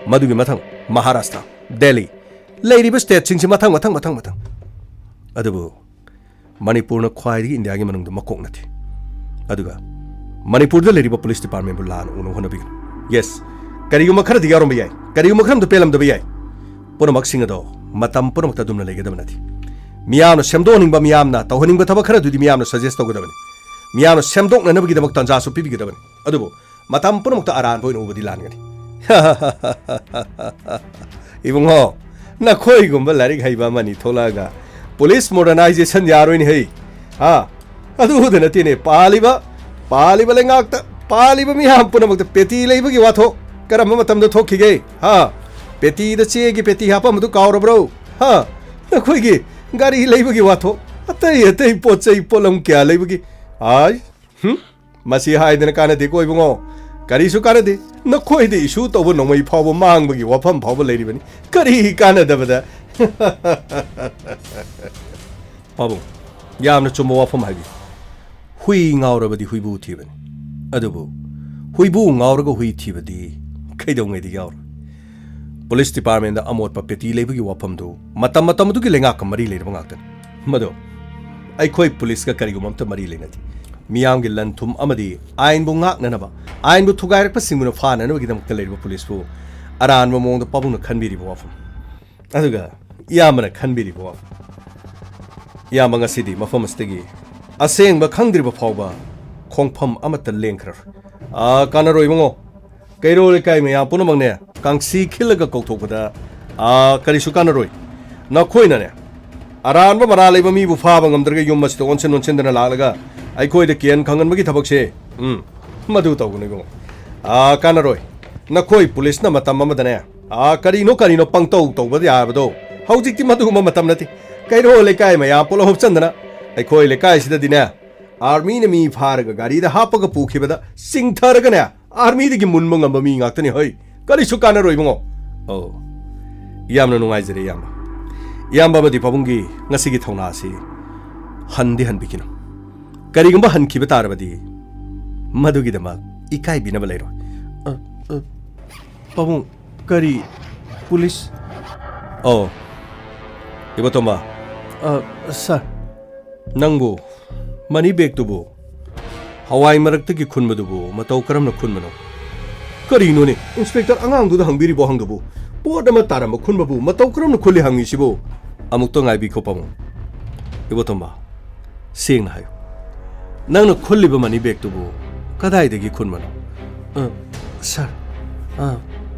ꯃꯗꯨꯒꯤ ꯃꯊꯪ ꯃꯍꯥꯔꯥꯁꯇ꯭ꯔ, ꯗꯦꯜꯂꯤ, ꯂꯩꯔꯤꯕ ꯁ꯭ꯇꯦꯠꯁꯤꯡꯁꯤ ꯃꯊꯪ, ꯃꯊꯪ, ꯃꯊꯪ, ꯃꯊꯪ꯫ ꯑꯗꯨꯕꯨ ꯃꯅꯤꯄꯨꯔꯅ ꯈ꯭ꯋꯥꯏꯗꯒꯤ ꯏꯟꯗꯤꯌꯥꯒꯤ ꯃꯅꯨꯡꯗ ꯃꯀꯣꯛ ꯅꯠꯇꯦ꯫ ꯑꯗꯨꯒ ꯃꯅꯤꯄꯨꯔꯗ ꯂꯩꯔꯤꯕ ꯄꯨꯂꯤꯁ ꯗꯤꯄꯥꯔꯠꯃꯦꯟꯕꯨ ꯂꯥꯟꯅ ꯎꯅꯕ ꯍꯣꯠꯅꯕꯤꯒꯅꯨ꯫ ꯌꯦꯁ, ꯀꯔꯤꯒꯨꯝꯕ ꯈꯔꯗꯤ ꯌꯥꯎꯔꯝꯕ ꯌꯥꯏ, ꯀꯔꯤꯒꯨꯝꯕ ꯈꯔꯗꯤ ꯄꯦꯜꯂꯝꯗꯕ ꯌꯥꯏ꯫ ꯄꯨꯝꯅꯃꯛꯁꯤꯡ ꯑꯗꯣ ꯃꯇꯝ ꯄꯨꯝꯅꯃꯛꯇ ꯑꯗꯨꯝꯅ ꯂꯩꯒꯗꯕ ꯅꯠꯇꯦ꯫ ꯃꯤꯌꯥꯝꯅ ꯁꯦꯝꯗꯣꯛꯍꯟꯅꯤꯡꯕ, ꯃꯤꯌꯥꯝꯅ ꯇꯧꯍꯟꯅꯤꯡꯕ ꯊꯕꯛ ꯈꯔꯗꯨꯗꯤ ꯃꯤꯌꯥꯝꯅ ꯁꯖꯦꯁ ꯇꯧꯒꯗꯕꯅꯤ꯫ ꯃꯤꯌꯥꯝꯅ ꯁꯦꯝꯗꯣꯛꯅꯅꯕꯒꯤꯗꯃꯛ ꯇꯥꯟꯖꯥꯁꯨ ꯄꯤꯕꯤꯒꯗꯕꯅꯤ꯫ ꯑꯗꯨꯕꯨ ꯃꯇꯝ ꯄꯨꯝꯅꯃꯛꯇ ꯑꯔꯥꯟꯕ ꯑꯣꯏꯅ ꯎꯕꯗꯤ ꯂꯥꯟꯒꯅꯤ꯫ ꯏꯕꯨꯡꯉꯣ, ꯅꯈꯣꯏꯒꯨꯝꯕ ꯂꯥꯏꯔꯤꯛ ꯍꯩꯕ ꯑꯃꯅꯤ ꯊꯣꯛꯂꯛꯑꯒ ꯄꯨꯂꯤꯁ ꯃꯣꯗꯔꯅꯥꯏꯖꯦꯁꯟ ꯌꯥꯔꯣꯏꯅꯦ ꯍꯩ꯫ ꯍꯥ? ꯑꯗꯨꯗ ꯅꯠꯇꯦꯅꯦ, ꯄꯥꯜꯂꯤꯕ, ꯄꯥꯜꯂꯤꯕ ꯂꯩꯉꯥꯛꯇ, ꯄꯥꯜꯂꯤꯕ ꯃꯤꯌꯥꯝ ꯄꯨꯝꯅꯃꯛꯇ ꯄꯦꯇꯤ ꯂꯩꯕꯒꯤ ꯋꯥꯊꯣꯛ꯫ ꯀꯔꯝꯕ ꯃꯇꯝꯗ ꯊꯣꯛꯈꯤꯒꯦ? ꯍꯥ? ꯄꯦꯇꯤꯗ ꯆꯦꯒꯤ ꯄꯦꯇꯤ ꯍꯥꯞꯄꯝꯕꯗꯨ ꯀꯥꯎꯔꯕ꯭ꯔꯣ? ꯍꯥ? ꯅꯈꯣꯏꯒꯤ ꯒꯥꯔꯤ ꯂꯩꯕꯒꯤ ꯋꯥꯊꯣꯛ, ꯑꯇꯩ ꯑꯇꯩ ꯄꯣꯠ ꯆꯩ ꯄꯣꯠꯂꯝ ꯀꯌꯥ ꯂꯩꯕꯒꯤ꯫ ꯑꯥꯏ, ꯍꯨꯝ? ꯃꯁꯤ ꯍꯥꯏꯗꯅ ꯀꯥꯟꯅꯗꯦꯀꯣ ꯏꯕꯨꯡꯉꯣ꯫ ꯀꯔꯤꯁꯨ ꯀꯥꯟꯅꯗꯦ꯫ ꯅꯈꯣꯏꯗ ꯏꯁꯨ ꯇꯧꯕ ꯅꯣꯡꯃꯩ ꯐꯥꯎꯕ ꯃꯥꯡꯕꯒꯤ ꯋꯥꯐꯝ ꯐꯥꯎꯕ ꯂꯩꯔꯤꯕꯅꯤ꯫ ꯀꯔꯤ ꯀꯥꯟꯅꯗꯕꯗ? ꯄꯥꯕꯨꯡ, ꯌꯥꯝꯅ ꯆꯨꯝꯕ ꯋꯥꯐꯝ ꯍꯥꯏꯕꯤ꯫ ꯍꯨꯏ ꯉꯥꯎꯔꯕꯗꯤ ꯍꯨꯏꯕꯨ ꯊꯤꯕꯅꯤ꯫ ꯑꯗꯨꯕꯨ ꯍꯨꯏꯕꯨ ꯉꯥꯎꯔꯒ ꯍꯨꯏ ꯊꯤꯕꯗꯤ ꯀꯩꯗꯧꯉꯩꯗꯤ ꯌꯥꯎꯔꯣꯏ꯫ ꯄꯨꯂꯤꯁ ꯗꯤꯄꯥꯔꯠꯃꯦꯟꯗ ꯑꯃꯣꯠꯄ ꯄꯦꯇꯤ ꯂꯩꯕꯒꯤ ꯋꯥꯐꯝꯗꯨ ꯃꯇꯝ ꯃꯇꯝ ꯑꯗꯨꯒꯤ ꯂꯩꯉꯥꯛꯀ ꯃꯔꯤ ꯂꯩꯅꯕ ꯉꯥꯛꯇꯅꯤ꯫ ꯃꯗꯣ ꯑꯩꯈꯣꯏ ꯄꯨꯂꯤꯁꯀ ꯀꯔꯤꯒꯨꯝꯕ ꯑꯝꯇ ꯃꯔꯤ ꯂꯩꯅꯗꯦ꯫ ꯃꯤꯌꯥꯝꯒꯤ ꯂꯟ ꯊꯨꯝ ꯑꯃꯗꯤ ꯑꯥꯏꯟꯕꯨ ꯉꯥꯛꯅꯅꯕ, ꯑꯥꯏꯟꯕꯨ ꯊꯨꯒꯥꯏꯔꯛꯄꯁꯤꯡꯕꯨꯅ ꯐꯥꯅꯅꯕꯒꯤꯗꯃꯛꯇ ꯂꯩꯔꯤꯕ ꯄꯨꯂꯤꯁꯄꯨ ꯑꯔꯥꯟꯕ ꯃꯑꯣꯡꯗ ꯄꯥꯕꯨꯡꯅ ꯈꯟꯕꯤꯔꯤꯕ ꯋꯥꯐꯝ꯫ ꯑꯗꯨꯒ ꯏꯌꯥꯝꯕꯅ ꯈꯟꯕꯤꯔꯤꯕ ꯋꯥꯐꯝ꯫ ꯏꯌꯥꯝꯕ, ꯉꯁꯤꯗꯤ ꯃꯐꯝ ꯑꯁꯤꯗꯒꯤ ꯑꯁꯦꯡꯕ ꯈꯪꯗ꯭ꯔꯤꯕ ꯐꯥꯎꯕ ꯈꯣꯡꯐꯝ ꯑꯃꯠꯇ ꯂꯦꯡꯈ꯭ꯔꯔꯣꯏ꯫ ꯑꯥ, ꯀꯥꯟꯅꯔꯣꯏ ꯏꯕꯨꯡꯉꯣ꯫ ꯀꯩꯔꯣꯜ ꯂꯩꯀꯥꯏ ꯃꯌꯥꯝ ꯄꯨꯝꯅꯃꯛꯅꯦ, ꯀꯥꯡꯁꯤ ꯈꯤꯜꯂꯒ ꯀꯧꯊꯣꯛꯄꯗ, ꯑꯥ, ꯀꯔꯤꯁꯨ ꯀꯥꯟꯅꯔꯣꯏ꯫ ꯅꯈꯣꯏꯅꯅꯦ, ꯑꯔꯥꯟꯕ ꯃꯔꯥ ꯂꯩꯕ ꯃꯤꯕꯨ ꯐꯥꯕ ꯉꯝꯗ꯭ꯔꯒ ꯌꯨꯝ ꯑꯁꯤꯗ ꯑꯣꯟꯁꯤꯟ ꯑꯣꯟꯁꯤꯟꯗꯅ ꯂꯥꯛꯂꯒ ꯑꯩꯈꯣꯏꯗ ꯀꯤꯍꯟ ꯈꯪꯍꯟꯕꯒꯤ ꯊꯕꯛꯁꯦ, ꯎꯝ, ꯃꯗꯨ ꯇꯧꯒꯅꯨ ꯏꯕꯨꯡꯉꯣ꯫ ꯑꯥ, ꯀꯥꯟꯅꯔꯣꯏ꯫ ꯅꯈꯣꯏ ꯄꯨꯂꯤꯁꯅ ꯃꯇꯝ ꯑꯃꯗꯅꯦ, ꯑꯥ, ꯀꯔꯤꯅꯣ ꯀꯔꯤꯅꯣ ꯄꯪꯇꯧ ꯇꯧꯕ ꯌꯥꯕꯗꯣ, ꯍꯧꯖꯤꯛꯇꯤ ꯃꯗꯨꯒꯨꯝꯕ ꯃꯇꯝ ꯅꯠꯇꯦ꯫ ꯀꯩꯔꯣꯜ ꯂꯩꯀꯥꯏ ꯃꯌꯥꯝ ꯄꯨꯂꯞ ꯍꯨꯞꯆꯟꯗꯅ ꯑꯩꯈꯣꯏ ꯂꯩꯀꯥꯏꯁꯤꯗꯗꯤꯅꯦ, ꯑꯥꯔꯃꯤꯅ ꯃꯤ ꯐꯥꯔꯒ ꯒꯥꯔꯤꯗ ꯍꯥꯞꯄꯒ ꯄꯨꯈꯤꯕꯗ ꯆꯤꯡꯊꯔꯒꯅꯦ, ꯑꯥꯔꯃꯤꯗꯒꯤ ꯃꯨꯟꯕ ꯉꯝꯕ ꯃꯤ ꯉꯥꯛꯇꯅꯤ꯫ ꯍꯣꯏ, ꯀꯔꯤꯁꯨ ꯀꯥꯟꯅꯔꯣꯏ ꯏꯕꯨꯡꯉꯣ꯫ ꯑꯧ, ꯌꯥꯝꯅ ꯅꯨꯡꯉꯥꯏꯖꯔꯦ ꯏꯌꯥꯝꯕ꯫ ꯏꯌꯥꯝꯕ ꯑꯃꯗꯤ ꯄꯥꯕꯨꯡꯒꯤ ꯉꯁꯤꯒꯤ ꯊꯧꯅꯥ ꯑꯁꯤ ꯍꯟꯗꯤ ꯍꯟꯕꯤꯈꯤꯅꯨ꯫ ꯀꯔꯤꯒꯨꯝꯕ ꯍꯟꯈꯤꯕ ꯇꯥꯔꯕꯗꯤ ꯃꯗꯨꯒꯤꯗꯃꯛ ꯏꯀꯥꯏꯕꯤꯅꯕ ꯂꯩꯔꯣꯏ꯫ ꯑ, ꯑ, ꯄꯥꯕꯨꯡ, ꯀꯔꯤ? ꯄꯨꯂꯤꯁ? ꯑꯧ, ꯏꯕꯣꯇꯣꯝꯕ꯫ ꯑ, ꯁꯥꯔ꯫ ꯅꯪꯕꯨ ꯃꯅꯤ ꯕꯦꯒꯇꯨꯕꯨ ꯍꯋꯥꯏ ꯃꯔꯛꯇꯒꯤ ꯈꯨꯟꯕꯗꯨꯕꯨ ꯃꯇꯧ ꯀꯔꯝꯅ ꯈꯨꯟꯕꯅꯣ? ꯀꯔꯤꯅꯣꯅꯦ, ꯏꯟꯁꯄꯦꯛꯇꯔ ꯑꯉꯥꯡꯗꯨꯗ ꯍꯪꯕꯤꯔꯤꯕꯣ ꯍꯪꯗꯕꯨ? ꯄꯣꯠ ꯑꯃ ꯇꯥꯔꯝꯕ ꯈꯨꯟꯕꯕꯨ ꯃꯇꯧ ꯀꯔꯝꯅ ꯈꯨꯜꯂꯤ ꯍꯪꯉꯤꯁꯤꯕꯨ? ꯑꯃꯨꯛꯇ ꯉꯥꯏꯕꯤꯈꯣ ꯄꯥꯕꯨꯡ꯫ ꯏꯕꯣꯇꯣꯝꯕ, ꯁꯦꯡꯅ ꯍꯥꯏꯌꯨ꯫ ꯅꯪꯅ ꯈꯨꯜꯂꯤꯕ ꯃꯅꯤ ꯕꯦꯒꯇꯨꯕꯨ ꯀꯗꯥꯏꯗꯒꯤ ꯈꯨꯟꯕꯅꯣ? ꯑ, ꯁꯥꯔ, ꯑ,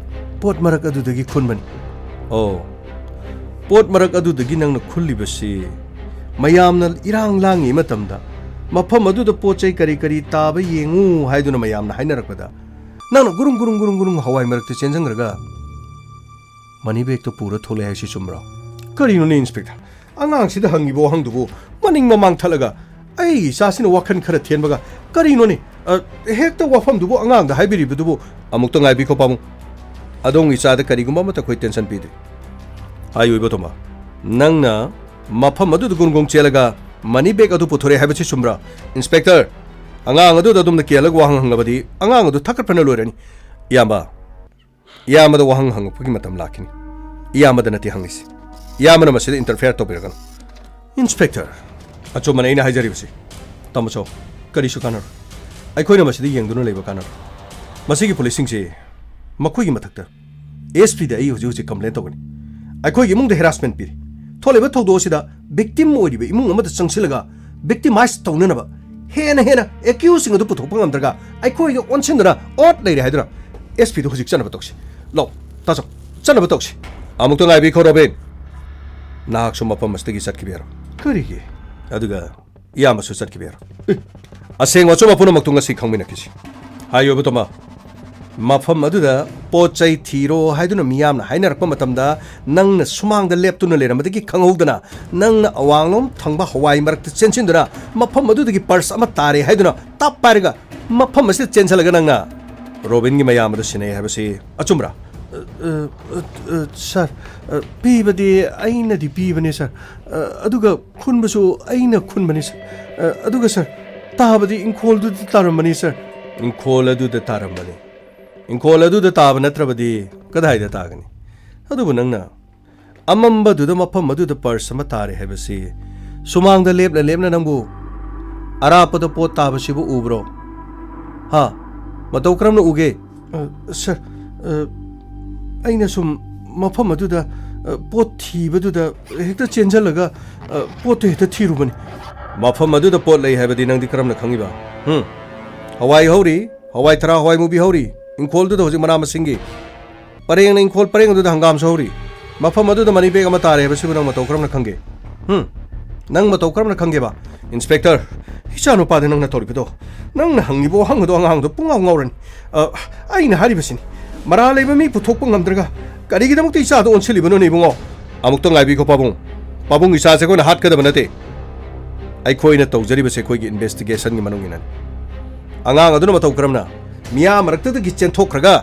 ꯄꯣꯠ ꯃꯔꯛ ꯑꯗꯨꯗꯒꯤ ꯈꯨꯟꯕꯅꯤ꯫ ꯑꯣ, ꯄꯣꯠ ꯃꯔꯛ ꯑꯗꯨꯗꯒꯤ ꯅꯪꯅ ꯈꯨꯜꯂꯤꯕꯁꯤ ꯃꯌꯥꯝꯅ ꯏꯔꯥꯡ ꯂꯥꯡꯉꯤ ꯃꯇꯝꯗ ꯃꯐꯝ ꯑꯗꯨꯗ ꯄꯣꯠ ꯆꯩ ꯀꯔꯤ ꯀꯔꯤ ꯇꯥꯕ ꯌꯦꯡꯉꯨ ꯍꯥꯏꯗꯨꯅ ꯃꯌꯥꯝꯅ ꯍꯥꯏꯅꯔꯛꯄꯗ ꯅꯪꯅ ꯒꯨꯔꯨꯡ ꯒꯨꯔꯨꯡ ꯒꯨꯔꯨꯡ ꯒꯨꯔꯨꯡ ꯍꯋꯥꯏ ꯃꯔꯛꯇ ꯆꯦꯟꯖꯟꯈ꯭ꯔꯒ ꯃꯅꯤ ꯕꯦꯒꯇꯣ ꯄꯨꯔ ꯊꯣꯛꯂꯛꯑꯦ ꯍꯥꯏꯁꯤ ꯆꯨꯝꯕ꯭ꯔꯣ? ꯀꯔꯤꯅꯣꯅꯦ, ꯏꯟꯁꯄꯦꯛꯇꯔ? ꯑꯉꯥꯡꯁꯤꯗ ꯍꯪꯉꯤꯕ ꯋꯥꯍꯪꯗꯨꯕꯨ ꯃꯅꯤꯡ ꯃꯃꯥꯡ ꯊꯠꯂꯒ ꯑꯩ ꯏꯆꯥꯁꯤꯅ ꯋꯥꯈꯜ ꯈꯔ ꯊꯦꯟꯕꯒ ꯀꯔꯤꯅꯣꯅꯦ? ꯑ, ꯍꯦꯛꯇ ꯋꯥꯐꯝꯗꯨꯕꯨ ꯑꯉꯥꯡꯗ ꯍꯥꯏꯕꯤꯔꯤꯕꯗꯨꯕꯨ ꯑꯃꯨꯛꯇ ꯉꯥꯏꯕꯤꯈꯣ, ꯄꯥꯕꯨꯡ꯫ ꯑꯗꯣꯝꯒꯤ ꯏꯆꯥꯗ ꯀꯔꯤꯒꯨꯝꯕ ꯑꯃꯠꯇ ꯑꯩꯈꯣꯏ ꯇꯦꯟꯁꯟ ꯄꯤꯗꯦ꯫ ꯍꯥꯏꯌꯨ, ꯏꯕꯣꯇꯣꯝꯕ, ꯅꯪꯅ ꯃꯐꯝ ꯑꯗꯨꯗ ꯒꯨꯔꯨꯡ ꯒꯨꯔꯨꯡ ꯆꯦꯜꯂꯒ ꯃꯅꯤ ꯕꯦꯒ ꯑꯗꯨ ꯄꯨꯊꯣꯔꯛꯑꯦ ꯍꯥꯏꯕꯁꯤ ꯆꯨꯝꯕ꯭ꯔꯥ? ꯏꯟꯁꯄꯦꯛꯇꯔ, ꯑꯉꯥꯡ ꯑꯗꯨꯗ ꯑꯗꯣꯝꯅ ꯀꯤꯍꯜꯂꯒ ꯋꯥꯍꯪ ꯍꯪꯂꯕꯗꯤ ꯑꯉꯥꯡ ꯑꯗꯨ ꯊꯛꯀꯠ ꯐꯅ ꯂꯣꯏꯔꯅꯤ꯫ ꯏꯌꯥꯝꯕ, ꯏꯌꯥꯝꯕꯗ ꯋꯥꯍꯪ ꯍꯪꯉꯛꯄꯒꯤ ꯃꯇꯝ ꯂꯥꯛꯈꯤꯅꯤ꯫ ꯏꯌꯥꯝꯕꯗ ꯅꯠꯇꯦ ꯍꯪꯉꯤꯁꯤ꯫ ꯏꯌꯥꯝꯕꯅ ꯃꯁꯤꯗ interfere ꯇꯧꯕꯤꯔꯒꯅꯨ꯫ ꯏꯟꯁꯄꯦꯛꯇꯔ, ꯑꯆꯨꯝꯕꯅ ꯑꯩꯅ ꯍꯥꯏꯖꯔꯤꯕꯁꯤ꯫ ꯇꯥꯃꯣꯆꯧ, ꯀꯔꯤꯁꯨ ꯀꯥꯟꯅꯔꯣꯏ꯫ ꯑꯩꯈꯣꯏꯅ ꯃꯁꯤꯗ ꯌꯦꯡꯗꯨꯅ ꯂꯩꯕ ꯀꯥꯟꯅꯔꯣꯏ꯫ ꯃꯁꯤꯒꯤ ꯄꯨꯂꯤꯁꯁꯤꯡꯁꯤ ꯃꯈꯣꯏꯒꯤ ꯃꯊꯛꯇ ꯑꯦꯁ ꯄꯤꯗ ꯑꯩ ꯍꯧꯖꯤꯛ ꯍꯧꯖꯤꯛ complain ꯇꯧꯒꯅꯤ꯫ ꯑꯩꯈꯣꯏꯒꯤ ꯏꯃꯨꯡꯗ harassment ꯄꯤꯔꯤ꯫ ꯊꯣꯛꯂꯤꯕ ꯊꯧꯗꯣꯛ ꯑꯁꯤꯗ victim ꯑꯣꯏꯔꯤꯕ ꯏꯃꯨꯡ ꯑꯃꯗ ꯆꯪꯁꯤꯜꯂꯒ victimize ꯇꯧꯅꯅꯕ ꯍꯦꯟꯅ ꯍꯦꯟꯅ accuseꯁꯤꯡ ꯑꯗꯨ ꯄꯨꯊꯣꯛꯄ ꯉꯝꯗ꯭ꯔꯒ ꯑꯩꯈꯣꯏꯗ ꯑꯣꯟꯁꯤꯟꯗꯨꯅ ꯑꯣꯠ ꯂꯩꯔꯦ ꯍꯥꯏꯗꯨꯅ ꯑꯦꯁ ꯄꯤꯗꯨ ꯍꯧꯖꯤꯛ ꯆꯠꯅꯕ ꯇꯧꯁꯤ꯫ ꯂꯥꯛꯑꯣ, ꯇꯥꯆꯧ, ꯆꯠꯅꯕ ꯇꯧꯁꯤ꯫ ꯑꯃꯨꯛꯇ ꯉꯥꯏꯕꯤꯈꯣ, ꯔꯣꯕꯤꯟ꯫ ꯅꯍꯥꯛꯁꯨ ꯃꯐꯝ ꯑꯁꯤꯗꯒꯤ ꯆꯠꯈꯤꯕ ꯌꯥꯔꯣꯏ꯫ ꯀꯔꯤꯒꯤ? ꯑꯗꯨꯒ ꯏꯌꯥꯝꯕꯁꯨ ꯆꯠꯈꯤꯕ ꯌꯥꯔꯣꯏ꯫ ꯑꯦ, ꯑꯁꯦꯡꯕ ꯑꯆꯨꯝꯕ ꯄꯨꯝꯅꯃꯛꯇꯨ ꯉꯁꯤ ꯈꯪꯃꯤꯟꯅꯈꯤꯁꯤ꯫ ꯍꯥꯏꯌꯨ, ꯏꯕꯣꯇꯣꯝꯕ꯫ ꯃꯐꯝ ꯑꯗꯨꯗ ꯄꯣꯠ ꯆꯩ ꯊꯤꯔꯣ ꯍꯥꯏꯗꯨꯅ ꯃꯤꯌꯥꯝꯅ ꯍꯥꯏꯅꯔꯛꯄ ꯃꯇꯝꯗ ꯅꯪꯅ ꯁꯨꯃꯥꯡꯗ ꯂꯦꯞꯇꯨꯅ ꯂꯩꯔꯝꯕꯗꯒꯤ ꯈꯪꯍꯧꯗꯅ ꯅꯪꯅ ꯑꯋꯥꯡꯂꯣꯝ ꯊꯪꯕ ꯍꯋꯥꯏ ꯃꯔꯛꯇ ꯆꯦꯟꯁꯤꯟꯗꯨꯅ ꯃꯐꯝ ꯑꯗꯨꯗꯒꯤ purse ꯑꯃ ꯇꯥꯔꯦ ꯍꯥꯏꯗꯨꯅ ꯇꯞ ꯄꯥꯏꯔꯒ ꯃꯐꯝ ꯑꯁꯤꯗ ꯆꯦꯟꯁꯤꯜꯂꯒ ꯅꯪꯅ ꯔꯣꯕꯤꯟꯒꯤ ꯃꯌꯥꯝꯕꯗ ꯁꯤꯟꯅꯩ ꯍꯥꯏꯕꯁꯤ ꯑꯆꯨꯝꯕ꯭ꯔꯥ? ꯑ, ꯑ, ꯑ, ꯑ, ꯁꯥꯔ, ꯑ, ꯄꯤꯕꯗꯤ ꯑꯩꯅꯗꯤ ꯄꯤꯕꯅꯤ, ꯁꯥꯔ꯫ ꯑ, ꯑꯗꯨꯒ ꯈꯨꯟꯕꯁꯨ ꯑꯩꯅ ꯈꯨꯟꯕꯅꯤ, ꯁꯥꯔ꯫ ꯑ, ꯑꯗꯨꯒ, ꯁꯥꯔ, ꯇꯥꯕꯗꯤ ꯏꯪꯈꯣꯜꯗꯨꯗ ꯇꯥꯔꯝꯕꯅꯤ, ꯁꯥꯔ꯫ ꯏꯪꯈꯣꯜ ꯑꯗꯨꯗ ꯇꯥꯔꯝꯕꯅꯤ꯫ ꯏꯪꯈꯣꯜ ꯑꯗꯨꯗ ꯇꯥꯕ ꯅꯠꯇ꯭ꯔꯕꯗꯤ ꯀꯗꯥꯏꯗ ꯇꯥꯒꯅꯤ? ꯑꯗꯨꯕꯨ ꯅꯪꯅ ꯑꯃꯝꯕꯗꯨꯗ ꯃꯐꯝ ꯑꯗꯨꯗ purse ꯑꯃ ꯇꯥꯔꯦ ꯍꯥꯏꯕꯁꯤ ꯁꯨꯃꯥꯡꯗ ꯂꯦꯞꯅ ꯂꯦꯞꯅ ꯅꯪꯕꯨ ꯑꯔꯥꯞꯄꯗ ꯄꯣꯠ ꯇꯥꯕꯁꯤꯕꯨ ꯎꯕ꯭ꯔꯣ? ꯍꯥ? ꯃꯇꯧ ꯀꯔꯝꯅ ꯎꯒꯦ? ꯑ, ꯁꯥꯔ, ꯑ, ꯑꯩꯅ ꯁꯨꯝ ꯃꯐꯝ ꯑꯗꯨꯗ, ꯑ, ꯄꯣꯠ ꯊꯤꯕꯗꯨꯗ ꯍꯦꯛꯇ ꯆꯦꯟꯖꯜꯂꯒ, ꯑ, ꯄꯣꯠꯇꯨ ꯍꯦꯛꯇ ꯊꯤꯔꯨꯕꯅꯤ꯫ ꯃꯐꯝ ꯑꯗꯨꯗ ꯄꯣꯠ ꯂꯩ ꯍꯥꯏꯕꯗꯤ ꯅꯪꯗꯤ ꯀꯔꯝꯅ ꯈꯪꯉꯤꯕ? ꯍꯨꯝ? ꯍꯋꯥꯏ ꯍꯧꯔꯤ, ꯍꯋꯥꯏ ꯊꯔꯥꯛ, ꯍꯋꯥꯏ ꯃꯨꯕꯤ ꯍꯧꯔꯤ, ꯏꯪꯈꯣꯜꯗꯨꯗ ꯍꯧꯖꯤꯛ ꯃꯅꯥ ꯃꯁꯤꯡꯒꯤ ꯄꯔꯦꯡꯅ ꯏꯪꯈꯣꯜ ꯄꯔꯦꯡ ꯑꯗꯨꯗ ꯍꯪꯒꯥꯝꯁꯨ ꯍꯧꯔꯤ꯫ ꯃꯐꯝ ꯑꯗꯨꯗ money bag ꯑꯃ ꯇꯥꯔꯦ ꯍꯥꯏꯕꯁꯤꯕꯨ ꯅꯪ ꯃꯇꯧ ꯀꯔꯝꯅ ꯈꯪꯒꯦ? ꯍꯨꯝ? ꯅꯪ ꯃꯇꯧ ꯀꯔꯝꯅ ꯈꯪꯒꯦꯕ? ꯏꯟꯁꯄꯦꯛꯇꯔ, ꯏꯆꯥ ꯅꯨꯄꯥꯗ ꯅꯪꯅ ꯇꯧꯔꯤꯕꯗꯣ, ꯅꯪꯅ ꯍꯪꯉꯤꯕ ꯋꯥꯍꯪ ꯑꯗꯣ ꯑꯉꯥꯡꯗꯣ ꯄꯨꯡꯉꯥꯎ ꯉꯥꯎꯔꯅꯤ꯫ ꯑ, ꯑꯩꯅ ꯍꯥꯏꯔꯤꯕꯁꯤꯅꯤ, ꯃꯔꯥꯜ ꯂꯩꯕ ꯃꯤ ꯄꯨꯊꯣꯛꯄ ꯉꯝꯗ꯭ꯔꯒ ꯀꯔꯤꯒꯤꯗꯃꯛꯇ ꯏꯆꯥꯗ ꯑꯣꯟꯁꯤꯜꯂꯤꯕꯅꯣꯅꯦ ꯏꯕꯨꯡꯉꯣ? ꯑꯃꯨꯛꯇ ꯉꯥꯏꯕꯤꯈꯣ ꯄꯥꯕꯨꯡ꯫ ꯄꯥꯕꯨꯡ, ꯏꯆꯥꯁꯦ ꯑꯩꯈꯣꯏꯅ ꯍꯥꯠꯀꯗꯕ ꯅꯠꯇꯦ꯫ ꯑꯩꯈꯣꯏꯅ ꯇꯧꯖꯔꯤꯕꯁꯦ ꯑꯩꯈꯣꯏꯒꯤ investigationꯒꯤ ꯃꯅꯨꯡ ꯏꯟꯅꯅꯤ꯫ ꯑꯉꯥꯡ ꯑꯗꯨꯅ ꯃꯇꯧ ꯀꯔꯝꯅ ꯃꯤꯌꯥꯝ ꯃꯔꯛꯇꯒꯤ ꯆꯦꯟꯊꯣꯛꯈ꯭ꯔꯒ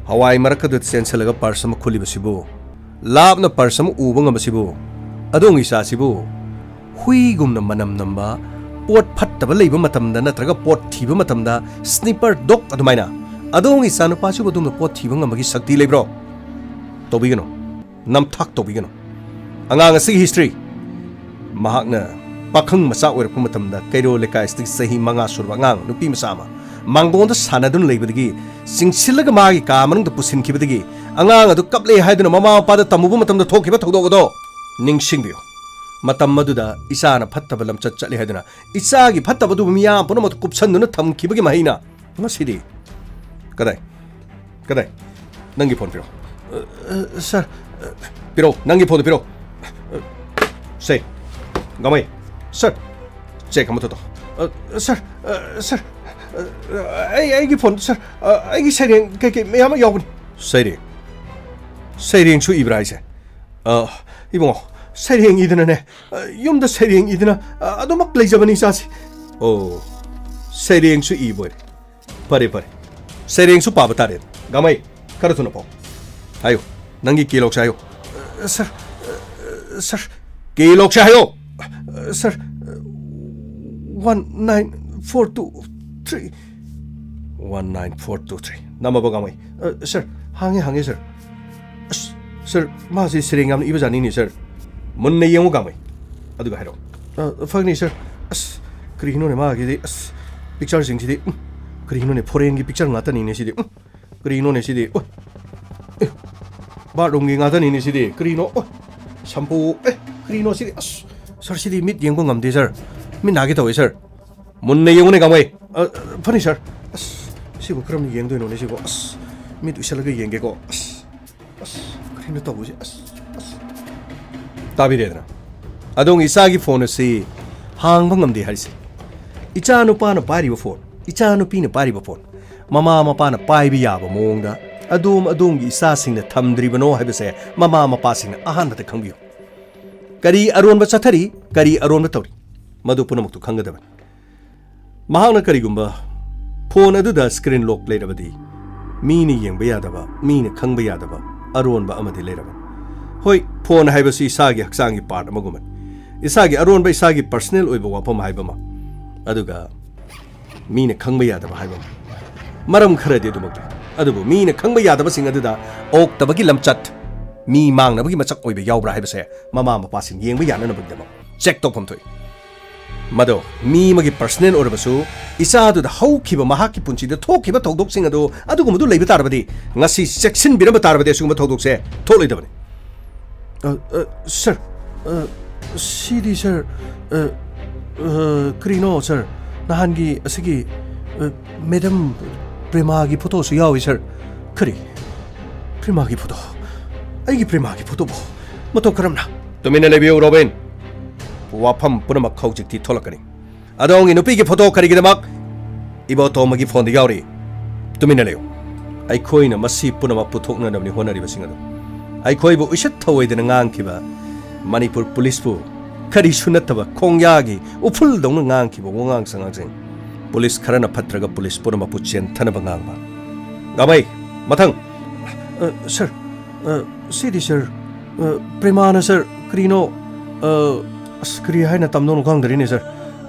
ꯍꯋꯥꯏ ꯃꯔꯛꯇ ꯆꯦꯟꯁꯤꯜꯂꯒ purse ꯑꯃ ꯈꯨꯜꯂꯤꯕꯁꯤꯕꯨ, ꯂꯥꯞꯅ purse ꯑꯃ ꯎꯕ ꯉꯝꯕꯁꯤꯕꯨ, ꯑꯗꯣꯝꯒꯤ ꯏꯆꯥꯁꯤꯕꯨ ꯍꯨꯏꯒꯨꯝꯅ ꯃꯅꯝ ꯅꯝꯕ, ꯄꯣꯠ ꯐꯠꯇꯕ ꯂꯩꯕ ꯃꯇꯝꯗ ꯅꯠꯇ꯭ꯔꯒ ꯄꯣꯠ ꯊꯤꯕ ꯃꯇꯝꯗ sniper dog ꯑꯗꯨꯃꯥꯏꯅ ꯑꯗꯣꯝꯒꯤ ꯏꯆꯥꯅꯨꯄꯥꯁꯤꯕꯨ ꯑꯗꯣꯝꯅ ꯄꯣꯠ ꯊꯤꯕ ꯉꯝꯕꯒꯤ ꯁꯛꯇꯤ ꯂꯩꯕ꯭ꯔꯣ? ꯇꯧꯕꯤꯒꯅꯨ, ꯅꯝꯊꯥꯛ ꯇꯧꯕꯤꯒꯅꯨ꯫ ꯑꯉꯥꯡ ꯑꯁꯤꯒꯤ history, ꯃꯍꯥꯛꯅ ꯄꯥꯈꯪ ꯃꯆꯥ ꯑꯣꯏꯔꯛꯄ ꯃꯇꯝꯗ ꯀꯩꯔꯣꯜ ꯂꯩꯀꯥꯏ ꯑꯁꯤꯗꯒꯤ ꯆꯍꯤ ꯃꯉꯥ ꯁꯨꯔꯕ ꯑꯉꯥꯡ ꯅꯨꯄꯤ ꯃꯆꯥ ꯑꯃ ꯃꯥꯡꯒꯣꯟꯗ ꯁꯥꯟꯅꯗꯨꯅ ꯂꯩꯕꯗꯒꯤ ꯆꯤꯡꯁꯤꯜꯂꯒ ꯃꯥꯒꯤ ꯀꯥ ꯃꯅꯨꯡꯗ ꯄꯨꯁꯤꯟꯈꯤꯕꯗꯒꯤ ꯑꯉꯥꯡ ꯑꯗꯨ ꯀꯞꯂꯦ ꯍꯥꯏꯗꯨꯅ ꯃꯃꯥ ꯃꯄꯥꯗ ꯇꯝꯃꯨꯕ ꯃꯇꯝꯗ ꯊꯣꯛꯈꯤꯕ ꯊꯧꯗꯣꯛ ꯑꯗꯣ ꯅꯤꯡꯁꯤꯡꯕꯤꯌꯨ꯫ ꯃꯇꯝ ꯑꯗꯨꯗ ꯏꯆꯥꯅ ꯐꯠꯇꯕ ꯂꯝꯆꯠ ꯆꯠꯂꯤ ꯍꯥꯏꯗꯨꯅ ꯏꯆꯥꯒꯤ ꯐꯠꯇꯕꯗꯨꯕꯨ ꯃꯤꯌꯥꯝ ꯄꯨꯝꯅꯃꯛꯇ ꯀꯨꯞꯁꯟꯗꯨꯅ ꯊꯝꯈꯤꯕꯒꯤ ꯃꯍꯩꯅ ꯉꯁꯤꯗꯤ ꯀꯗꯥꯏ? ꯀꯗꯥꯏ? ꯅꯪꯒꯤ phone ꯄꯤꯔꯣ꯫ ꯑ, ꯑ, sir, ꯑ, ꯄꯤꯔꯣ, ꯅꯪꯒꯤ phoneꯗꯣ ꯄꯤꯔꯣ꯫ ꯑ, ꯁꯦ, ꯒꯥꯡꯃꯩ, sir, check ꯑꯃ ꯊꯣꯛꯇꯣ꯫ ꯑ, sir, ꯑ, sir, ꯑ, ꯑꯩ, ꯑꯩꯒꯤ phone, sir, ꯑ, ꯑꯩꯒꯤ ꯁꯩꯔꯦꯡ ꯀꯩꯀꯩ ꯃꯌꯥꯝ ꯑꯃ ꯌꯥꯎꯕꯅꯤ꯫ ꯁꯩꯔꯦꯡ? ꯁꯩꯔꯦꯡꯁꯨ ꯏꯕ꯭ꯔꯥ ꯍꯥꯏꯁꯦ? ꯑ, ꯏꯕꯨꯡꯉꯣ, ꯁꯩꯔꯦꯡ ꯏꯗꯅꯅꯦ, ꯑ, ꯌꯨꯝꯗ ꯁꯩꯔꯦꯡ ꯏꯗꯅ, ꯑ, ꯑꯗꯨꯃꯛ ꯂꯩꯖꯕꯅꯤ ꯏꯆꯥꯁꯦ꯫ ꯑꯣ, ꯁꯩꯔꯦꯡꯁꯨ ꯏꯕ ꯑꯣꯏꯔꯦ꯫ ꯐꯔꯦ, ꯐꯔꯦ꯫ ꯁꯩꯔꯦꯡꯁꯨ ꯄꯥꯕ ꯇꯥꯔꯦ꯫ ꯒꯥꯡꯃꯩ, ꯈꯔ ꯊꯨꯅ ꯄꯥꯎ꯫ ꯍꯥꯏꯌꯨ꯫ ꯅꯪꯒꯤ key lockꯁꯦ ꯍꯥꯏꯌꯨ꯫ ꯑ, sir, ꯑ, sir꯫ Key lockꯁꯦ ꯍꯥꯏꯌꯨ꯫ ꯑ, sir, ꯑ, one nine four two three꯫ One nine four two three꯫ ꯅꯝꯃꯕꯣ, ꯒꯥꯡꯃꯩ? ꯑ, sir, ꯍꯥꯡꯉꯦ, ꯍꯥꯡꯉꯦ, sir꯫ ꯑꯁ, sir, ꯃꯥꯁꯦ ꯁꯩꯔꯦꯡ ꯌꯥꯝꯅ ꯏꯕꯖꯥꯠꯅꯤꯅꯦ, sir꯫ ꯃꯨꯟꯅ ꯌꯦꯡꯉꯨ, ꯒꯥꯡꯃꯩ꯫ ꯑꯗꯨꯒ ꯍꯥꯏꯔꯛꯑꯣ꯫ ꯑ, ꯐꯒꯅꯤ, sir꯫ ꯑꯁ, ꯀꯔꯤꯅꯣꯅꯦ ꯃꯥꯒꯤꯗꯤ? ꯑꯁ, pictureꯁꯤꯡꯁꯤꯗꯤ, ꯎꯝ, ꯀꯔꯤꯅꯣꯅꯦ, foreignꯒꯤ picture ꯉꯥꯛꯇꯅꯤꯅꯦ ꯁꯤꯗꯤ꯫ ꯎꯝ, ꯀꯔꯤꯅꯣꯅꯦ ꯁꯤꯗꯤ? ꯎꯏ, ꯑꯦ, bathroomꯒꯤ ꯉꯥꯛꯇꯅꯤꯅꯦ ꯁꯤꯗꯤ꯫ ꯀꯔꯤꯅꯣ? ꯑꯣ, shampoo, ꯑꯦ, ꯀꯔꯤꯅꯣ ꯁꯤꯗꯤ? ꯑꯁ, sir, ꯁꯤꯗꯤ ꯃꯤꯠ ꯌꯦꯡꯕ ꯉꯝꯗꯦ, sir꯫ ꯃꯤꯠ ꯅꯥꯒꯦ ꯇꯧꯋꯦ, sir꯫ ꯃꯨꯟꯅ ꯌꯦꯡꯉꯨꯅꯦ, ꯒꯥꯡꯃꯩ꯫ ꯑ, ꯐꯅꯤ, sir꯫ ꯑꯁ, ꯁꯤꯕꯨ ꯀꯔꯝꯅ ꯌꯦꯡꯗꯣꯏꯅꯣꯅꯦ ꯁꯤꯕꯨ? ꯑꯁ, ꯃꯤꯠ ꯎꯏꯁꯜꯂꯒ ꯌꯦꯡꯒꯦꯀꯣ꯫ ꯑꯁ, ꯑꯁ, ꯀꯔꯤꯅꯣ ꯇꯧꯕꯁꯦ? ꯑꯁ, ꯑꯁ꯫ ꯇꯥꯕꯤꯔꯦꯗꯅ? ꯑꯗꯣꯝꯒꯤ ꯏꯆꯥꯒꯤ phone ꯑꯁꯤ ꯍꯥꯡꯕ ꯉꯝꯗꯦ ꯍꯥꯏꯔꯤꯁꯦ꯫ ꯏꯆꯥ ꯅꯨꯄꯥꯅ ꯄꯥꯏꯔꯤꯕ ꯐꯣꯟ, ꯏꯆꯥ ꯅꯨꯄꯤꯅ ꯄꯥꯏꯔꯤꯕ ꯐꯣꯟ, ꯃꯃꯥ ꯃꯄꯥꯅ ꯄꯥꯏꯕ ꯌꯥꯕ ꯃꯑꯣꯡꯗ ꯑꯗꯣꯝ ꯑꯗꯣꯝꯒꯤ ꯏꯆꯥꯁꯤꯡꯅ ꯊꯝꯗ꯭ꯔꯤꯕꯅꯣ ꯍꯥꯏꯕꯁꯦ ꯃꯃꯥ ꯃꯄꯥꯁꯤꯡꯅ ꯑꯍꯥꯟꯕꯗ ꯈꯪꯕꯤꯌꯨ꯫ ꯀꯔꯤ ꯑꯔꯣꯟꯕ ꯆꯠꯊꯔꯤ, ꯀꯔꯤ ꯑꯔꯣꯟꯕ ꯇꯧꯔꯤ, ꯃꯗꯨ ꯄꯨꯝꯅꯃꯛꯇꯨ ꯈꯪꯒꯗꯕꯅꯤ꯫ ꯃꯍꯥꯛꯅ ꯀꯔꯤꯒꯨꯝꯕ ꯐꯣꯟ ꯑꯗꯨꯗ screen lock ꯂꯩꯔꯕꯗꯤ, ꯃꯤꯅ ꯌꯦꯡꯕ ꯌꯥꯗꯕ, ꯃꯤꯅ ꯈꯪꯕ ꯌꯥꯗꯕ ꯑꯔꯣꯟꯕ ꯑꯃꯗꯤ ꯂꯩꯔꯕꯅꯤ꯫ ꯍꯣꯏ, ꯐꯣꯟ ꯍꯥꯏꯕꯁꯤ ꯏꯁꯥꯒꯤ ꯍꯛꯆꯥꯡꯒꯤ part ꯑꯃꯒꯨꯝꯕꯅꯤ, ꯏꯁꯥꯒꯤ ꯑꯔꯣꯟꯕ, ꯏꯁꯥꯒꯤ personal ꯑꯣꯏꯕ ꯋꯥꯐꯝ ꯍꯥꯏꯕ ꯑꯃ, ꯑꯗꯨꯒ ꯃꯤꯅ ꯈꯪꯕ ꯌꯥꯗꯕ ꯍꯥꯏꯕ ꯑꯃ꯫ ꯃꯔꯝ ꯈꯔꯗꯤ ꯑꯗꯨꯃꯛ ꯂꯩ, ꯑꯗꯨꯕꯨ ꯃꯤꯅ ꯈꯪꯕ ꯌꯥꯗꯕꯁꯤꯡ ꯑꯗꯨꯗ ꯑꯣꯛꯇꯕꯒꯤ ꯂꯝꯆꯠ, ꯃꯤ ꯃꯥꯡꯅꯕꯒꯤ ꯃꯆꯛ ꯑꯣꯏꯕ ꯌꯥꯎꯕ꯭ꯔꯥ ꯍꯥꯏꯕꯁꯦ ꯃꯃꯥ ꯃꯄꯥꯁꯤꯡ ꯌꯦꯡꯕ ꯌꯥꯅꯅꯕꯒꯤꯗꯃꯛ check ꯇꯧꯐꯝ ꯊꯣꯛꯏ꯫ ꯃꯗꯣ ꯃꯤ ꯑꯃꯒꯤ personal ꯑꯣꯏꯔꯕꯁꯨ, ꯏꯆꯥꯗꯨꯗ ꯍꯧꯈꯤꯕ ꯃꯍꯥꯛꯀꯤ ꯄꯨꯟꯁꯤꯗ ꯊꯣꯛꯈꯤꯕ ꯊꯧꯗꯣꯛꯁꯤꯡ ꯑꯗꯨ ꯑꯗꯨꯒꯨꯝꯕꯗꯨ ꯂꯩꯕ ꯇꯥꯔꯕꯗꯤ, ꯉꯁꯤ ꯆꯦꯛꯁꯤꯟꯕꯤꯔꯝꯕ ꯇꯥꯔꯕꯗꯤ ꯑꯁꯤꯒꯨꯝꯕ ꯊꯧꯗꯣꯛꯁꯦ ꯊꯣꯛꯂꯣꯏꯗꯕꯅꯤ꯫ ꯑ, ꯑ, ꯁꯥꯔ, ꯑ, ꯁꯤꯗꯤ ꯁꯥꯔ, ꯑ, ꯑ, ꯀꯔꯤꯅꯣ ꯁꯥꯔ? ꯅꯍꯥꯟꯒꯤ ꯑꯁꯤꯒꯤ, ꯑ, ꯃꯦꯗꯥꯝ ꯄ꯭ꯔꯦꯃꯥꯒꯤ ꯐꯣꯇꯣꯁꯨ ꯌꯥꯎꯏ ꯁꯥꯔ꯫ ꯀꯔꯤ? ꯄ꯭ꯔꯦꯃꯥꯒꯤ ꯐꯣꯇꯣ? ꯑꯩꯒꯤ ꯄ꯭ꯔꯦꯃꯥꯒꯤ ꯐꯣꯇꯣꯕꯨ? ꯃꯇꯧ ꯀꯔꯝꯅ? ꯇꯨꯃꯤꯟꯅ ꯂꯩꯕꯤꯌꯨ, ꯔꯣꯕꯤꯟ꯫ ꯋꯥꯐꯝ ꯄꯨꯝꯅꯃꯛ ꯍꯧꯖꯤꯛꯇꯤ ꯊꯣꯛꯂꯛꯀꯅꯤ꯫ ꯑꯗꯣꯝꯒꯤ ꯅꯨꯄꯤꯒꯤ ꯐꯣꯇꯣ ꯀꯔꯤꯒꯤꯗꯃꯛ ꯏꯕꯣꯇꯣꯝꯕꯒꯤ ꯐꯣꯟꯗ ꯌꯥꯎꯔꯤ? ꯇꯨꯃꯤꯟꯅ ꯂꯩꯌꯨ꯫ ꯑꯩꯈꯣꯏꯅ ꯃꯁꯤ ꯄꯨꯝꯅꯃꯛ ꯄꯨꯊꯣꯛꯅꯅꯕꯅꯤ ꯍꯣꯠꯅꯔꯤꯕꯁꯤꯡ ꯑꯗꯨ꯫ ꯑꯩꯈꯣꯏꯕꯨ ꯎꯁꯤꯠ ꯊꯑꯣꯏꯗꯅ ꯉꯥꯡꯈꯤꯕ ꯃꯅꯤꯄꯨꯔ ꯄꯨꯂꯤꯁꯄꯨ ꯀꯔꯤꯁꯨ ꯅꯠꯇꯕ ꯈꯣꯡꯌꯥꯒꯤ ꯎꯐꯨꯜꯗꯧꯅ ꯉꯥꯡꯈꯤꯕ ꯋꯥꯉꯥꯡ ꯁꯉꯥꯡꯁꯤꯡ, ꯄꯨꯂꯤꯁ ꯈꯔꯅ ꯐꯠꯇ꯭ꯔꯒ ꯄꯨꯂꯤꯁ ꯄꯨꯝꯅꯃꯛꯄꯨ ꯆꯦꯟꯊꯅꯕ ꯉꯥꯡꯕ꯫ ꯒꯥꯃꯩ, ꯃꯊꯪ꯫ ꯑ, ꯁꯥꯔ, ꯑ, ꯁꯤꯗꯤ ꯁꯥꯔ, ꯑ, ꯄ꯭ꯔꯦꯃꯥꯅ ꯁꯥꯔ, ꯀꯔꯤꯅꯣ, ꯑ, ꯑꯁ, ꯀꯔꯤ ꯍꯥꯏꯅ ꯇꯝꯗꯧꯅꯣ ꯈꯪꯗ꯭ꯔꯦꯅꯦ ꯁꯥꯔ꯫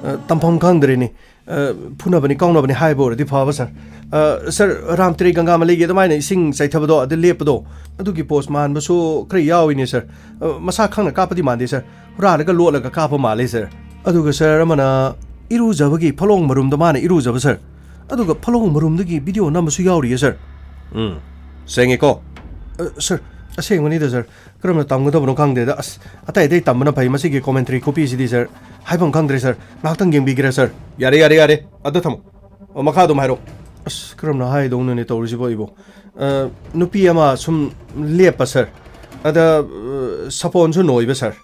ꯑ, ꯇꯝꯐꯝ ꯈꯪꯗ꯭ꯔꯦꯅꯦ꯫ ꯑ, ꯐꯨꯅꯕꯅꯤ, ꯀꯥꯎꯅꯕꯅꯤ ꯍꯥꯏꯕ ꯑꯣꯏꯔꯗꯤ ꯐꯕ ꯁꯥꯔ꯫ ꯑ, ꯁꯥꯔ, ꯔꯥꯝꯇ꯭ꯔꯤ ꯒꯪꯒꯥꯃꯂꯩꯒꯤ ꯑꯗꯨꯃꯥꯏꯅ ꯏꯁꯤꯡ ꯆꯥꯏꯊꯕꯗꯣ, ꯑꯗꯨ ꯂꯦꯞꯄꯗꯣ, ꯑꯗꯨꯒꯤ ꯄꯣꯁ ꯃꯥꯟꯕꯁꯨ ꯈꯔ ꯌꯥꯎꯏꯅꯦ ꯁꯥꯔ꯫ ꯑ, ꯃꯁꯥ ꯈꯪꯅ ꯀꯥꯞꯄꯗꯤ ꯃꯥꯟꯗꯦ ꯁꯥꯔ꯫ ꯍꯨꯔꯥꯜꯂꯒ ꯂꯣꯠꯂꯒ ꯀꯥꯞꯄ ꯃꯥꯜꯂꯦ ꯁꯥꯔ꯫ ꯑꯗꯨꯒ ꯁꯥꯔ, ꯑꯃꯅ ꯏꯔꯨꯖꯕꯒꯤ ꯐꯂꯣꯡ ꯃꯔꯨꯝꯗ ꯃꯥꯅ ꯏꯔꯨꯖꯕ ꯁꯥꯔ꯫ ꯑꯗꯨꯒ ꯐꯂꯣꯡ ꯃꯔꯨꯝꯗꯒꯤ ꯚꯤꯗꯤꯑꯣ ꯅꯝꯕꯁꯨ ꯌꯥꯎꯔꯤꯌꯦ ꯁꯥꯔ꯫ ꯎꯝ, ꯁꯦꯡꯉꯦꯀꯣ? ꯑ, ꯁꯥꯔ, ꯑꯁꯦꯡꯕꯅꯤꯗ ꯁꯥꯔ꯫ ꯀꯔꯝꯅ ꯇꯝꯒꯗꯕꯅꯣ ꯈꯪꯗꯦꯗ꯫ ꯑꯁ, ꯑꯇꯩ ꯑꯇꯩ ꯇꯝꯕꯅ ꯐꯩ꯫ ꯃꯁꯤꯒꯤ commentary ꯈꯨꯄꯤꯁꯤꯗꯤ ꯁꯥꯔ, ꯍꯥꯏꯐꯝ ꯈꯪꯗ꯭ꯔꯦ ꯁꯥꯔ꯫ ꯉꯥꯏꯍꯥꯛꯇꯪ ꯌꯦꯡꯕꯤꯒꯦꯔꯥ ꯁꯥꯔ? ꯌꯥꯔꯦ, ꯌꯥꯔꯦ, ꯌꯥꯔꯦ꯫ ꯑꯗ ꯊꯝꯃꯣ꯫ ꯑꯣ, ꯃꯈꯥ ꯑꯗꯨꯝ ꯍꯥꯏꯔꯛꯑꯣ꯫ ꯑꯁ, ꯀꯔꯝꯅ ꯍꯥꯏꯗꯧꯅꯣꯅꯦ ꯇꯧꯔꯤꯁꯤꯕꯣ ꯑꯩꯕꯣ? ꯑ, ꯅꯨꯄꯤ ꯑꯃ ꯁꯨꯝ ꯂꯦꯞꯄ ꯁꯥꯔ꯫ ꯑꯗ, ꯑ, ꯁꯥꯄꯣꯟꯁꯨ ꯅꯣꯏꯕ ꯁꯥꯔ꯫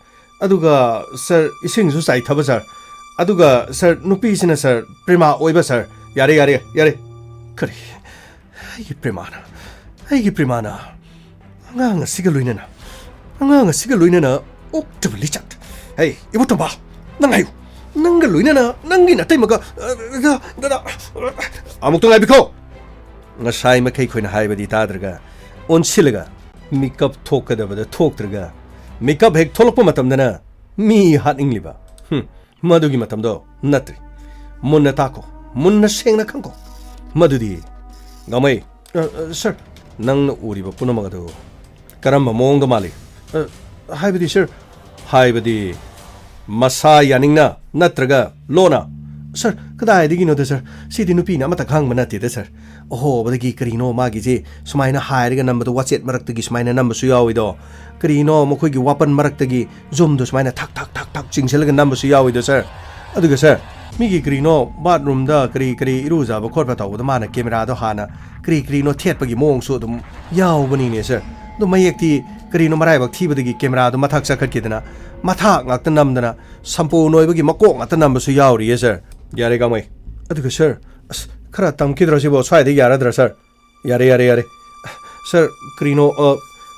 ꯑꯗꯨꯒ ꯁꯥꯔ, ꯏꯁꯤꯡꯁꯨ ꯆꯥꯏꯊꯕ ꯁꯥꯔ꯫ ꯑꯗꯨꯒ ꯁꯥꯔ, ꯅꯨꯄꯤꯁꯤꯅ ꯁꯥꯔ, ꯄ꯭ꯔꯦꯃꯥ ꯑꯣꯏꯕ ꯁꯥꯔ꯫ ꯌꯥꯔꯦ, ꯌꯥꯔꯦ, ꯌꯥꯔꯦ꯫ ꯀꯔꯤ? ꯑꯩꯒꯤ ꯄ꯭ꯔꯦꯃꯥꯅ, ꯑꯩꯒꯤ ꯄ꯭ꯔꯦꯃꯥꯅ ꯑꯉꯥꯡ ꯑꯁꯤꯒ ꯂꯣꯏꯅꯅ, ꯑꯉꯥꯡ ꯑꯁꯤꯒ ꯂꯣꯏꯅꯅ ꯑꯣꯛꯇꯕ ꯂꯤꯆꯠ꯫ ꯍꯦ, ꯏꯕꯣꯇꯣꯝꯕ, ꯅꯪ ꯍꯥꯏꯌꯨ꯫ ꯅꯪꯒ ꯂꯣꯏꯅꯅ ꯅꯪꯒꯤ ꯅꯇꯩꯃꯒ, ꯑ, ꯗ, ꯗ, ꯗ, ꯑꯃꯨꯛꯇ ꯉꯥꯏꯕꯤꯈꯣ꯫ ꯉꯁꯥꯏ ꯃꯈꯩ ꯑꯩꯈꯣꯏꯅ ꯍꯥꯏꯕꯗꯤ ꯇꯥꯗ꯭ꯔꯒ, ꯑꯣꯟꯁꯤꯜꯂꯒ ꯃꯤꯀꯞ ꯊꯣꯛꯀꯗꯕꯗ ꯊꯣꯛꯇ꯭ꯔꯒ, ꯃꯤꯀꯞ ꯍꯦꯛ ꯊꯣꯛꯂꯛꯄ ꯃꯇꯝꯗꯅ ꯃꯤ ꯍꯥꯠꯅꯤꯡꯂꯤꯕ꯫ ꯍꯨꯝ, ꯃꯗꯨꯒꯤ ꯃꯇꯝꯗꯣ ꯅꯠꯇ꯭ꯔꯤ꯫ ꯃꯨꯟꯅ ꯇꯥꯛꯈꯣ, ꯃꯨꯟꯅ ꯁꯦꯡꯅ ꯈꯪꯈꯣ꯫ ꯃꯗꯨꯗꯤ, ꯒꯥꯡꯃꯩ꯫ ꯑ, ꯑ, ꯁꯥꯔ꯫ ꯅꯪꯅ ꯎꯔꯤꯕ ꯄꯨꯝꯅꯃꯛ ꯑꯗꯨ ꯀꯔꯝꯕ ꯃꯑꯣꯡꯗ ꯃꯥꯜꯂꯤ? ꯑ, ꯍꯥꯏꯕꯗꯤ, ꯁꯥꯔ, ꯍꯥꯏꯕꯗꯤ, ꯃꯁꯥ ꯌꯥꯅꯤꯡꯅ ꯅꯠꯇ꯭ꯔꯒ ꯂꯣꯟꯅ? ꯁꯥꯔ, ꯀꯗꯥꯏꯗꯒꯤꯅꯣꯗ, ꯁꯥꯔ? ꯁꯤꯗꯤ ꯅꯨꯄꯤꯅ ꯑꯃꯠꯇ ꯈꯪꯕ ꯅꯠꯇꯦꯗ, ꯁꯥꯔ꯫ ꯑꯍꯣꯕꯗꯒꯤ ꯀꯔꯤꯅꯣ ꯃꯥꯒꯤꯁꯦ ꯁꯨꯃꯥꯏꯅ ꯍꯥꯏꯔꯒ ꯅꯝꯕꯗꯣ, ꯋꯥꯆꯦꯠ ꯃꯔꯛꯇꯒꯤ ꯁꯨꯃꯥꯏꯅ ꯅꯝꯕꯁꯨ ꯌꯥꯎꯏꯗꯣ꯫ ꯀꯔꯤꯅꯣ ꯃꯈꯣꯏꯒꯤ ꯋꯥꯄꯟ ꯃꯔꯛꯇꯒꯤ ꯖꯨꯝꯗꯣ ꯁꯨꯃꯥꯏꯅ ꯊꯛ ꯊꯛ ꯊꯛ ꯊꯛ ꯆꯤꯡꯁꯤꯜꯂꯒ ꯅꯝꯕꯁꯨ ꯌꯥꯎꯏꯗꯣ, ꯁꯥꯔ꯫ ꯑꯗꯨꯒ, ꯁꯥꯔ, ꯃꯤꯒꯤ ꯀꯔꯤꯅꯣ ꯕꯥꯠꯔꯨꯝꯗ ꯀꯔꯤ ꯀꯔꯤ ꯏꯔꯨꯖꯕ ꯈꯣꯠꯄ ꯇꯧꯕꯗ ꯃꯥꯅ ꯀꯦꯃꯦꯔꯥꯗꯣ ꯍꯥꯟꯅ ꯀꯔꯤ ꯀꯔꯤꯅꯣ ꯊꯦꯠꯄꯒꯤ ꯃꯑꯣꯡꯁꯨ ꯑꯗꯨꯝ ꯌꯥꯎꯕꯅꯤꯅꯦ, ꯁꯥꯔ꯫ ꯑꯗꯣ ꯃꯌꯦꯛꯇꯤ ꯀꯔꯤꯅꯣ ꯃꯔꯥꯏꯕꯛ ꯊꯤꯕꯗꯒꯤ ꯀꯦꯃꯦꯔꯥꯗꯣ ꯃꯊꯛ ꯆꯠꯈꯠꯈꯤꯗꯅ ꯃꯊꯥꯛ ꯉꯥꯛꯇ ꯅꯝꯗꯅ ꯁꯝꯄꯨ ꯅꯣꯏꯕꯒꯤ ꯃꯀꯣꯛ ꯉꯥꯛꯇ ꯅꯝꯕꯁꯨ ꯌꯥꯎꯔꯤꯌꯦ, ꯁꯥꯔ꯫ ꯌꯥꯔꯦ, ꯒꯥꯡꯃꯩ꯫ ꯑꯗꯨꯒ, ꯁꯥꯔ, ꯑꯁ, ꯈꯔ ꯇꯝꯈꯤꯗ꯭ꯔꯣ ꯁꯤꯕꯣ? ꯁ꯭ꯋꯥꯏꯗ ꯌꯥꯔꯗ꯭ꯔꯥ, ꯁꯥꯔ? ꯌꯥꯔꯦ, ꯌꯥꯔꯦ, ꯌꯥꯔꯦ꯫ ꯁꯥꯔ, ꯀꯔꯤꯅꯣ, ꯑ,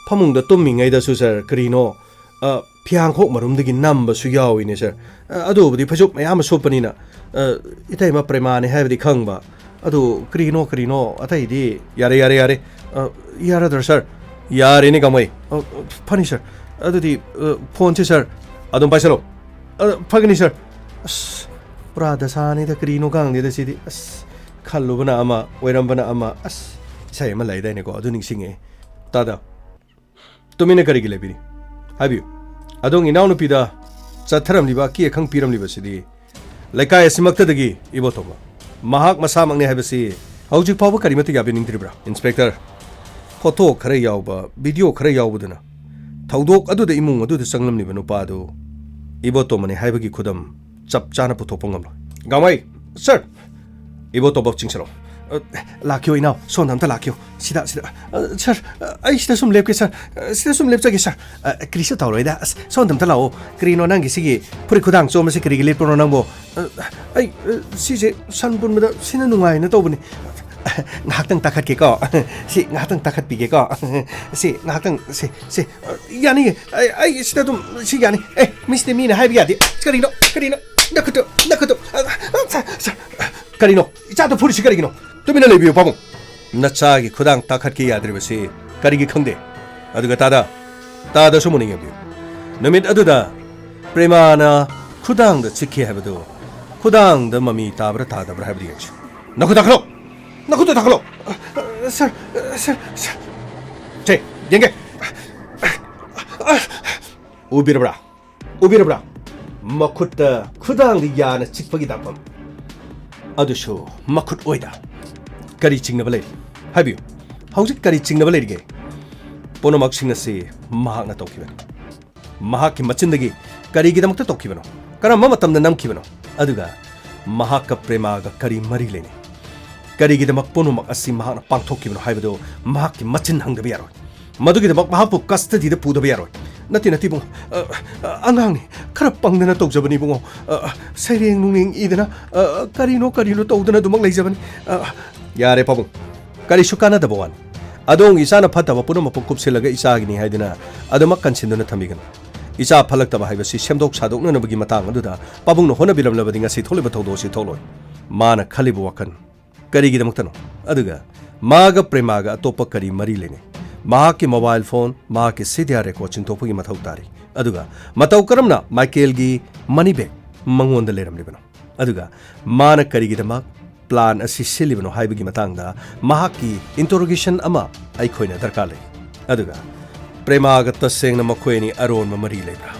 ꯐꯃꯨꯡꯗ ꯇꯨꯝꯃꯤꯉꯩꯗꯁꯨ, ꯁꯥꯔ, ꯀꯔꯤꯅꯣ, ꯑ, ꯐꯤꯌꯥꯡꯈꯣꯛ ꯃꯔꯨꯝꯗꯒꯤ ꯅꯝꯕꯁꯨ ꯌꯥꯎꯏꯅꯦ, ꯁꯥꯔ꯫ ꯑ, ꯑꯗꯨꯕꯨꯗꯤ ꯐꯩꯖꯨꯞ ꯃꯌꯥꯝ ꯑꯃ ꯁꯨꯞꯄꯅꯤꯅ, ꯑ, ꯏꯇꯩꯃ ꯄ꯭ꯔꯦꯃꯥꯅꯦ ꯍꯥꯏꯕꯗꯤ ꯈꯪꯕ꯫ ꯑꯗꯨ ꯀꯔꯤꯅꯣ, ꯀꯔꯤꯅꯣ, ꯑꯇꯩꯗꯤ ꯌꯥꯔꯦ, ꯌꯥꯔꯦ, ꯌꯥꯔꯦ꯫ ꯑ, ꯌꯥꯔꯗ꯭ꯔꯥ, ꯁꯥꯔ? ꯌꯥꯔꯦꯅꯦ, ꯒꯥꯡꯃꯩ꯫ ꯑ, ꯐꯅꯤ, ꯁꯥꯔ꯫ ꯑꯗꯨꯗꯤ, ꯑ, ꯐꯣꯟꯁꯦ, ꯁꯥꯔ, ꯑꯗꯨꯝ ꯄꯥꯏꯁꯜꯂꯣ꯫ ꯑ, ꯐꯒꯅꯤ, ꯁꯥꯔ꯫ ꯑꯁ, ꯄꯨꯔꯥ ꯗꯁꯥꯅꯤꯗ, ꯀꯔꯤꯅꯣ ꯈꯪꯗꯦꯗ ꯁꯤꯗꯤ꯫ ꯑꯁ, ꯈꯜꯂꯨꯕꯅ ꯑꯃ, ꯑꯣꯏꯔꯝꯕꯅ ꯑꯃ꯫ ꯑꯁ, ꯏꯁꯩ ꯑꯃ ꯂꯩꯗꯥꯏꯅꯦꯀꯣ, ꯑꯗꯨ ꯅꯤꯡꯁꯤꯡꯉꯦ꯫ ꯇꯥꯗ, ꯇꯨꯃꯤꯟꯅ ꯀꯔꯤꯒꯤ ꯂꯩꯕꯤꯔꯤ? ꯍꯥꯏꯕꯤꯌꯨ꯫ ꯑꯗꯣꯝꯒꯤ ꯏꯅꯥꯎꯅꯨꯄꯤꯗ ꯆꯠꯊꯔꯝꯂꯤꯕ ꯑꯀꯤ ꯑꯈꯪ ꯄꯤꯔꯝꯂꯤꯕꯁꯤꯗꯤ ꯂꯩꯀꯥꯏ ꯑꯁꯤꯃꯛꯇꯗꯒꯤ ꯏꯕꯣꯇꯣꯝꯕ꯫ ꯃꯍꯥꯛ ꯃꯁꯥꯃꯛꯅꯤ ꯍꯥꯏꯕꯁꯤ ꯍꯧꯖꯤꯛ ꯐꯥꯎꯕ ꯀꯔꯤꯃꯠꯇ ꯌꯥꯕꯤꯅꯤꯡꯗ꯭ꯔꯤꯕ꯭ꯔꯥ, ꯏꯟꯁꯄꯦꯛꯇꯔ? ꯐꯣꯇꯣ ꯈꯔ ꯌꯥꯎꯕ, ꯚꯤꯗꯤꯑꯣ ꯈꯔ ꯌꯥꯎꯕꯗꯨꯅ ꯊꯧꯗꯣꯛ ꯑꯗꯨꯗ ꯏꯃꯨꯡ ꯑꯗꯨꯗ ꯆꯪꯂꯝꯂꯤꯕ ꯅꯨꯄꯥ ꯑꯗꯨ ꯏꯕꯣꯇꯣꯝꯕꯅꯤ ꯍꯥꯏꯕꯒꯤ ꯈꯨꯗꯝ ꯆꯞ ꯆꯥꯅ ꯄꯨꯊꯣꯛꯄ ꯉꯝꯂꯣꯏ꯫ ꯒꯥꯡꯃꯩ, ꯁꯥꯔ! ꯏꯕꯣꯇꯣꯝꯕ ꯆꯤꯡꯁꯤꯜꯂꯣ꯫ ꯑ, ꯂꯥꯛꯈꯤꯌꯣ ꯏꯅꯥꯎ, ꯁꯣꯝꯗ ꯑꯝꯇ ꯂꯥꯛꯈꯤꯌꯣ꯫ ꯁꯤꯗ, ꯁꯤꯗ꯫ ꯑ, ꯁꯥꯔ, ꯑ, ꯑꯩ ꯁꯤꯗ ꯁꯨꯝ ꯂꯦꯞꯀꯦ, ꯁꯥꯔ꯫ ꯑ, ꯁꯤꯗ ꯁꯨꯝ ꯂꯦꯞꯆꯒꯦ, ꯁꯥꯔ꯫ ꯑ, ꯀꯔꯤꯁꯨ ꯇꯧꯔꯣꯏꯗ꯫ ꯑꯁ, ꯁꯣꯝꯗ ꯑꯝꯇ ꯂꯥꯛꯑꯣ꯫ ꯀꯔꯤꯅꯣ ꯅꯪꯒꯤ ꯁꯤꯒꯤ ꯐꯨꯔꯤꯠ ꯈꯨꯗꯥꯡ ꯆꯣꯝꯕꯁꯦ ꯀꯔꯤꯒꯤ ꯂꯤꯠꯄꯅꯣ ꯅꯪꯕꯣ? ꯑ, ꯑꯩ, ꯑ, ꯁꯤꯁꯦ ꯁꯟ ꯄꯨꯟꯕꯗ ꯁꯤꯅ ꯅꯨꯡꯉꯥꯏꯅ ꯇꯧꯕꯅꯤ꯫ ꯉꯥꯏꯍꯥꯛꯇꯪ ꯇꯥꯈꯠꯀꯦꯀꯣ꯫ ꯁꯤ ꯉꯥꯏꯍꯥꯛꯇꯪ ꯇꯥꯈꯠꯄꯤꯒꯦꯀꯣ꯫ ꯁꯤ ꯉꯥꯏꯍꯥꯛꯇꯪ, ꯁꯤ, ꯁꯤ, ꯑ, ꯌꯥꯅꯤꯌꯦ꯫ ꯑꯩ, ꯑꯩ ꯁꯤꯗ ꯑꯗꯨꯝ, ꯁꯤ ꯌꯥꯅꯤ꯫ ꯑꯦ, ꯃꯤꯁꯇꯤ ꯃꯤꯅ ꯍꯥꯏꯕ ꯌꯥꯗꯦ꯫ ꯀꯔꯤꯅꯣ? ꯀꯔꯤꯅꯣ? ꯅꯈꯨꯠꯇꯨ, ꯅꯈꯨꯠꯇꯨ, ꯅꯈꯨꯠꯇꯨ꯫ ꯑ, ꯑ, ꯁꯥꯔ, ꯁꯥꯔ, ꯀꯔꯤꯅꯣ? ꯏꯆꯥꯗ ꯐꯨꯔꯤꯁꯤ ꯀꯔꯤꯒꯤꯅꯣ? ꯇꯨꯃꯤꯟꯅ ꯂꯩꯕꯤꯌꯨ, ꯄꯥꯕꯨꯡ꯫ ꯅꯆꯥꯒꯤ ꯈꯨꯗꯥꯡ ꯇꯥꯈꯠꯀꯦ ꯌꯥꯗ꯭ꯔꯤꯕꯁꯤ ꯀꯔꯤꯒꯤ ꯈꯪꯗꯦ? ꯑꯗꯨꯒ ꯇꯥꯗ, ꯇꯥꯗꯁꯨ ꯃꯨꯟꯅ ꯌꯦꯡꯕꯤꯌꯨ꯫ ꯅꯨꯃꯤꯠ ꯑꯗꯨꯗ ꯄ꯭ꯔꯦꯃꯥꯅ ꯈꯨꯗꯥꯡꯗ ꯆꯤꯛꯈꯤ ꯍꯥꯏꯕꯗꯨ, ꯈꯨꯗꯥꯡꯗ ꯃꯃꯤ ꯇꯥꯕ꯭ꯔꯥ ꯇꯥꯗꯕ꯭ꯔꯥ ꯍꯥꯏꯕꯗꯨ ꯌꯦꯡꯁꯤ꯫ ꯅꯈꯨꯠ ꯇꯥꯈꯠꯂꯣ! ꯅꯈꯨꯠꯇꯨ ꯇꯥꯈꯠꯂꯣ! ꯑ, ꯁꯥꯔ, ꯑ, ꯁꯥꯔ, ꯁꯥꯔ꯫ ꯁꯦ, ꯌꯦꯡꯒꯦ꯫ ꯎꯕꯤꯔꯕ꯭ꯔꯥ? ꯎꯕꯤꯔꯕ꯭ꯔꯥ? ꯃꯈꯨꯠꯇ ꯈꯨꯗꯥꯡꯗ ꯌꯥꯅ ꯆꯤꯛꯄꯒꯤ ꯗꯥꯛꯐꯝ꯫ ꯑꯗꯨꯁꯨ ꯃꯈꯨꯠ ꯑꯣꯏꯗ꯫ ꯀꯔꯤ ꯆꯤꯡꯅꯕ ꯂꯩꯔꯤ? ꯍꯥꯏꯕꯤꯌꯨ꯫ ꯍꯧꯖꯤꯛ ꯀꯔꯤ ꯆꯤꯡꯅꯕ ꯂꯩꯔꯤꯒꯦ? ꯄꯨꯝꯅꯃꯛꯁꯤꯡ ꯑꯁꯤ ꯃꯍꯥꯛꯅ ꯇꯧꯈꯤꯕꯅꯤ꯫ ꯃꯍꯥꯛꯀꯤ ꯃꯆꯤꯟꯗꯒꯤ ꯀꯔꯤꯒꯤꯗꯃꯛꯇ ꯇꯧꯈꯤꯕꯅꯣ? ꯀꯔꯝꯕ ꯃꯇꯝꯗ ꯅꯝꯈꯤꯕꯅꯣ? ꯑꯗꯨꯒ ꯃꯍꯥꯛꯀ ꯄ꯭ꯔꯦꯃꯥꯒ ꯀꯔꯤ ꯃꯔꯤ ꯂꯩꯅꯩ? ꯀꯔꯤꯒꯤꯗꯃꯛ ꯄꯨꯝꯅꯃꯛ ꯑꯁꯤ ꯃꯍꯥꯛꯅ ꯄꯥꯡꯊꯣꯛꯈꯤꯕꯅꯣ ꯍꯥꯏꯕꯗꯨ ꯃꯍꯥꯛꯀꯤ ꯃꯆꯤꯟ ꯍꯪꯗꯕ ꯌꯥꯔꯣꯏ꯫ ꯃꯗꯨꯒꯤꯗꯃꯛ ꯃꯍꯥꯛꯄꯨ ꯀꯁꯇꯗꯤꯗ ꯄꯨꯗꯕ ꯌꯥꯔꯣꯏ꯫ ꯅꯠꯇꯦ, ꯅꯠꯇꯦ, ꯏꯕꯨꯡꯉꯣ꯫ ꯑ, ꯑ, ꯑꯉꯥꯡꯅꯤ꯫ ꯈꯔ ꯄꯪꯗꯅ ꯇꯧꯖꯕꯅꯤ, ꯏꯕꯨꯡꯉꯣ꯫ ꯑ, ꯑ, ꯁꯩꯔꯦꯡ ꯅꯨꯡꯂꯦꯡ ꯏꯗꯅ, ꯑ, ꯑ, ꯀꯔꯤꯅꯣ ꯀꯔꯤꯅꯣ ꯇꯧꯗꯅ ꯑꯗꯨꯃꯛ ꯂꯩꯖꯕꯅꯤ꯫ ꯑ, ꯑ, ꯌꯥꯔꯦ, ꯄꯥꯕꯨꯡ꯫ ꯀꯔꯤꯁꯨ ꯀꯥꯟꯅꯗꯕ ꯋꯥꯅꯤ꯫ ꯑꯗꯣꯝꯒꯤ ꯏꯆꯥꯅ ꯐꯠꯇꯕ ꯄꯨꯝꯅꯃꯛꯄꯨ ꯀꯨꯞꯁꯤꯜꯂꯒ ꯏꯆꯥꯒꯤꯅꯤ ꯍꯥꯏꯗꯨꯅ ꯑꯗꯨꯃꯛ ꯀꯟꯁꯤꯟꯗꯨꯅ ꯊꯝꯕꯤꯒꯅꯨ꯫ ꯏꯆꯥ ꯐꯠꯂꯛꯇꯕ ꯍꯥꯏꯕꯁꯤ ꯁꯦꯝꯗꯣꯛ ꯁꯥꯗꯣꯛꯅꯅꯕꯒꯤ ꯃꯇꯥꯡ ꯑꯗꯨꯗ ꯄꯥꯕꯨꯡꯅ ꯍꯣꯠꯅꯕꯤꯔꯝꯂꯕꯗꯤ ꯉꯁꯤ ꯊꯣꯛꯂꯤꯕ ꯊꯧꯗꯣꯛ ꯑꯁꯤ ꯊꯣꯛꯂꯣꯏ꯫ ꯃꯥꯅ ꯈꯜꯂꯤꯕ ꯋꯥꯈꯜ ꯀꯔꯤꯒꯤꯗꯃꯛꯇꯅꯣ? ꯑꯗꯨꯒ ꯃꯥꯒ ꯄ꯭ꯔꯦꯃꯥꯒ ꯑꯇꯣꯞꯄ ꯀꯔꯤ ꯃꯔꯤ ꯂꯩꯅꯩ? ꯃꯍꯥꯛꯀꯤ ꯃꯣꯕꯥꯏꯜ ꯐꯣꯟ, ꯃꯍꯥꯛꯀꯤ ꯁꯤ ꯗꯤ ꯑꯥꯔ ꯔꯦꯀꯣꯔꯗ ꯆꯤꯡꯊꯣꯛꯄꯒꯤ ꯃꯊꯧ ꯇꯥꯔꯤ꯫ ꯑꯗꯨꯒ ꯃꯇꯧ ꯀꯔꯝꯅ ꯃꯥꯏꯀꯦꯜꯒꯤ ꯃꯅꯤ ꯕꯦꯒ ꯃꯉꯣꯟꯗ ꯂꯩꯔꯝꯂꯤꯕꯅꯣ? ꯑꯗꯨꯒ ꯃꯥꯅ ꯀꯔꯤꯒꯤꯗꯃꯛ ꯄ꯭ꯂꯥꯟ ꯑꯁꯤ ꯁꯤꯜꯂꯤꯕꯅꯣ ꯍꯥꯏꯕꯒꯤ ꯃꯇꯥꯡꯗ ꯃꯍꯥꯛꯀꯤ ꯏꯟꯇꯔꯣꯒꯦꯁꯟ ꯑꯃ ꯑꯩꯈꯣꯏꯅ ꯗꯔꯀꯥꯔ ꯂꯩ꯫ ꯑꯗꯨꯒ ꯄ꯭ꯔꯦꯃꯥꯒ ꯇꯁꯦꯡꯅ ꯃꯈꯣꯏ ꯑꯅꯤ ꯑꯔꯣꯟꯕ ꯃꯔꯤ ꯂꯩꯕ꯭ꯔꯥ?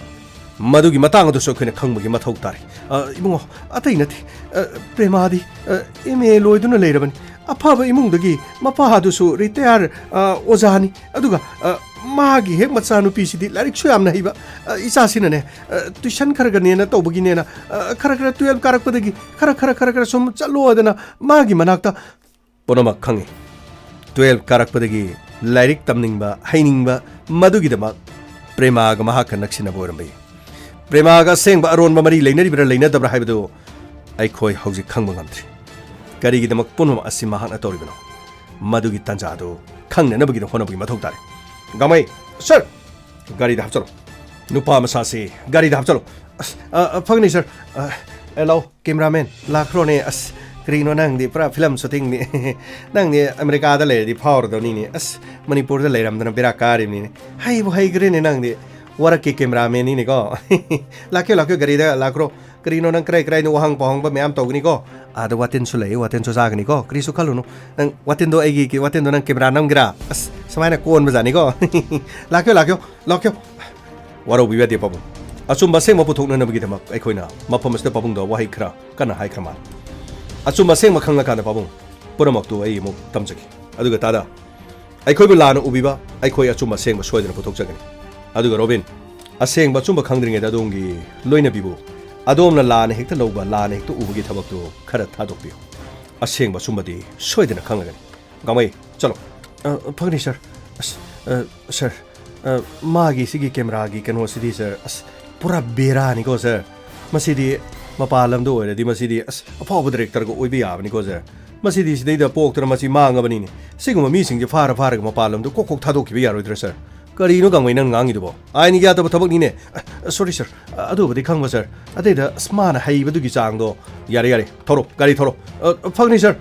ꯃꯗꯨꯒꯤ ꯃꯇꯥꯡ ꯑꯗꯨꯁꯨ ꯑꯩꯈꯣꯏꯅ ꯈꯪꯕꯒꯤ ꯃꯊꯧ ꯇꯥꯔꯦ꯫ ꯑ, ꯏꯕꯨꯡꯉꯣ, ꯑꯇꯩ ꯅꯠꯇꯦ꯫ ꯑ, ꯄ꯭ꯔꯦꯃꯥꯗꯤ, ꯑ, ꯑꯦꯝ ꯑꯦ ꯂꯣꯏꯗꯨꯅ ꯂꯩꯔꯕꯅꯤ꯫ ꯑꯐꯕ ꯏꯃꯨꯡꯗꯒꯤ ꯃꯄꯥ ꯑꯗꯨꯁꯨ ꯔꯤꯇꯥꯌꯔ, ꯑ, ꯑꯣꯖꯥꯅꯤ꯫ ꯑꯗꯨꯒ, ꯑ, ꯃꯥꯒꯤ ꯍꯦꯛ ꯃꯆꯥꯅꯨꯄꯤꯁꯤꯗꯤ ꯂꯥꯏꯔꯤꯛꯁꯨ ꯌꯥꯝꯅ ꯍꯩꯕ꯫ ꯑ, ꯏꯆꯥꯁꯤꯅꯅꯦ, ꯑ, ꯇ꯭ꯌꯨꯁꯟ ꯈꯔ ꯈꯔꯅꯦꯅ ꯇꯧꯕꯒꯤꯅꯦꯅ, ꯑ, ꯈꯔ ꯈꯔ ꯇꯨꯌꯦꯜꯞ ꯀꯥꯔꯛꯄꯗꯒꯤ ꯈꯔ ꯈꯔ ꯈꯔ ꯈꯔ ꯁꯨꯝ ꯆꯠꯂꯣ ꯍꯥꯏꯗꯅ ꯃꯥꯒꯤ ꯃꯅꯥꯛꯇ ꯄꯨꯝꯅꯃꯛ ꯈꯪꯏ꯫ ꯇꯨꯌꯦꯜꯐ ꯀꯥꯔꯛꯄꯗꯒꯤ ꯂꯥꯏꯔꯤꯛ ꯇꯝꯅꯤꯡꯕ, ꯍꯩꯅꯤꯡꯕ, ꯃꯗꯨꯒꯤꯗꯃꯛ ꯄ꯭ꯔꯦꯃꯥꯒ ꯃꯍꯥꯛꯀ ꯅꯛꯁꯤꯟꯅꯕ ꯑꯣꯏꯔꯝꯕ ꯌꯥꯏ꯫ ꯄ꯭ꯔꯦꯃꯥꯒ ꯑꯁꯦꯡꯕ ꯑꯔꯣꯟꯕ ꯃꯔꯤ ꯂꯩꯅꯔꯤꯕ꯭ꯔꯥ ꯂꯩꯅꯗꯕ꯭ꯔꯥ ꯍꯥꯏꯕꯗꯨ ꯑꯩꯈꯣꯏ ꯍꯧꯖꯤꯛ ꯈꯪꯕ ꯉꯝꯗ꯭ꯔꯤ꯫ ꯀꯔꯤꯒꯤꯗꯃꯛ ꯄꯨꯝꯅꯃꯛ ꯑꯁꯤ ꯃꯍꯥꯛꯅ ꯇꯧꯔꯤꯕꯅꯣ? ꯃꯗꯨꯒꯤ ꯇꯥꯟꯖꯥꯗꯨ ꯈꯪꯅꯅꯕꯒꯤꯗꯃꯛ ꯍꯣꯠꯅꯕꯒꯤ ꯃꯊꯧ ꯇꯥꯔꯦ꯫ ꯒꯥꯡꯃꯩ, ꯁꯔ! ꯒꯥꯔꯤꯗ ꯍꯥꯞꯆꯜꯂꯣ꯫ ꯅꯨꯄꯥ ꯃꯆꯥꯁꯤ ꯒꯥꯔꯤꯗ ꯍꯥꯞꯆꯜꯂꯣ꯫ ꯑꯁ, ꯑ, ꯑ, ꯐꯒꯅꯤ, ꯁꯔ꯫ ꯑ, ꯑꯦ, ꯂꯥꯛꯑꯣ, ꯀꯦꯃꯦꯔꯥꯃꯦꯟ, ꯂꯥꯛꯈ꯭ꯔꯣꯅꯦ꯫ ꯑꯁ, ꯀꯔꯤꯅꯣ ꯅꯪꯗꯤ ꯄꯨꯔꯥ ꯐꯤꯂꯝ ꯁꯨꯇꯤꯡꯅꯤ꯫ ꯅꯪꯗꯤ ꯑꯃꯦꯔꯤꯀꯥꯗ ꯂꯩꯔꯗꯤ ꯐꯥꯎꯔꯗꯧꯅꯤꯅꯦ꯫ ꯑꯁ, ꯃꯅꯤꯄꯨꯔꯗ ꯂꯩꯔꯝꯗꯅ ꯕꯦꯔꯥ ꯀꯥꯔꯤꯕꯅꯤꯅꯦ꯫ ꯍꯩꯕꯨ ꯍꯩꯈ꯭ꯔꯦꯅꯦ ꯅꯪꯗꯤ꯫ ꯋꯥꯔꯛꯀꯤ ꯀꯦꯃꯦꯔꯥꯃꯦꯟꯅꯤꯅꯦꯀꯣ꯫ ꯂꯥꯛꯀꯦ, ꯂꯥꯛꯀꯦ, ꯒꯥꯔꯤꯗ ꯂꯥꯛꯈ꯭ꯔꯣ꯫ ꯀꯔꯤꯅꯣ ꯅꯪ ꯀꯔꯥꯏ ꯀꯔꯥꯏꯅꯣ ꯋꯥꯍꯪ ꯄꯥꯎꯍꯪꯕ ꯃꯌꯥꯝ ꯇꯧꯒꯅꯤꯀꯣ? ꯑꯥꯗ ꯋꯥꯇꯤꯟꯁꯨ ꯂꯩ, ꯋꯥꯇꯤꯟꯁꯨ ꯆꯥꯒꯅꯤꯀꯣ? ꯀꯔꯤꯁꯨ ꯈꯜꯂꯨꯅꯨ꯫ ꯅꯪ ꯋꯥꯇꯤꯟꯗꯣ ꯑꯩꯒꯤ, ꯋꯥꯇꯤꯟꯗꯣ ꯅꯪ ꯀꯦꯃꯦꯔꯥ ꯅꯝꯒꯦꯔꯥ? ꯑꯁ, ꯁꯨꯃꯥꯏꯅ ꯀꯣꯟꯕꯖꯥꯠꯅꯤꯀꯣ꯫ ꯂꯥꯛꯀꯦ, ꯂꯥꯛꯀꯦ, ꯂꯥꯛꯀꯦ꯫ ꯋꯥꯔꯧꯕꯤꯕ ꯌꯥꯗꯦ ꯄꯥꯕꯨꯡ꯫ ꯑꯆꯨꯝꯕ ꯑꯁꯦꯡꯕ ꯄꯨꯊꯣꯛꯅꯅꯕꯒꯤꯗꯃꯛ ꯑꯩꯈꯣꯏꯅ ꯃꯐꯝ ꯑꯁꯤꯗ ꯄꯥꯕꯨꯡꯗ ꯋꯥꯍꯩ ꯈꯔ ꯀꯟꯅ ꯍꯥꯏꯈ꯭ꯔ ꯃꯥꯜꯂꯦ꯫ ꯑꯆꯨꯝꯕ ꯑꯁꯦꯡꯕ ꯈꯪꯂꯀꯥꯟꯗ ꯄꯥꯕꯨꯡ, ꯄꯨꯝꯅꯃꯛꯇꯨ ꯑꯩ ꯑꯃꯨꯛ ꯇꯝꯖꯒꯦ꯫ ꯑꯗꯨꯒ ꯇꯥꯗ, ꯑꯩꯈꯣꯏꯕꯨ ꯂꯥꯟꯅ ꯎꯕꯤꯕ, ꯑꯩꯈꯣꯏ ꯑꯆꯨꯝꯕ ꯑꯁꯦꯡꯕ ꯁꯣꯏꯗꯅ ꯄꯨꯊꯣꯛꯆꯒꯅꯤ꯫ ꯑꯗꯨꯒ ꯔꯣꯕꯤꯟ, ꯑꯁꯦꯡꯕ ꯑꯆꯨꯝꯕ ꯈꯪꯗ꯭ꯔꯤꯉꯩꯗ ꯑꯗꯣꯝꯒꯤ ꯂꯣꯏꯅꯕꯤꯕꯨ ꯑꯗꯣꯝꯅ ꯂꯥꯟꯅ ꯍꯦꯛꯇ ꯂꯧꯕ, ꯂꯥꯟꯅ ꯍꯦꯛꯇ ꯎꯕꯒꯤ ꯊꯕꯛꯇꯨ ꯈꯔ ꯊꯥꯗꯣꯛꯄꯤꯌꯨ꯫ ꯑꯁꯦꯡꯕ ꯑꯆꯨꯝꯕꯗꯤ ꯁꯣꯏꯗꯅ ꯈꯪꯂꯒꯅꯤ꯫ ꯒꯥꯡꯃꯩ, ꯆꯠꯂꯣ꯫ ꯑ, ꯐꯒꯅꯤ, ꯁꯔ꯫ ꯑꯁ, ꯑ, ꯁꯔ, ꯑ, ꯃꯥꯒꯤ ꯁꯤꯒꯤ ꯀꯦꯃꯦꯔꯥꯒꯤ ꯀꯩꯅꯣꯁꯤꯗꯤ, ꯁꯔ, ꯑꯁ, ꯄꯨꯔꯥ ꯕꯦꯔꯥꯅꯤꯀꯣ, ꯁꯔ꯫ ꯃꯁꯤꯗꯤ ꯃꯄꯥꯟ ꯂꯝꯗ ꯑꯣꯏꯔꯗꯤ ꯃꯁꯤꯗꯤ, ꯑꯁ, ꯑꯐꯥꯎꯕ ꯗꯥꯏꯔꯦꯛꯇꯔꯒ ꯑꯣꯏꯕ ꯌꯥꯕꯅꯤꯀꯣ, ꯁꯔ꯫ ꯃꯁꯤꯗꯤ ꯁꯤꯗꯩꯗ ꯄꯣꯛꯇꯅ ꯃꯁꯤ ꯃꯥꯡꯉꯕꯅꯤꯅꯦ꯫ ꯁꯤꯒꯨꯝꯕ ꯃꯤꯁꯤꯡꯁꯦ ꯐꯥꯔ ꯐꯥꯔꯒ ꯃꯄꯥꯟ ꯂꯝꯗ ꯀꯣꯛ ꯀꯣꯛ ꯊꯥꯗꯣꯛꯈꯤꯕ ꯌꯥꯔꯣꯏꯗ꯭ꯔꯥ, ꯁꯔ? ꯀꯔꯤꯅꯣ ꯒꯥꯡꯃꯩ ꯅꯪ ꯉꯥꯡꯉꯤꯗꯨꯕꯣ? ꯑꯥꯏꯟꯒꯤ ꯌꯥꯗꯕ ꯊꯕꯛꯅꯤꯅꯦ꯫ ꯑ, ꯁꯣꯔꯤ, ꯁꯔ꯫ ꯑ, ꯑꯗꯨꯕꯨꯗꯤ ꯈꯪꯕ, ꯁꯔ꯫ ꯑꯇꯩꯗ, ꯑꯁ, ꯃꯥꯅ ꯍꯩꯕꯗꯨꯒꯤ ꯆꯥꯡꯗꯣ꯫ ꯌꯥꯔꯦ, ꯌꯥꯔꯦ꯫ ꯊꯧꯔꯣ, ꯒꯥꯔꯤ ꯊꯧꯔꯣ꯫ ꯑ, ꯐꯒꯅꯤ, ꯁꯔ꯫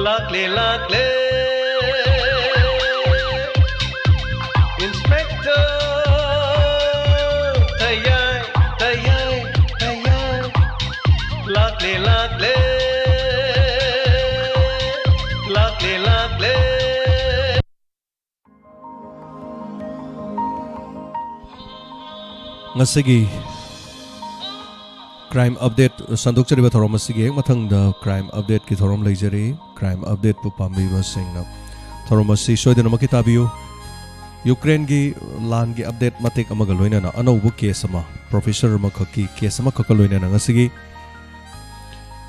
ꯂꯥꯛꯂꯦ, ꯂꯥꯛꯂꯦ꯫ Inspector, ꯇꯌꯥꯏ, ꯇꯌꯥꯏ, ꯇꯌꯥꯏ꯫ ꯂꯥꯛꯂꯦ, ꯂꯥꯛꯂꯦ꯫ ꯂꯥꯛꯂꯦ, ꯂꯥꯛꯂꯦ꯫ ꯉꯁꯤꯒꯤ Crime Update ꯁꯟꯗꯣꯛꯆꯔꯤꯕ ꯊꯧꯔꯝ ꯑꯁꯤꯒꯤ ꯍꯦꯛ ꯃꯊꯪꯗ Crime Updateꯀꯤ ꯊꯧꯔꯝ ꯂꯩꯖꯔꯤ꯫ Crime Updateꯄꯨ ꯄꯥꯝꯕꯤꯕꯁꯤꯡꯅ ꯊꯧꯔꯝ ꯑꯁꯤ ꯁꯣꯏꯗꯅꯃꯛꯀꯤ ꯇꯥꯕꯤꯌꯨ꯫ ꯌꯨꯀ꯭ꯔꯦꯟꯒꯤ ꯂꯥꯟꯒꯤ update ꯃꯇꯦꯛ ꯑꯃꯒ ꯂꯣꯏꯅꯅ ꯑꯅꯧꯕ case ꯑꯃ, professor ꯑꯃꯈꯛꯀꯤ case ꯑꯃꯈꯛꯀ ꯂꯣꯏꯅꯅ ꯉꯁꯤꯒꯤ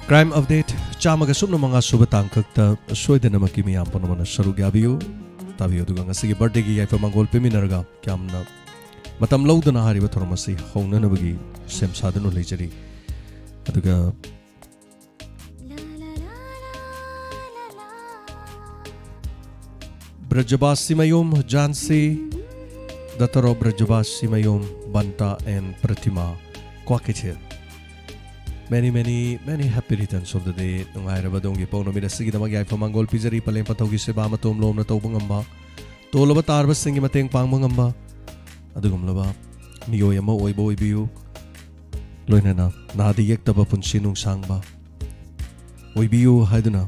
Crime Update ꯆꯥꯝꯃꯒ ꯁꯨꯞꯅ ꯃꯉꯥ ꯁꯨꯕ ꯇꯥꯡꯀꯛꯇ ꯁꯣꯏꯗꯅꯃꯛꯀꯤ ꯃꯤꯌꯥꯝ ꯄꯨꯝꯅꯃꯛꯅ ꯁꯔꯨꯛ ꯌꯥꯕꯤꯌꯨ, ꯇꯥꯕꯤꯌꯨ꯫ ꯑꯗꯨꯒ ꯉꯁꯤꯒꯤ ꯕꯥꯔꯊꯗꯦꯒꯤ ꯌꯥꯏꯐ ꯃꯪꯒꯣꯜ ꯄꯤꯃꯤꯟꯅꯔꯒ ꯀꯌꯥꯝꯅ ꯃꯇꯝ ꯂꯧꯗꯨꯅ ꯍꯥꯏꯔꯤꯕ ꯊꯧꯔꯝ ꯑꯁꯤ ꯍꯧꯅꯅꯕꯒꯤ ꯁꯦꯝ ꯁꯥꯗꯨꯅ ꯂꯩꯖꯔꯤ꯫ ꯑꯗꯨꯒ ꯕ꯭ꯔꯖꯕꯥꯁꯤ ꯃꯌꯨꯝ ꯖꯥꯟꯁꯤ, daughter of ꯕ꯭ꯔꯖꯕꯥꯁꯤ ꯃꯌꯨꯝ ꯕꯟꯇꯥ and ꯄ꯭ꯔꯇꯤꯃꯥ Kwakeithel. Many, many, many happy returns of the day. ꯅꯨꯡꯉꯥꯏꯔꯕ ꯑꯗꯣꯝꯒꯤ ꯄꯣꯛ ꯅꯨꯃꯤꯠ ꯑꯁꯤꯒꯤꯗꯃꯛ ꯌꯥꯏꯐ ꯃꯪꯒꯣꯜ ꯄꯤꯖꯔꯤ꯫ ꯄꯂꯦꯝ ꯄꯟꯊꯧꯒꯤ ꯁꯦꯕꯥ ꯃꯇꯣꯝ ꯂꯣꯝꯅ ꯇꯧꯕ ꯉꯝꯕ, ꯇꯣꯜꯂꯕ ꯇꯥꯔꯕꯁꯤꯡꯒꯤ ꯃꯇꯦꯡ ꯄꯥꯡꯕ ꯉꯝꯕ, ꯑꯗꯨꯒꯨꯝꯂꯕ ꯃꯤꯑꯣꯏ ꯑꯃ ꯑꯣꯏꯕ ꯑꯣꯏꯕꯤꯌꯨ꯫ ꯂꯣꯏꯅꯅ ꯅꯥꯗ ꯌꯦꯛꯇꯕ ꯄꯨꯟꯁꯤ ꯅꯨꯡꯁꯥꯡꯕ ꯑꯣꯏꯕꯤꯌꯨ ꯍꯥꯏꯗꯨꯅ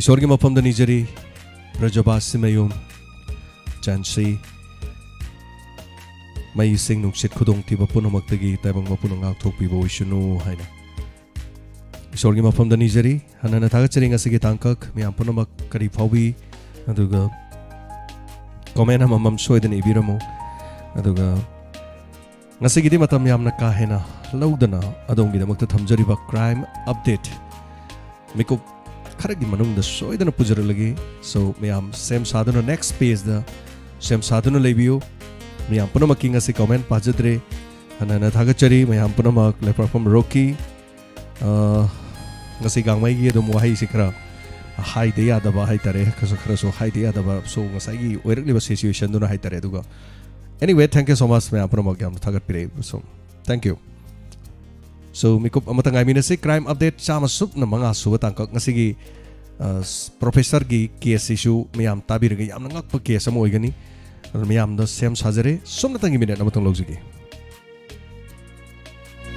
ꯏꯁꯣꯔꯒꯤ ꯃꯐꯝꯗ ꯅꯤꯖꯔꯤ꯫ ꯕ꯭ꯔꯖꯕꯥꯁꯤ ꯃꯌꯨꯝ ꯆꯥꯟꯁꯤ, ꯃꯩ, ꯏꯁꯤꯡ, ꯅꯨꯡꯁꯤꯠ, ꯈꯨꯗꯣꯡꯊꯤꯕ ꯄꯨꯝꯅꯃꯛꯇꯒꯤ ꯇꯥꯏꯕꯪ ꯃꯄꯨꯅ ꯉꯥꯛꯊꯣꯛꯄꯤꯕ ꯑꯣꯏꯁꯅꯨ ꯍꯥꯏꯅ ꯏꯁꯣꯔꯒꯤ ꯃꯐꯝꯗ ꯅꯤꯖꯔꯤ꯫ ꯍꯟꯅ ꯍꯟꯅ ꯊꯥꯒꯠꯆꯔꯤ ꯉꯁꯤꯒꯤ ꯇꯥꯡꯀꯛ꯫ ꯃꯌꯥꯝ ꯄꯨꯝꯅꯃꯛ ꯀꯔꯤ ꯐꯥꯎꯕꯤ? ꯑꯗꯨꯒ comment ꯑꯃꯃꯝ ꯁꯣꯏꯗꯅ ꯏꯕꯤꯔꯝꯃꯨ꯫ ꯑꯗꯨꯒ ꯉꯁꯤꯒꯤꯗꯤ ꯃꯇꯝ ꯌꯥꯝꯅ ꯀꯥ ꯍꯦꯟꯅ ꯂꯧꯗꯅ ꯑꯗꯣꯝꯒꯤꯗꯃꯛꯇ ꯊꯝꯖꯔꯤꯕ crime update ꯃꯤꯀꯨꯞ ꯈꯔꯒꯤ ꯃꯅꯨꯡꯗ ꯁꯣꯏꯗꯅ ꯄꯨꯖꯔꯛꯂꯒꯦ꯫ So, ꯃꯌꯥꯝ ꯁꯦꯝ ꯁꯥꯗꯨꯅ next pageꯗ ꯁꯦꯝ ꯁꯥꯗꯨꯅ ꯂꯩꯕꯤꯌꯨ꯫ ꯃꯌꯥꯝ ꯄꯨꯝꯅꯃꯛꯀꯤ ꯉꯁꯤ comment ꯄꯥꯖꯗ꯭ꯔꯦ꯫ ꯍꯟꯅ ꯍꯟꯅ ꯊꯥꯒꯠꯆꯔꯤ ꯃꯌꯥꯝ ꯄꯨꯝꯅꯃꯛ, ꯂꯩꯄꯥꯛꯐꯝ ꯔꯣꯛꯀꯤ꯫ ꯑ, ꯉꯁꯤ ꯒꯥꯡꯃꯩꯒꯤ ꯑꯗꯨꯝ ꯋꯥꯍꯩꯁꯤ ꯈꯔ ꯍꯥꯏꯗ ꯌꯥꯗꯕ ꯍꯥꯏꯇꯥꯔꯦ, ꯈꯔꯁꯨ, ꯈꯔꯁꯨ ꯍꯥꯏꯗ ꯌꯥꯗꯕ꯫ So, ꯉꯁꯥꯏꯒꯤ ꯑꯣꯏꯔꯛꯂꯤꯕ situationꯗꯨꯅ ꯍꯥꯏꯇꯥꯔꯦ꯫ ꯑꯗꯨꯒ anyway, thank you so much ꯃꯌꯥꯝ ꯄꯨꯝꯅꯃꯛ ꯌꯥꯝꯅ ꯊꯥꯒꯠꯄꯤꯔꯛꯏ꯫ So, thank you꯫ So, ꯃꯤꯀꯨꯞ ꯑꯃꯇ ꯉꯥꯏꯃꯤꯟꯅꯁꯤ꯫ Crime update ꯆꯥꯝꯃ ꯁꯨꯞꯅ ꯃꯉꯥ ꯁꯨꯕ ꯇꯥꯡꯀꯛ ꯉꯁꯤꯒꯤ, ꯑ, ꯁ-, professorꯒꯤ caseꯁꯤꯁꯨ ꯃꯌꯥꯝ ꯇꯥꯕꯤꯔꯒ ꯌꯥꯝꯅ ꯉꯛꯄ case ꯑꯃ ꯑꯣꯏꯒꯅꯤ꯫ ꯑꯗꯨꯅ ꯃꯌꯥꯝꯗ ꯁꯦꯝ ꯁꯥꯖꯔꯦ꯫ ꯁꯨꯞꯅꯇꯪꯒꯤ minute ꯑꯃꯇꯪ ꯂꯧꯖꯒꯦ꯫